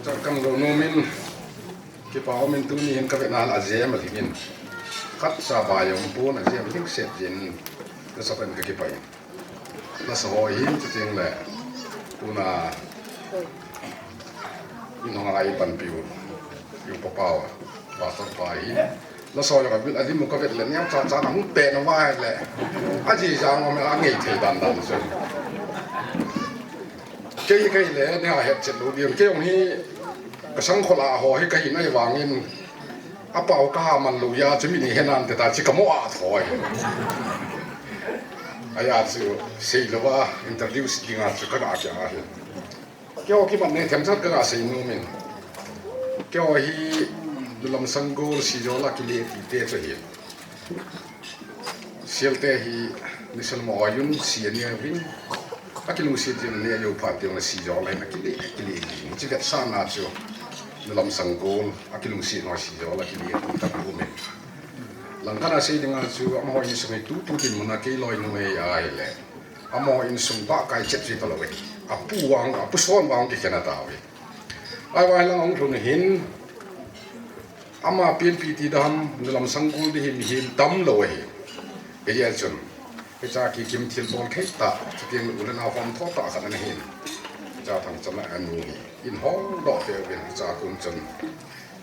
Chakam lo nomin, kipa umin tuni hin ka vetna a jem a lhingin. Khat sa ba jong pon a jem lhing set jin. Ka sa pen ka kipah in. Na sa ho hin chu ting le. Tuna in hong ai pan piu. Piu pa pau. Pastor pa hin. Na sa ho ka bil a lim ka vet le niam cha cha na hung pe na vai le. A ji jang om a ngei thei dan dan so. Kei, kei le, ni a het chet lou ding. Kei jong hi, ka sangkhol a ho hi ka hin ahi vangin, a pau ka ha man lou a, chu mi ni he nan te ta, chi ka mo a thoi. Ahi a chu, sei lou a, introduce ding a chu ka ga kia hi. Kei jong kiman nei themchat ka ga sei nomin. Kei jong hi, Nulam Sanggol, Sijol a kile ti te chu hi. Sial te hi, ni sel mo ayun, si ani avin. A kilungset jin ni ayo pha te na Sijol a na kile, kile ni. Chi vetsahna chu, Nulam Sanggol, a kilungset na Sijol a kile, tu ta ku me. Langkhat a sei ding a chu, amaho insung hi tu, tu dinmun a kei loi nu ei ahile. Amaho insung ba kai chet chi ta lou e. A pu vang, a pu son vang ki khen a ta ve. Ahivang lang hung lhun hin, Ama pianpi ti dam, Nulam Sanggol di hi mihem tam lou ahi. Kei a chun, hicha kikim thilbol thei ta, chuteng le u le nao hom tho ta khat ana hin. Hicha Thangcham a anu hi, in hong doh te uvin, hicha kon chun.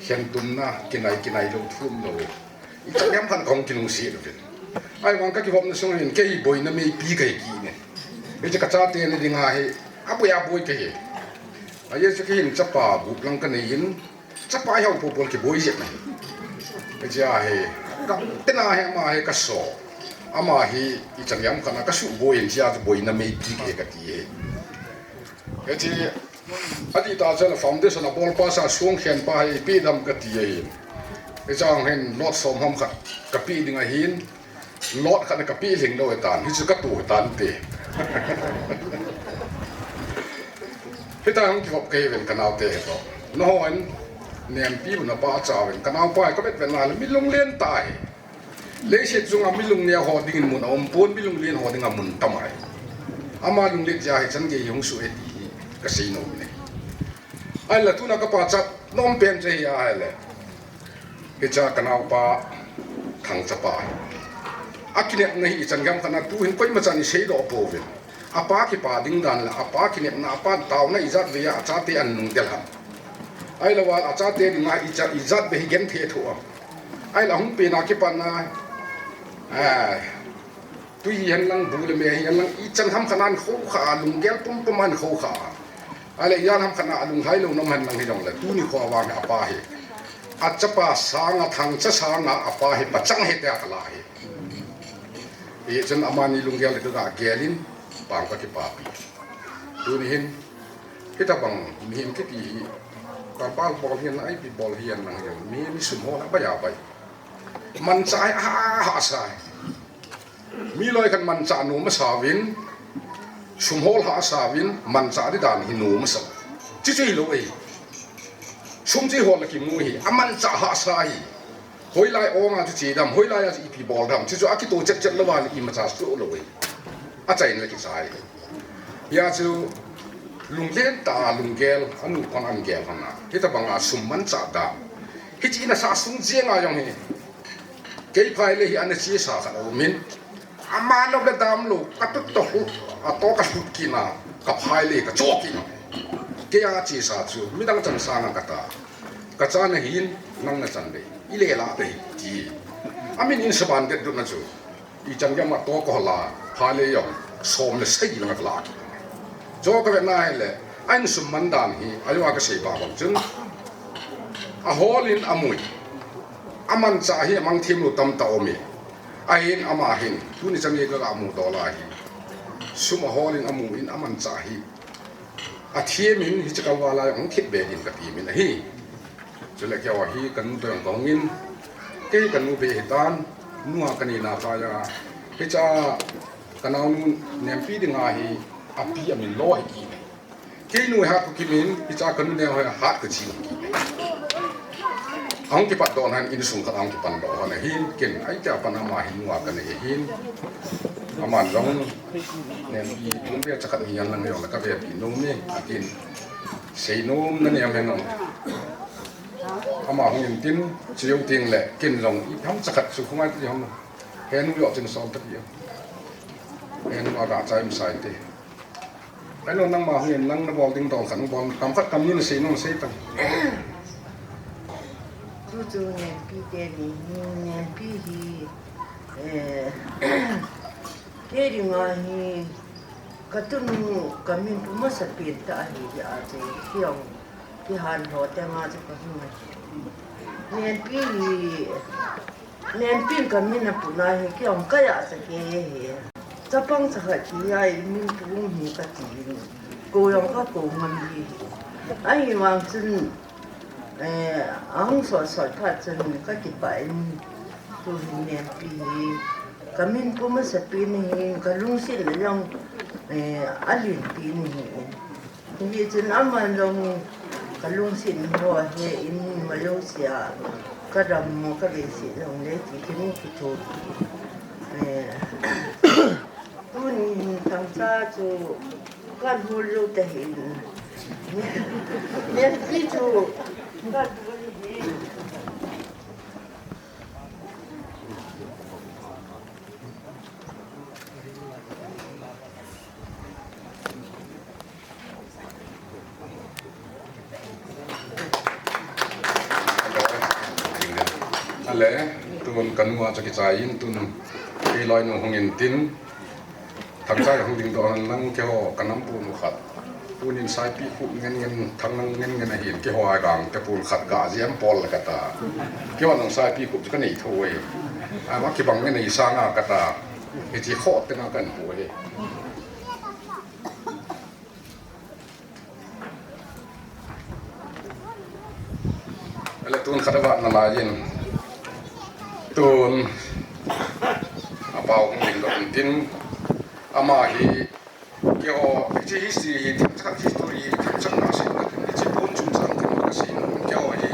Khen tumna, kinai, kinai lou thum lou. Hicha niam khan kong kilungset uvin. Ahivang ka kihopna sung hin, kei boina meipi kahi kit e. Hicha ka chate na dinga hi, aboi aboi kahi. Ajeh chu kei hin chapa gup lang kanei in, Chapa hi hou pol pol kiboi jep na hi. Hiche a hi, ka tena hi ama hi ka so. Ama hi ichan jam khat na ka suboi in hiche a chu boina meipi kahi kati hi. Hiche, adih tah chun foundation a bol pa sa suang khen pa hi ipi dam kati hi. Hiche a hin lot som ham khat ka pe ding ahin. Lot khat na ka pe lhing lou hitan, hichu ka tu hitan te. Hitia hung kihop kahi uvin ka naote hi toh. Nahon, nempi u napa chauvin, ka naopa hi ka vet vet na le mi lunglen tah hi. Leiset chunga mi lungneo ho dingin mun aum pon, mi lunglen ho dinga mun tam ahi. Ama lunglet jeh a hichan gei hung soh e ti hi ka sei nom e. Ahinla tuna ka pachat nom pen chu hi ahile. Hicha ka naopa Thangcha pa hi. Akinepna hi ichan gam khat na tu hin koima chan isei doh pouvin. Apa kipa ding dan le, apa kinepna, apa taona ijat vei a, achate ana nung del ham. Ahilou a, achate dinga ijat, ijat vei hi genthei thu am. Ahile ahung pen a kipat na, eh, Tui hi hen lang, bu le me hi hen lang, ichan ham khat na ahin khou kha a, lunggel pum pum ahin khou kha a. Ahile ijat ham khat na alunglhai lou nom hen lang hijongle, tuni kho a vang hi apa hi. Achapa sanga, Thangcha sanga apa hi pachang ahi tia ka la hi. Hichun amani lunggel hi ka ga gel in, pang ka kipapi. Tuni hin, hitabang mihem kiti hi, ka pang bol hi hen lang, ipi bol hi hen lang hi, mihem hi sum hol a bai a bai. Manchah hi a ha, hahsa hi. Mi loi khat manchah nom asa uvin, sum hol hahsa uvin, manchah di dan hi nom asa. Chuchu hilou e. Sum chu hol a kimu hi, amanchah hahsa hi. Hoilai ong a chu che dam, hoilai a chu ipi bol dam, chuchu akito chet chet lou a le imacha chu lou e. Achaina le kichai. Hia chu lunglen tah a lunggel, anu pan ahin gel hon a. Hitabang a sum manchah dam. Hiche in asa sung jeng a jong hi. Kei phai le hi ana chesa khat aumin. Ama lou le dam lou, ka tut toh hu, ato ka lhut kit na, ka phai le ka cho kit na. Kei a chesa chu, midang chan sanga ka ta. Ka chan ahin, nang na chan le, i le la te hi, ti. Amin in saban det dut na chu. Ichan gam a to ko la, phai le jong, som le sei lang ka la kit. Jo ka vetna ahile, a insung man dan hi, a jo a ka sei pa bang chun. A hol in a mui. A manchah hi a mang thim lou tamtah um e. Ahin ama hin, tuni chan gei ka ga mu doh lai hi. Sum a hol in a mu in a manchah hi. A thim in hiche ka va lai hung thip be din ka ti min ahi. Chule keiho hi ka nu toh jong ka hung in, kei ka nu be hi tan, nu a ka nei na kha ja. Hicha ka naonu Nempi dinga hi a pi a min lo hi ki. Kei nu hi Hatkuki min, hicha ka nu neo hi Hatkuchi ki. Ahung kipat doh nan insung khat ahung kipan doh hon ahin, ken ai tia pan ama hin nu a ka nei ahin. Aman jong Nempi tun be cha khat ni yan lang neo la ka be pi nu mi, akin. Seinom na nem hen ong. Ama hung in tin, chiu ting le, kin jong, i ham cha khat chu khungai ti ham. Henu jo chin sol ta ti. Henu aga chai masai ti. Hello, nangma hung in lang na bol ding dol khat, bol kam khat kam ni na seinom sei tang. Tu chu Nempi te ni, Nempi hi, eh, Kei dinga hi, ka tunu, ka min pu masapen tah ahi, ahi a chu, kei jong, kei han ho te nga chu ka hung a. Nempi hi, Nempi ka min a pu na hi, kei jong ka ja sa ke hi. Chapang cha khat hi a i min pu um hi ka ti in. Ko jong ka ko ngam hi. Ahivang chun, Eh, ahung sot sot phat chun ka kipah in, tu hin Nempi hi ka min pu masapen ahin, ka lungset le jong, eh, a lenpen ahi in. Hichun aman jong ka lungset ho ahi in, ma jouse a ka dammo ka beisei jong le ti kini kitho. Eh, tuni hin Thangcha chu Kan hol lou ta hi. Nempi chu. Kan hol hi. Ale, tun ka nu a chu kichai in tun kei loinu hung in tin. Thangcha hung ding doh hen lang keiho ka nam pu nu khat. Tunin Saipikhup ngen ngen, Thangnang ngen ngen ahin keiho a gang te pun khat ga jiem pol le kata. Keiho nang Saipikhup chu ka nei tho e. Ama kibang ngen nei sanga kata. Hichi kho te nga kan pu e. Ale tun khat a vat nalai in. Tun a pau hung ding doh in tin. Ama hi keiho, hiche history hi, themcha history hi, themcha na si na, hiche pun chungchang kan ka si na, keiho hi,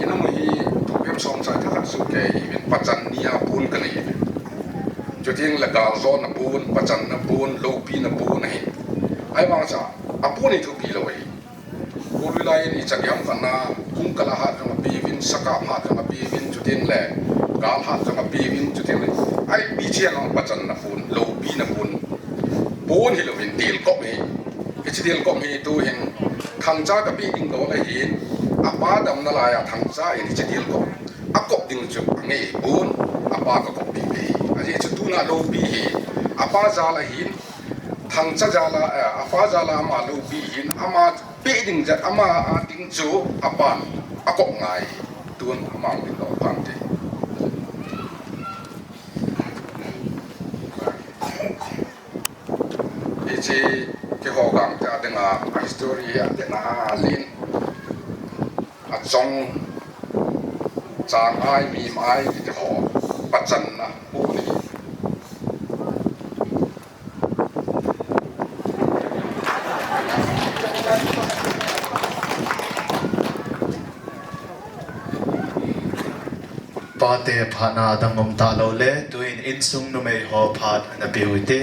ina mo hi, tu bem som chai tha khat su ke hi, min pachan ni a pun ka nei. Chuting le gal jo na pun, pachan na pun, lopi na pun ahi. Ahivang cha, a pun hi thupi lou ahi. Golui lai in i chagam khat na, kungkal a hat jong a piuvin, sakap hat jong a piuvin, chutin le, gal hat jong a piuvin, chutin le. Ai, pi chia nong pachan na pun, lopi na pun. Pun hi louvin, dilkop hi. Hichi dilkop hi tu hin, Thangcha ka pi ding doh le hin, a pa dam nalai a Thangcha in hichi dilkop. A kop ding chu, a ngei pun, a pa ka kop pi hi. A ji chu tu na lopi hi, a pa ja la hin, Thangcha jal a, eh, a pa jal a ama lopi hin, ama pe ding jat, ama a ding chu a pan a kop ngai. Tun ama ding lo pan te. Hichi keiho gang te a ding a, a history a ding a lin. A chong chang ai, mim ai, kiti ho, pachan na, pu ni. Pate phatna dang um talou le, tuin insung numei ho phat ana pe u hite.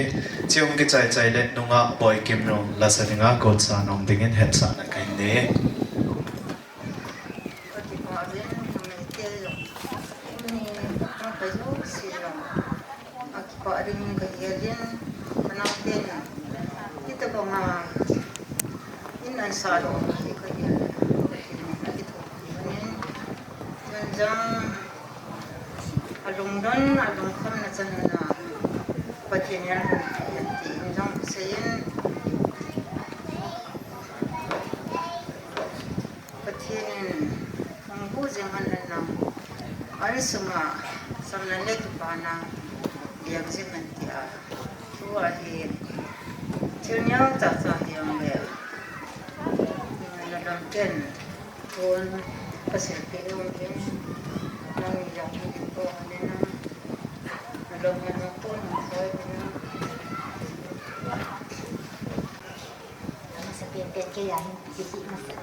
Chiung kichai chai le nungah Boikim Rung lasa dinga kotsa nong dingin hetsahna kahin nei. Ka kipah uvin, numeite jong. Tuni, ka ka jouse jong. A kipah ding ka hi a din, ka naote nin. Hitobang a, in an sa lou, ka hi a din. Ka kipah uvin, a kithopi uvin. Tun jong, a lungdon, a lungkhamna chan a, Pathen in a lungpi ahi tin jong ka sei in. Sunga samna le kipana diak jing hen tia. Tua hi thil neo chacha hijongle nalom ken pon ka silpeh uvin, nang ni jong hi ding pon nalom nalom pon nang soi nang. Masa pen pen kei a hin kihi masa.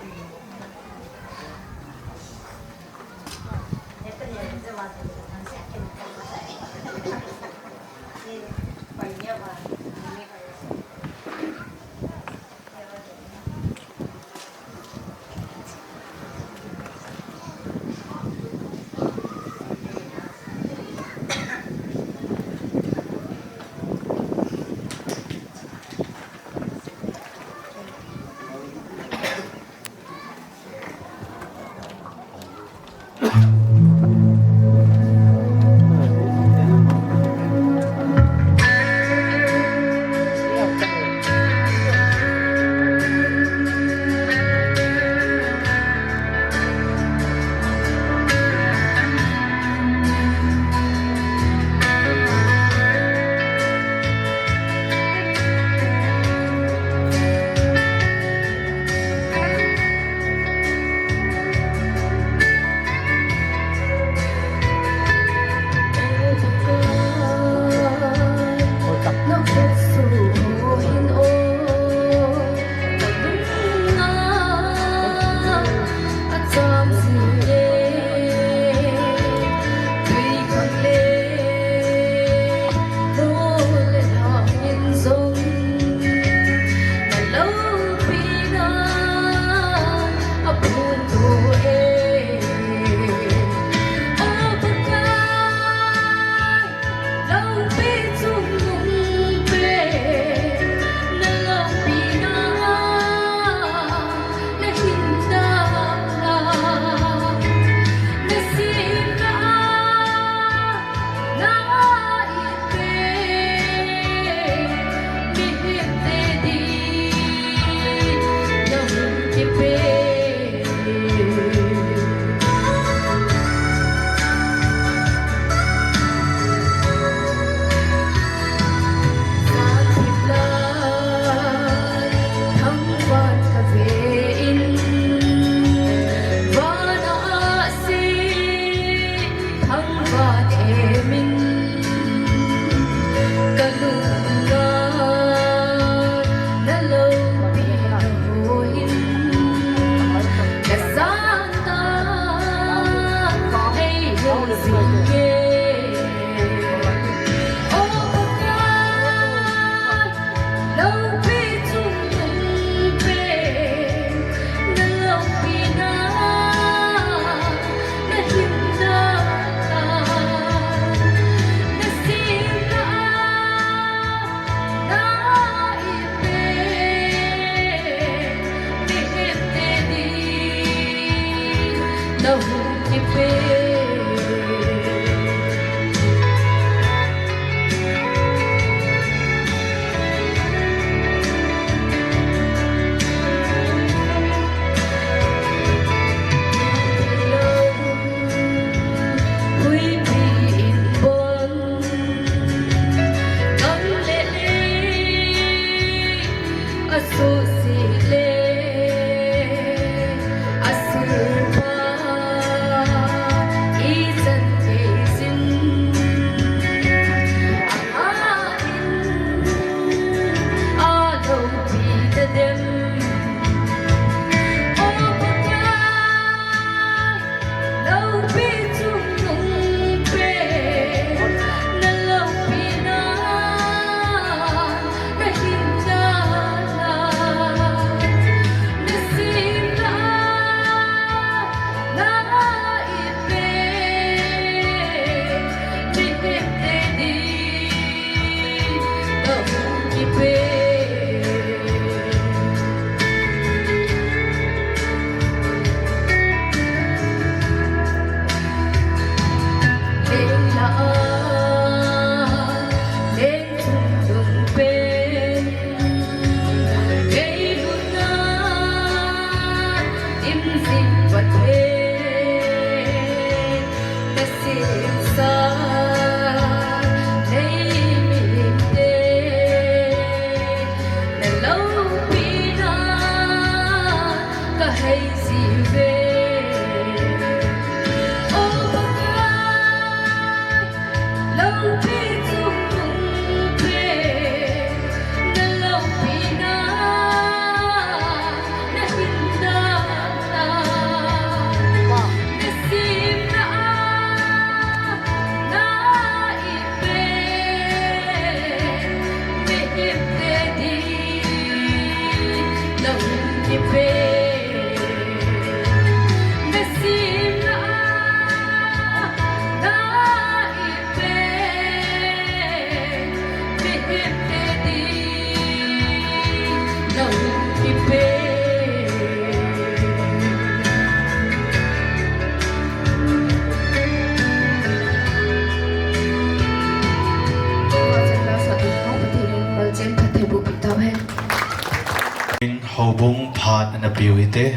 Houbung phat ana peuhite.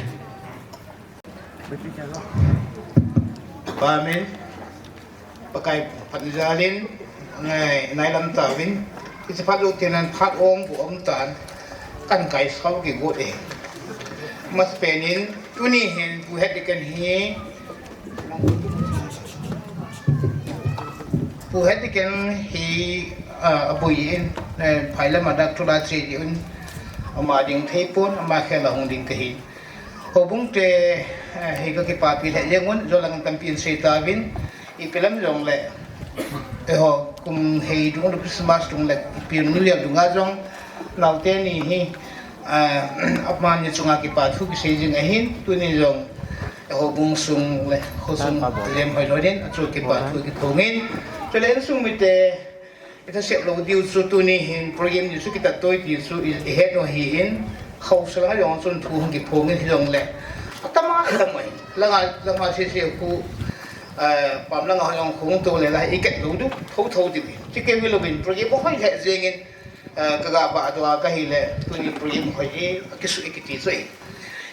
Amen. Pakai phat jalin, ngai, nailam tauvin. Hiche phat lou teng le phat ong bu um tan. Kan kai sao kigot e. Masapen in, tuni hin Pu Hediken hi. Pu Hediken hi, ah, abui in, eh, phai lam a doctor a che ding un. Ama ding thei pon, ama khel a hung ding kahi. Houbung te, eh, hi ka kipapi lheh jeng un, jou lang tampi in sei tauvin, ipi lam jong le, eiho, kum hei dung le Christmas dung le, ipi New Year dung a jong, naote ni hi, eh, amani chunga kipa thu kisei jing ahin, tuni jong, eh, houbung sung le, khosung lem hoi loi din, achu kipa thu kiphongin, chule insung mite, Itha sep lou diu chu tuni hin program ni chu kitat toi ti chu i, ihet u ahin, haosa langa jong chun thu hung kiphongin hijongle. Atama, atama hi. Langa, langa sese khu, eh, pam langa jong khu hung to le la, iket lou diu, tho tho diu. Chikeu hilouvin program hoi lheh jengin, eh, kaga ba doh a kahile, tuni program hoi hi, kisu ikiti chu hi.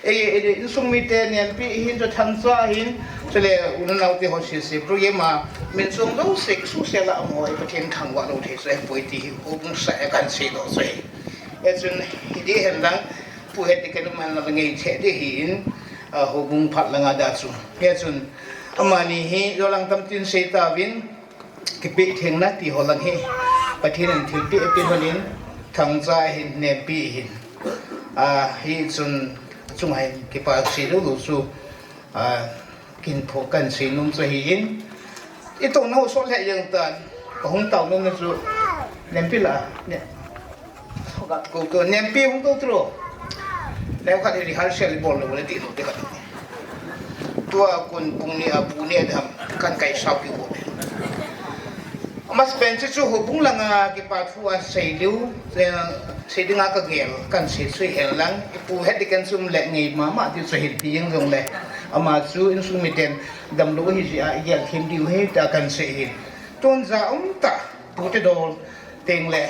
Ei, ei, insung mite Nempi hin chu Thangcha hin, chule u le nao te ho sese program a, min chung jouse, suse la amaho, Pathen thangvah lou thei chu ahipoi ti hi, houbung sa a kahin seidoh chu ahi. Hichun, hiti hen lang, Pu Hediken um hen lang ngei thei ding ahin, a, houbung phat langa dia chu. Hichun, amani hi, jou lang tampi in sei tauvin, Kipe thengna ti ho lang hi, Pathen in thilpeh apeh lhonin, Thangcha hin, Nempi hin. A, hichun, achunga hin, kipa sei lou lou chu, a, kin pho kan sei nom chu ahin. Itouna ho sol lheh jeng tan, kahung tao nom na chu, Nempi la, ne, Ko tu, Nempi hung to tu. Neo khat rehearsal bol lou le ti lou ti khat. Tua kon pung ni a bu ni a dam kan kai sao kiu. Amasapen chu chu houbung langa kipa thu a sei lou, eh, sei dinga kagel, kan sei chu hen lang, Pu Hediken chu um le ngei mama ti chu hin pi jeng jongle. Ama chu insung miten damlou hi jeh a igel them diu ahi tia kan sei hin. Tun ja um ta. Pu Tedol teng le,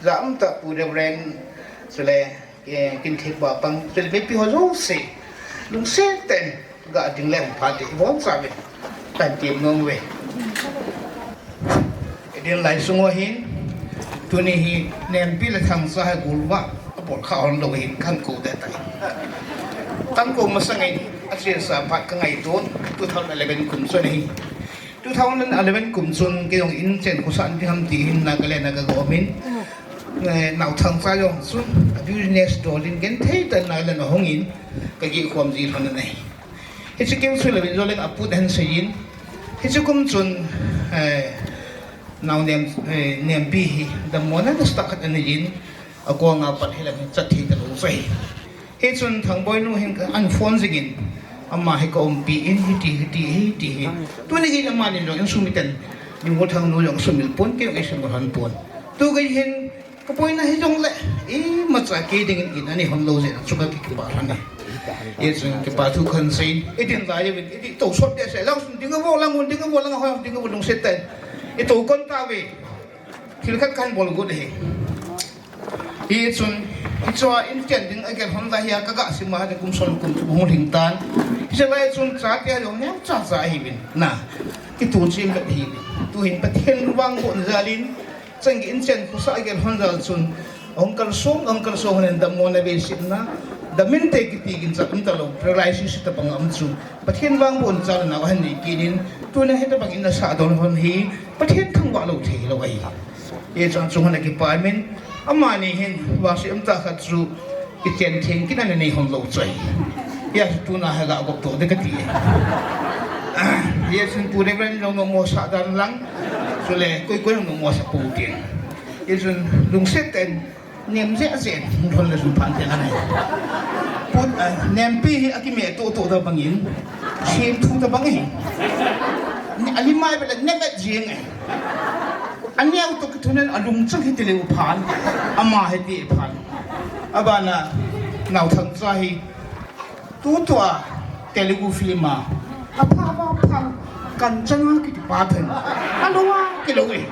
ja um ta Pu Reverend, chule, eh, Kinthip Bapang, chule mipi ho jouse, lungset tah in, ga ding le hung pha te, ibon sa ve, kan ti nom ve. Idin lai sung u hin, tuni hi, Nempi le Thangcha hi gul uva, abol kha hon lou hin, kan ko te tai. Kan ko masang in, ache sa phat ka ngaito, two thousand eleven kum chun ahi. Two thousand eleven kum chun kei jong inchen khosah ding ham ti hin Nagaland a ka ga um in, eh, nao Thangcha jong chun a business dol in genthei tah in Nagaland a hung in ka geh khom ji lhon ahi. Hiche kum chu lou in jo leng aput hen sei in, hiche kum chun, eh, nao Nem, eh, Nempi hi dammo na nasa khat anei in, akong a pat hi lang hi chat thei ta lou chu ahi. Hichun Thangboi nu hin ka an phone jing in, ama hi ka umpi in, hiti, hiti, hiti hi. Tuni hin amani jong insung miten, Ningol Thangnu jong sumil pon, kei jong eisumil lhon pon. Tu gei hin, ka boina hijongle, imacha kei dingin in anei lhon lou jeh a, chu ka ki, kipa lhon e. Hichun kipa thu kahin sei in, idin lai uvin, idin tou sot deh sei, lang sun ding a vo, lang un ding a vo, lang a hoi ding a vo, lungset tah in. Itou kon tauve. Thil khat kahin bol got ahi. Hichun, hiche a inchen ding a gel lhon lai hi a ka ga sim a, kum som kum thum hung lhing tan. Hiche lai chun chate jong neocha cha ahiuvin. Na, kitu chim bet ahiuvin. Tu hin Pathen vangbohna jal in, chang inchen khosah a gel lhon jal chun, hung kalsong, hung kalsong hon in dammo na vei sitna, Damin te kiti kin cha um talou, paralysis tabang um chu. Pathen vangboh in cha le nao ahin nei kit in, tuna hitabang in asah don hon hi, Pathen thangvah lou thei lou ahi. Hijeh chun chunga kipah in, amani hin, vangset umtah khat chu, kichen theng kin ana nei hon lou chu ahi. Hijeh chun tuna hi ga gop to de kati. Hijeh chun Pu Reverend jong nommo sah dan lang, chule koi koi jong nommo sah pou tin. Hijeh chun lungset tah in, nem jeh jeh in, hung lhon le jun phan te lang ahi. Pu, ah, Nempi hi akime to to tabang in, sem thu tabang ahi. Ni, ali mai bele nem et jing ahi. Aneo to kithunen alungchang hi tile u phan. Ama hi ti phan. Abana, Naothangcha hi. Tutua Telugu film a, apha va pha, Kanchana kiti pa then. Alo a, kilo e.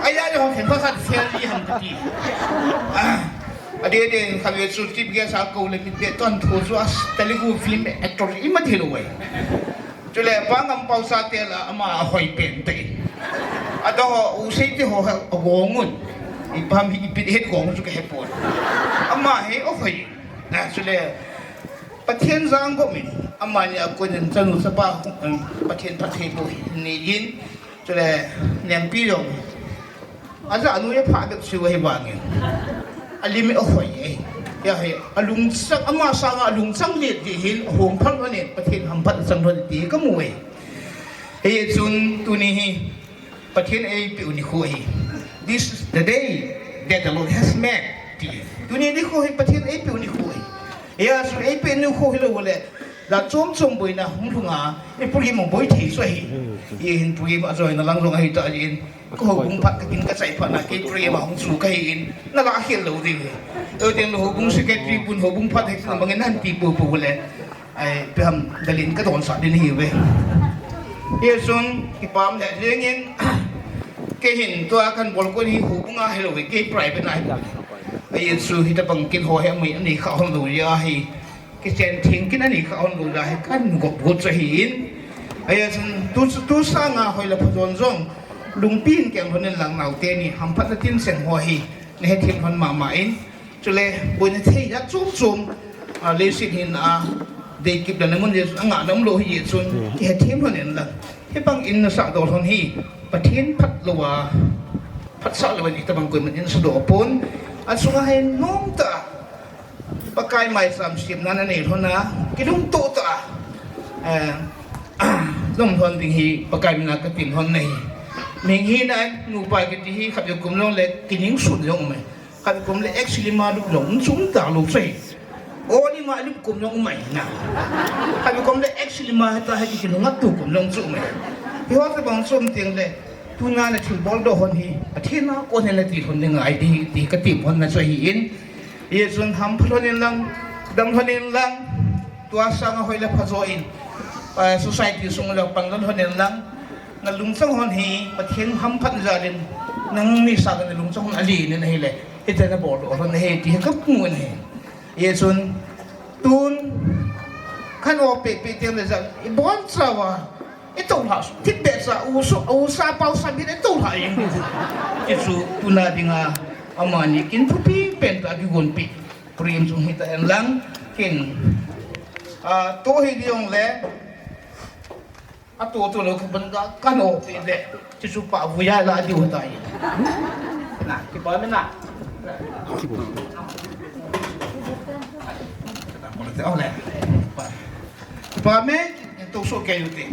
Aya yo khen pa khat fail ji ham kati. Ah, ade de khabe chu tip ge sa ko le mit be ton tho chu as Telugu film actor ima thilo e. Chule pa ngam pau sa te la ama ahoi pen te. Ado ho u sei te ho ha gongun. Ipam hi ipit het gong chu ka hepon. Ama he ahoi. Na chule Pathen jang gomin, amani a konin chanu chapa, um, Pathen phattheiboh nei in, chule Nempi jong. Ajanu apha bep chu ahi vangin. Alim ahoi e. Hia hi, alungchang, ama sanga alungchang let ding hin, ahung phat lhon in, Pathen hamphat chang lhon ti kamu e. Hichun tuni hi, Pathen eipeh u nikho ahi. This is the day that the Lord has made. Ti. Tuni nikho hi Pathen eipeh u nikho ahi. Hijeh chun eipeh nikho hilou le. Jat chom chom boina hung lhunga. Eipeh u hi mo boi thei chu ahi. Hihin pui ma joina lang jong ahi ta in. Ka houbung phat ka kin ka chai phat na kei pui ma hung chu kahi in. Na la khel lou ding. Eidin houbung secretary pun houbung phat hi na mangin han ti pou pou le. Ai, peham dalin ka donsah ding ahi ve. Hichun, kipah le jengin, kei hin tua kan bol kon hi houbung a hilou ve, kei private a hilou ve. Hichu hitabang kin ho hi amai ani kha hon lou ahi. Kichen theng kin ani kha hon lou ahi, kan gop got chu ahi in. Hichun, tu, tu sanga hoi le phajon jong, lungpi in keng lhon in lang naote ni, hamphatna tin seng ho hi, na hethem lhon mama in. Chule, boina thei jat chom chom, a, leiset hin a, deikip le namun jeh chun, angah na umlou hijeh chun, kihethem lhon in lang. Hibang in nasah doh lhon hi, Pathen phat lou a, phatsah lou a hitabang koiman in sadoh pon. Achunga hin nomtah a, Pakai maicham semna nanei lhon a, kilungtoh tah a, eh, nom lhon ding hi, Pakai mina katin lhon ahi. Mihing hina, nupa kiti hi, khat vei kum jongle, kining sun jong um e. Khat vei kum le X lima lou jong um chu um talou chu ahi. O lima lou kum jong um ahi na. Khat vei kum le X lima heta hi kinunga tu kum jong chu um ahi. Hiho tabang chu um teng le, tuna na thilbol doh hon hi, Pathen a kon hin nati lhon ding ahi ti, ti kati lhon na chu ahi in. Hichun hampha lhon in lang, dam lhon in lang, tua sanga hoi le phajo in, eh, society sung le pan lhon in lang, na lungchang hon hi, Pathen hamphat jal in, nangni sanga na lungchang hon alen in ahile, hiti na bol doh lhon ahi, ti hi kamu in ahi. Hichun, tun, khan o pe pe teng le jal, ibon chawa, itoh lha, thipbeh cha, u su, u sa pau sa bit itoh lha jeng. Hichu, tuna dinga, amani kin thupi pen tah a kigonpi. Prem chung hita en lang, kin. A, to hi ding le, a to to lou ka ban ka, ka no ti le, chu chu pa vuia la diu tai. Na, kipah me na. Kipah me, to so ke yu ti.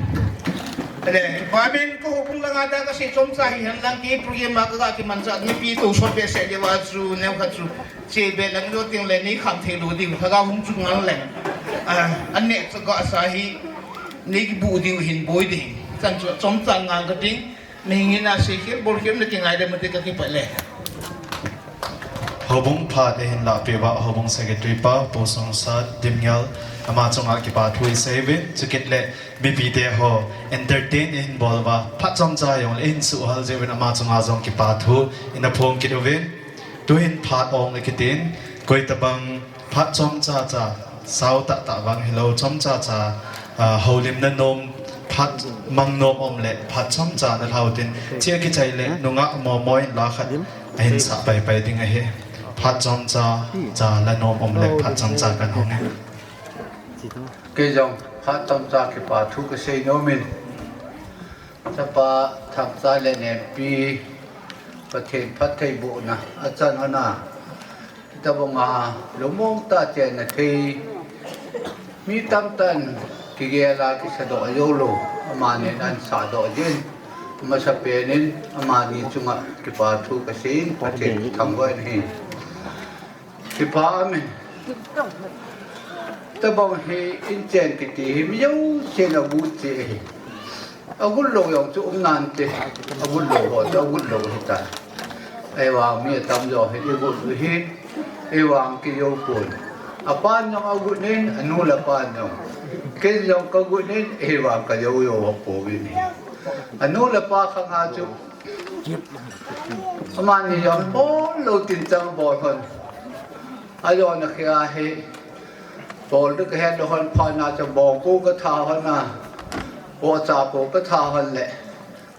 Ele, kipah me, ka houbung langa da ka sei chomcha hi hen lang kei program a ka ga kimanchah, mipi to so behseh jeh uva chu, neo khat chu. Che be lang jo teng le nei kham thei lou diu, lhagao hung chu ngal leng. Ah, an neh cha ga sa hi, nei kibu diu hin boi ding. Chan chu chomcha ngal ka ding, mihing hina sei khel, bol khel na kingai dem ati ka kipah le. Houbung phat ahin lahpeh uva, houbung secretary pa, Pu Songsat Dimngel, ama chunga kipa thu isei uvin, chukit le mipite ho entertain ahin bol uva, phat chomcha jong le ahin suhhal jeh uvin ama chunga jong kipa thu ina phong kit uvin. Tuhin phat ong le kitin, koi tabang phat chomcha cha, sao tah tah vang hilou chomcha cha, ah, houlimna nom, phat mang nom um le, phat chomcha na lhau tin, chia kichai le, nungah momo in la khat, ahin sah pai pai ding ahi. Phat chomcha, cha la nom um le phat chomcha kan hong e. Kei jong phat chomcha kipa thu kasei nom in. Chapa Thangcha le Nempi, Pathen phattheibohna achan hon a, hitobang a lungmong tah a chenna thei mi tamtah in kigel a kisadoh jou lou, amani in ahin sadoh jin, amasapen in amani chunga kipa thu kasei in, Pathen thangvah in ahi. Kipa aum in. Hitobang hi inchen kiti hi mi jousen agot cheh ahi. Agot lou jong chu um nante. Agot lou ho chu agot lou ahitai. Ahivang mi atamjo hi igot u hi, ahivang kijou pon. Apan jong agot in, anu le apan jong. Ken jong kagot in, ahivang kajou jou pouvin ahi. Anu le apa khang a chu amani jong bol lou tin chang bol hon. Ajona khia hi bol ding kahet lou hon, phat na chu bong ko katha hon a, vohcha ko katha hon le,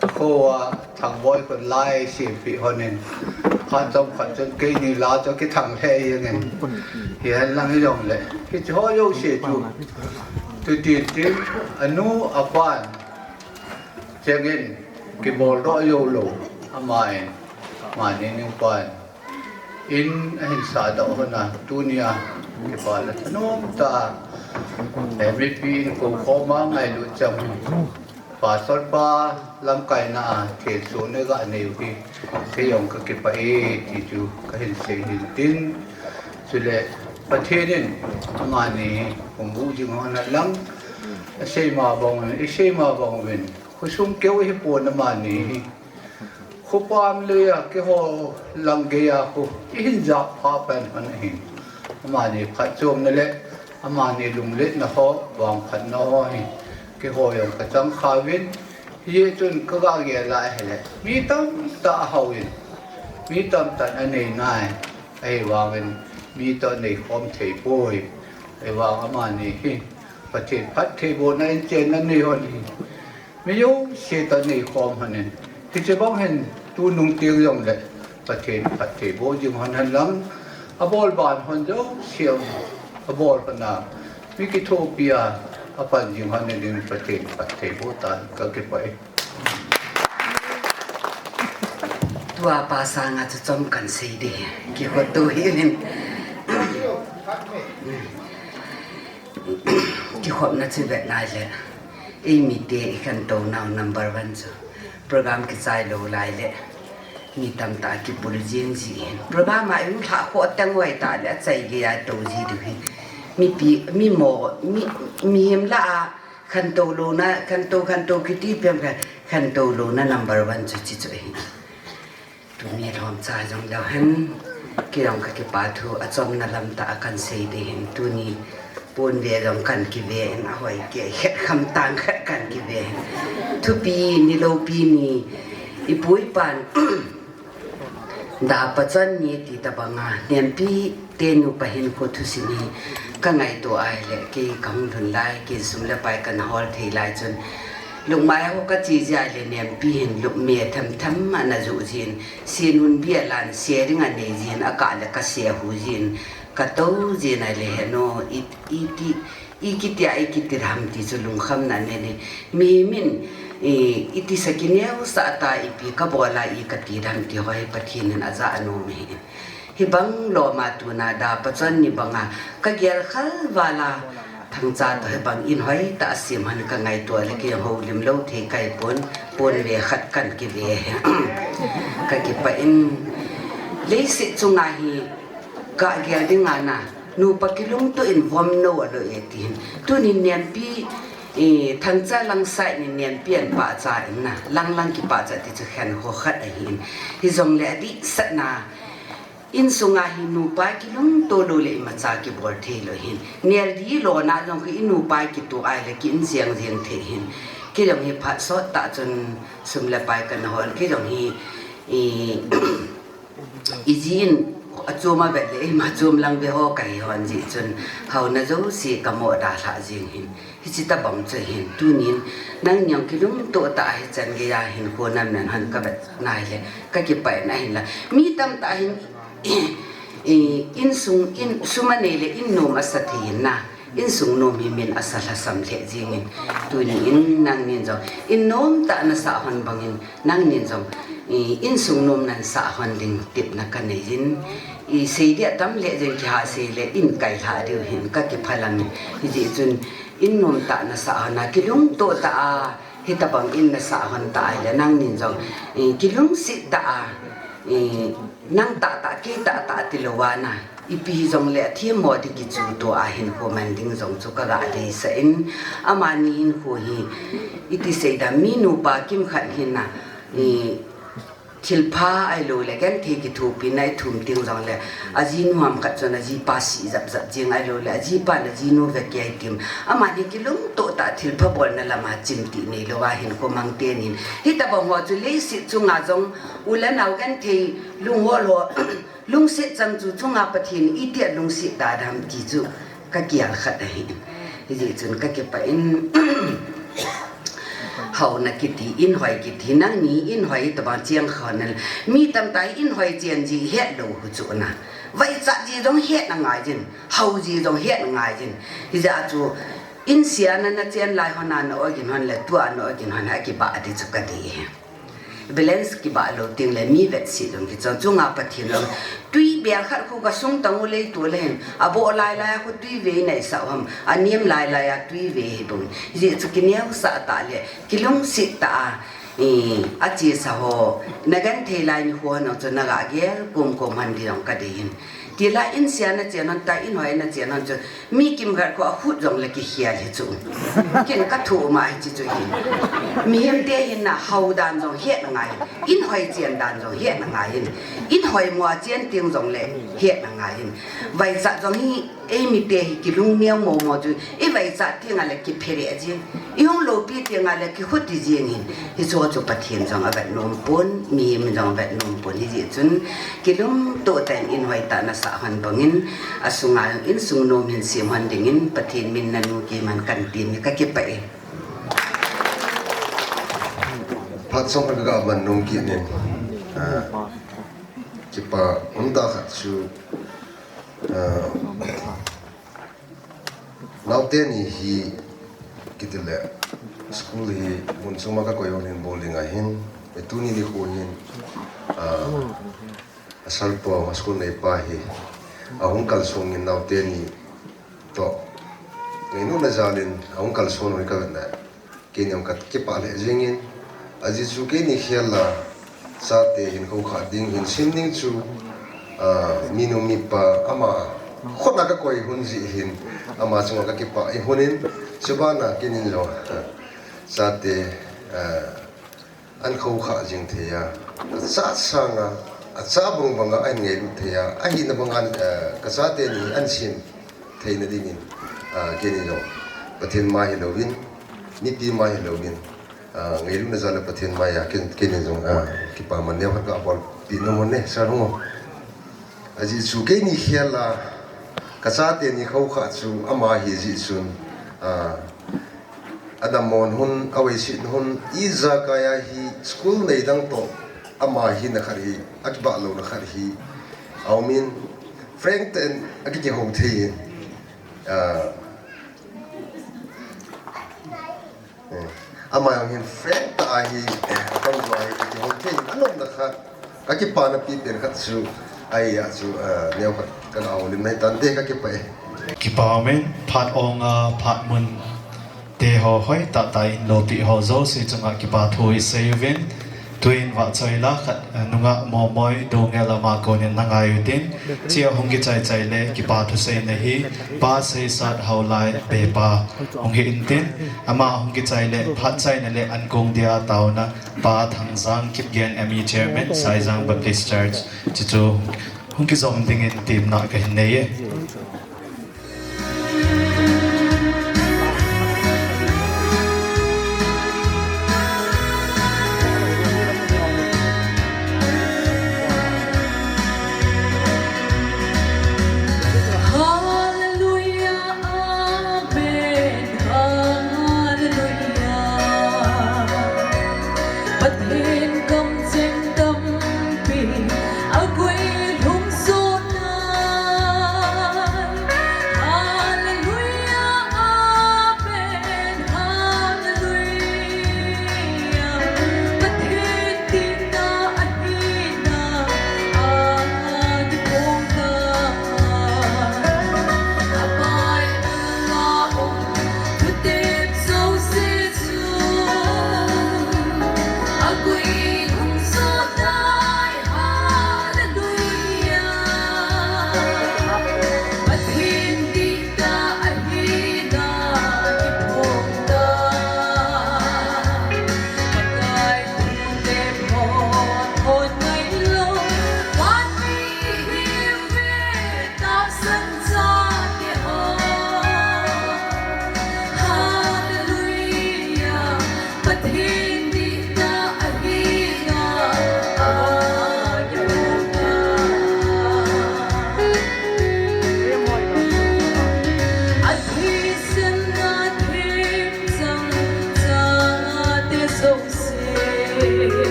kakho a Thangboi khun la eisempeh hon in, phat chomkhat chun keini la chu kithang lheh jeng in, hihen lang hijongle, hiche ho jouse chu chuti tin, anu apan cheng in kiboldoh jou lou, aman, amani nupan in ahin sadoh hon a, tunia kipa la thanom tah a, eh, mipi in kou khom a ngailut chang, Pastor pa lamkaina a thilsoh na ganei u hi, kei jong kakipah e ti chu kahin sei hin tin, chule Pathen in amani hung boh jing hon hen lang, asei ma bang uvin, isei ma bang uvin, khosung keu hipon amani hi. Khopam lei a, keiho lang gei a khu ihin jah phah pen hon ahin. Amani phatchomna le amani lungletna ho, vangphatna ho hi keiho jong kachang kha uvin. Hijeh chun kagah gel a ahile, mi tamtah ahao in, mi tamtah in anei nai. Ahivangin mi toh anei khom thei poi. Ahivang amani hi Pathen phattheibohna in chenna nei hon hi. Mi jouse toh nei khom hon in. Hiche bang hin tunung teng jongle Pathen phattheiboh jing hon hen lang. Abol ban hon jouse, abol hon a mi kithopi a apan jing hon in, Pathen phattheiboh tan, kakipah e. Tua pa sanga chu chom kan sei ding, kihot tou hih in. Kihotna chu vet nai le, eimite ikhantou nau number one chu. Program kichai lou lai le, mi tamtah kipul jing ji hin. Program a ihung lhah khoh teng uva tah le, achai gei a tou ji diu hi. Mipi, mi mo, mi, mihem lah a, khantou louna, khantou, khantou kiti pem khan, khantou louna number one chu hiche chu ahi. Tuni lhomcha jong leu hen, kei jong kakipah thu, achomna lam tah a kan sei ding hin, tuni ponve jong kan kive in, ahoi kei het kham tang khat kan kive hin. Thupi ni loupi ni, ipu ipan, Da pachan ni ti tabanga, Nempi te nupa hinkho thusim hi kangaito ahile, kei kahung lhun lai, kei sum le pai kana hol thei lai chun, lungmai ho kache jeh a le Nempi hin lupme themthem ana ju jin, se nun bi alan, se ring anei jin, akah le kase hu jin, katou jin ahile heno, i, iti, I kitia, i kiti ham ti chu lungkhamna nei nei. Mihem in, i, i tisa kineosah ta ipi kabol a i kati ham ti ho hi Pathen in ajah anom ahi. Hibang lom a tuna da pachan ni banga kagel khal val a Thangcha toh hibang in hoitah a sem hon kangaito le kei houlim lou thei kahi pon, ponve khat kan kive. Kakipah in leiset chunga hi kagel dinga na. Nupa kilungto in vom nou alou e ti hin. Tuni Nempi, eh, Thangcha lang side ni Nempi an pahcha in na. Lang lang kipahcha ti chu khen ho khat ahi in. Hijongle adih sat na. Insunga hi nupa kilungto lou le imacha kibol thei lou hin. Nel di lona jong hi i nupa kitoh ahile ki in jeng jeng thei hin. Kei jong hi phat sot tah chun sum le pai kana hol. Kei jong hi, eh, Ijin, achom a vet le, ima chom lang ve ho kahi hon jeh chun, haona jouse kamo dalha jing hin. Hiche tabang chu hin, tunin, nang jong kilungto tah a hichan geiya hinkho naman hon kavet nai le, kakipah in ahinla. Mi tamtah hin, I, insung, in, sum anei le in nom asa thei in na. Insung nom hi min asa lhasam lheh jingin. Tuni in nangnin jong in nom tah nasah hon bangin nangnin jong, i, insung nom nasah hon ding tipna kanei in. I, sei dia tam lheh jing kiha sei le in kai lha diu hin kakiphalam in. Hijeh chun in nom tah nasah hon a kilungto tah a, hitabang in nasah hon tah ahile nangnin jong, i, kilungset tah a, i, nang tahtah, kei tahtah tilou a na, ipi hijongle athemmo di kichuto a hinkho man ding jong chu kaga deisah in, amani hinkho hi, iti sei dam, mi nupa kimkhat hin na, i, thilpha ahilou le, genthei kithopina ithum teng jongle, ajinu ham khat chun ajipa si jap jap jing ahilou le, ajipa in ajinu ve kei tim. Amani kilungto tah thilpha bolna lama chimtih neilou a hinkho mang tenin. Hitabang ho chu leiset chunga jong, u le nao genthei lunghol ho, lungset chang chu chunga Pathen in itia lungset da dam ti chu kakial khat ahi. Hijeh chun kakipah in, haona kiti, inhoi kiti, nangni inhoi tabang cheng khon na. Mi tamtah inhoi chen ji hetlou hu chu na. Vaichat ji jong hetna ngai jin, hao ji jong hetna ngai jin. Hijeh a chu insia na nachen lai hon a na-oi gin hon le tua na-oi gin hon a kibah di chu kadei hi. Balance kibah lou teng le mi vetsi jong kichon chunga Pathen jong tui bel khat khu kasung tang u lei tu le hin, aboh lai lai a khu tui ve nei sa ham, anem lai lai a tui ve hi bung. Hijeh chu kineosah tah le, kilungset tah a, i, achesa ho, nagenthei lai nikho ho chu naga gel kom kom hon di jong kadei hin. Tila insia nachen hon ta, inhoi nachen hon chu, mi kimkhat khu akhut jongle kikhel hi chu. Ken kathu ma hiche chu hin. Mihem te hin na hao dan jong hetna ngai. Inhoi chen dan jong hetna ngai hin. Inhoi mo a chen teng jongle hetna ngai hin. Vaichat jong hi, eimi te hi kilungneo mo mo chu. Ivaichat teng a le kiphere jing. Ihung loupi teng a le kikhuti jing hin. Hichu chu Pathen jong avet nom pon, mihem jong avet nom pon hijeh chun, kilungto tah in inhoi tah nasah hon bangin, asunga insung nom hin sem hon dingin, Pathen min nanu kiman kan tin hi kakipah e. Phat chomkhat kaga man nom kit in, ah, kipa umtah khat chu, ah, naote ni hi kitile, school hi mun chunga kakoi hon hin bol ding ahin, tuni nikho hin, ah, a sir pa, a school neipa hi ahung kalsong in naote ni toh, ngailutna jal in ahung kalson u hi kavet le, keini jong kakipah lheh jengin, ajeh chu keini khel a chate hinkho khah ding hin sem ding chu, ah, minu mipa ama khut a kakoi hon jeh hin, ama chunga kakipah in hon in, chubana keinin jong, ah, chate, ah, ahin kho khah jing thei a, acha sanga, acha bang banga ahin ngailut thei a, ahina banga, ah, kachate ni ahin sem theina dingin, ah, keini jong Pathen mai hilouvin, mipi mai hilouvin, ah, ngailutna jal a Pathen mai a, ken, keini jong, ah, kipaman neo khat kabolpeh nom e, sir ho. Ajeh chu keini khel a, kachate ni kho khah chu ama hi jeh chun, ah, adammo hon, avaiset hon, ijakai a hi school nei dang toh, ama hina khat hi, akibah louna khat hi aumin, frank tah in akihou thei in, ah, eh, ama jong hin frank tah a hi, eh, akam jo a hi, akihou thei in, anomna khat, kakipana pipen khat chu, ahia chu, ah, neo khat kaga houlim nahi tante, kakipah e. Kipa umin, phat ong a, phat mun te ho hoitah tah in loupeh ho jouse chunga kipa thu isei uvin, tuin vahchoi la khat, eh, nungah Momoi Dongel ama konin nangai utin, chea hung kichai chai le kipa thuseina hi, Pa Seisat Haolai Bepa hung hi intin, ama hung kichai le phat chaina le ankong dia taona, Pa Thangjang Kipgen M E Chairman, Saijang Baptist Church, chuchu hung kijom dingin temna kahin nei e.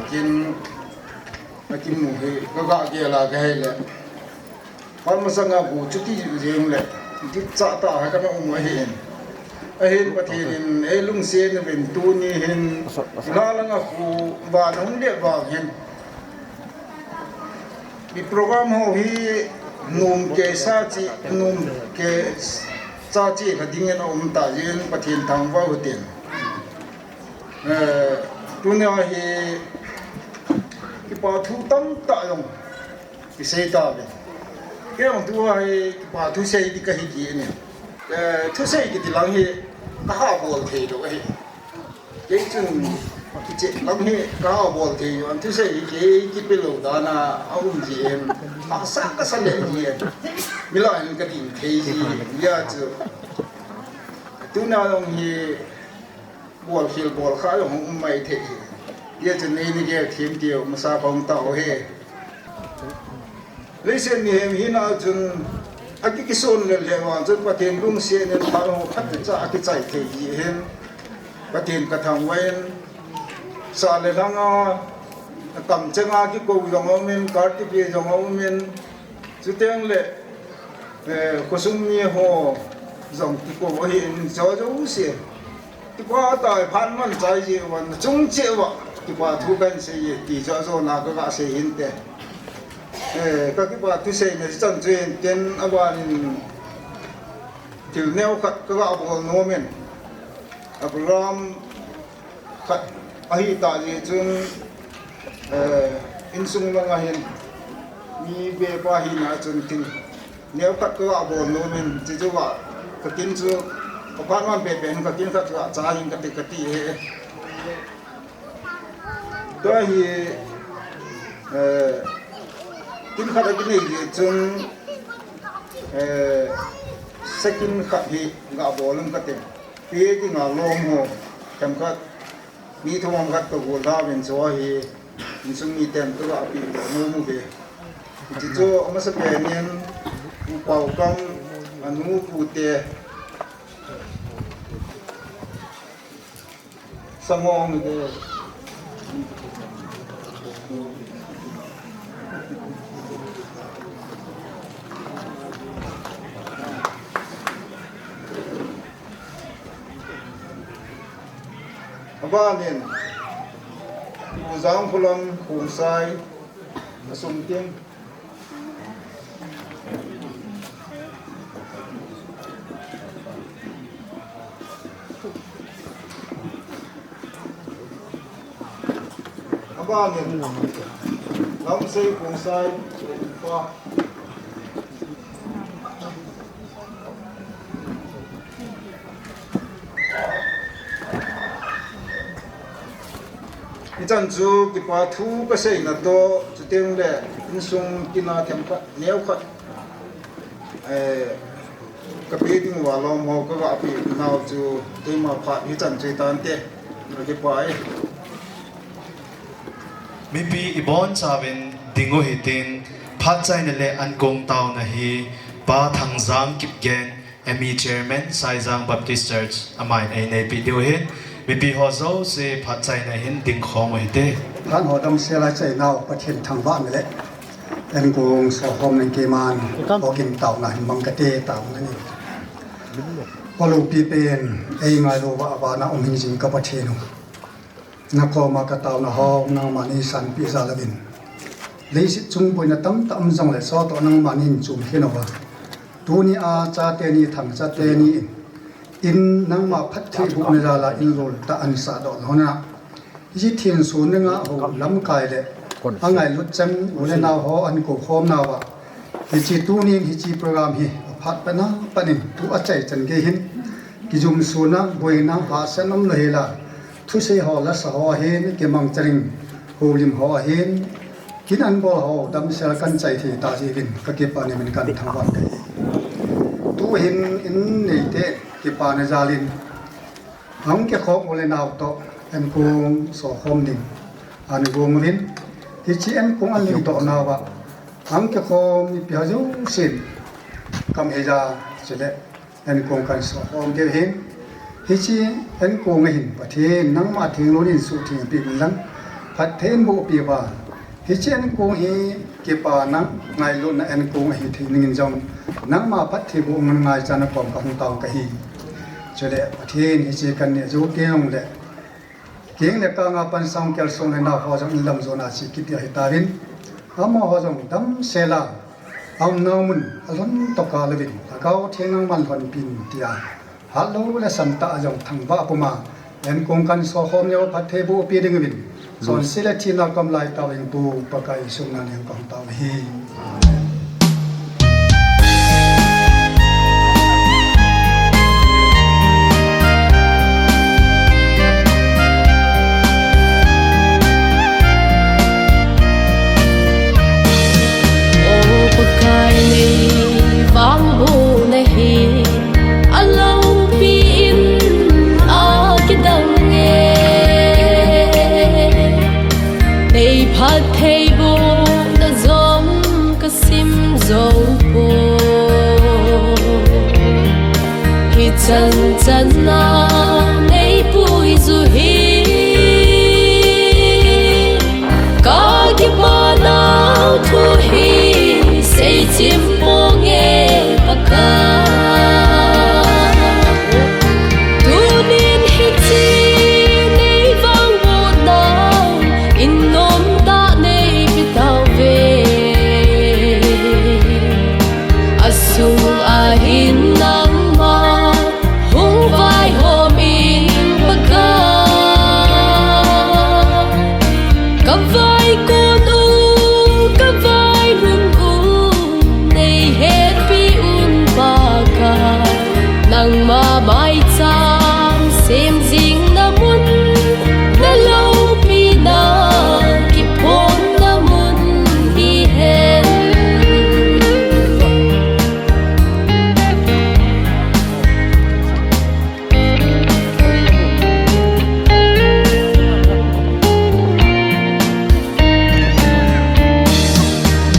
Kin, akimu hi, kaga gel a kahile. Phat masanga bu chuti jeng le, dipcha tah a kana um ahin. Ahin Pathen in, ei lungset uvin tuni hin, la langa khu, vana hung le vang hin. I program ho hi nom kei sa chi, nom kei sa chi kha dingin aum ta jin Pathen thangvah u hitin. Eh, tunia hi kipa thu tamtah jong kisei tave. Kei jong tua hi kipa thu sei di kahi kit e. Eh, thusei kiti lang hi kaha bol thei lou ahi. Kei chun, kicheh lam hi kaha bol thei lou, an thusei hi kei kipe lou dan a aum jin, hahsa kasa leh jin, milah hin kading thei ji, hijeh chun. Tuna jong hi, bolkhel bolkha jong hung um mai thei hi. Hijeh chun neina gel them tiu, masa phong tao hi. Leiset mihem hina chun, akikison lel lheh vang chun Pathen lungset in phat ho phatechan akichai thei ji hin. Pathen kathangvah in, sa le lhang a, kamcheng a kikou jong aumin, kar tipi jong aumin, chuteng le, eh, khosung mi ho jong kikou ahin, jouse. Kipa tah, phat man chai jeh uva, chung cheh uva, kipa thu kahin sei e, ti jojo na kaga sei hinte. Eh, kakipa thu seina hichan chu hin tin, abanin thil neo khat kaga bol nom in. A program khat ahi ta jeh chun, eh, insung langa hin, mi bepa hina chun thil neo khat kaga bol nom in, chuchu a, kakin chu, aphat man pepen, kakin khat chu acha hin kati, kati e. Tua hi, eh, kin khat akinei jeh chun, eh, second khat hi ga bol um kate. Pe kinga lom ho, themkhat, mi thum ham khat kagol tha uvin chu ahi, insung miten kaga pe bol nom uve. Chuchu amasapen in, U Paokam, anu Pute, Sangong te. Abanin, U Jangpholam Khongsai, asung ting. Abanin, Lamsei Khongsai, pa. Hichan chu kipa thu kaseina toh, chuteng le insung tina themkhat, neokhat, eh, kape ding uva lom ho kaga pe nau chu keima phat hichan chu hitante, kakipah e. Mipi ibonchauvin ding u hitin, phatchaina le ankong taona hi Pa Thangjang Kipgen, M E Chairman, Saijang Baptist Church, aman eineipi diu ahin, mipi ho jouse phatchaina hin dingkhom u hite. Phat ho damsel a achainau Pathen thangvahna le ankong sokhom ning keiman, ogin taona hin mang kate, taona ni. Palopi pen, eingailu uva vana um hingjing ka Pathen u. Nakoma kataona ho, nangman neisanpeh jal uvin. Leiset chung boina tamtah um jongle, sotoh nangman neichum khen uva. Tunia chateni, thangchateni in, in nangma phattheibohna jal a in loltah ahin sahdoh lhon a. Hiche thensun dinga hou lamkai le, angailut chang u le nao ho ahin koukhomnauva. Hiche tunin hiche program hi aphat patna panin tu achaichan gei hin. Kijumsona, boina, hahsatna umlou hela. Thusei ho, lasa ho ahin, kimangcha ding, houlim ho ahin, kin anbol ho, damsel kahin chai thei tah jeh uvin, kakipah in min kahin thangvah e. Tuhin in neite, kipana jalin, ahung kikhom u le nao toh, ankong sokhom ding, ahin gong uvin, hiche ankong ahin leidoh nauva, ahung kikhom mipi ho jousen, kam heija, chule, ankong kahin sokhom diu ahin. Hiche ankong a hin Pathen, nangma thenglou nin suhtheng peh in lang. Phatthei boh piuva, hiche enkong hi kipana, ngailutna enkong ahi thei dingin jong, nangma phatthei boh ngai chan a kom kahung tao kahi. Chule Pathen hiche kaneh jou teng le, keng le kang a pansan kel sung le nao ho jong in lam jona chi kiti ahi tauvin, amaho jong damsel a, aumna mun alhon toh kah louvin, Lhagao Theng nangman lhonpin tia, hatlou le santah a jong thangvah puma, enkong kan sokhom leu phatthei boh pi ding uvin, sonse le thina kom lai tao in Pu Pakai sung na ning kong tao hi. O Pakai, nei vangbohna hi aloupi in akidang e. Nei phatthei bohna jong kasim jou poi. Hichan chan a nei puiju hi, kakipanau thu hi seichim ponge Pakai. Tunin hiche nei vangbohna in nomtah nei pe tauve. Asung a hin nangma hung vaihom in Pakai. Kavaikon u, kavailhun u, nei hetpi un Pakai. Nangma maicham semjingna mun, naloupina kiphonna mun hihen.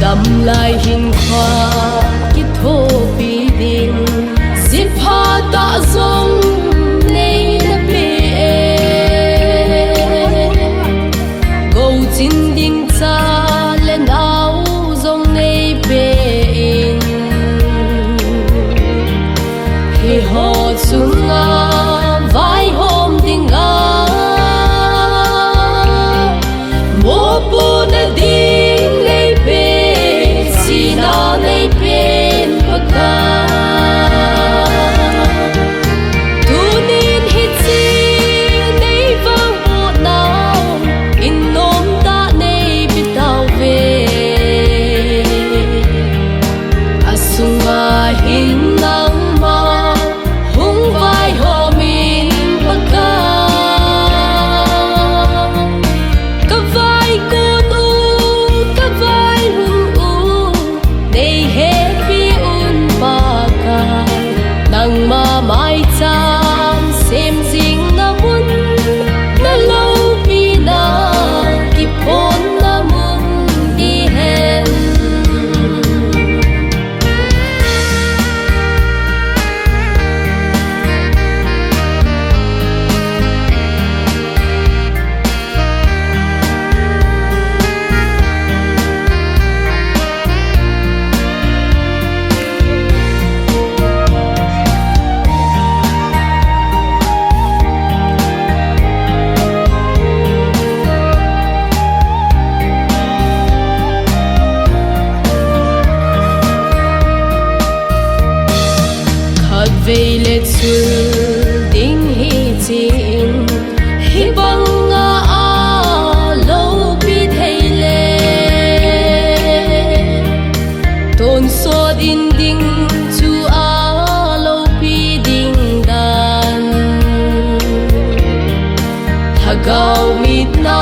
Damlai hinkho kithopi ding, jiphatah jong nei nape e. Gouchin ding cha le nao jong nei pe in, hiho chunga vaihom dinga, mopohna ding nei pe, sihna nei pen Pakai. Tunin hiche nei vangbohna in nomtah nei pe tauve. Asunga hin nangma hung vaihom in Pakai. Kavaikon u, kavailhun u, nei hetpi un Pakai. Nangma maicham semjingna mun, naloupina kiphonna mun hihen. Khatvei le chul ding hiche in, hibanga aloupi thei le, tonsot in ding chu aloupi ding dan. Lhagao mitna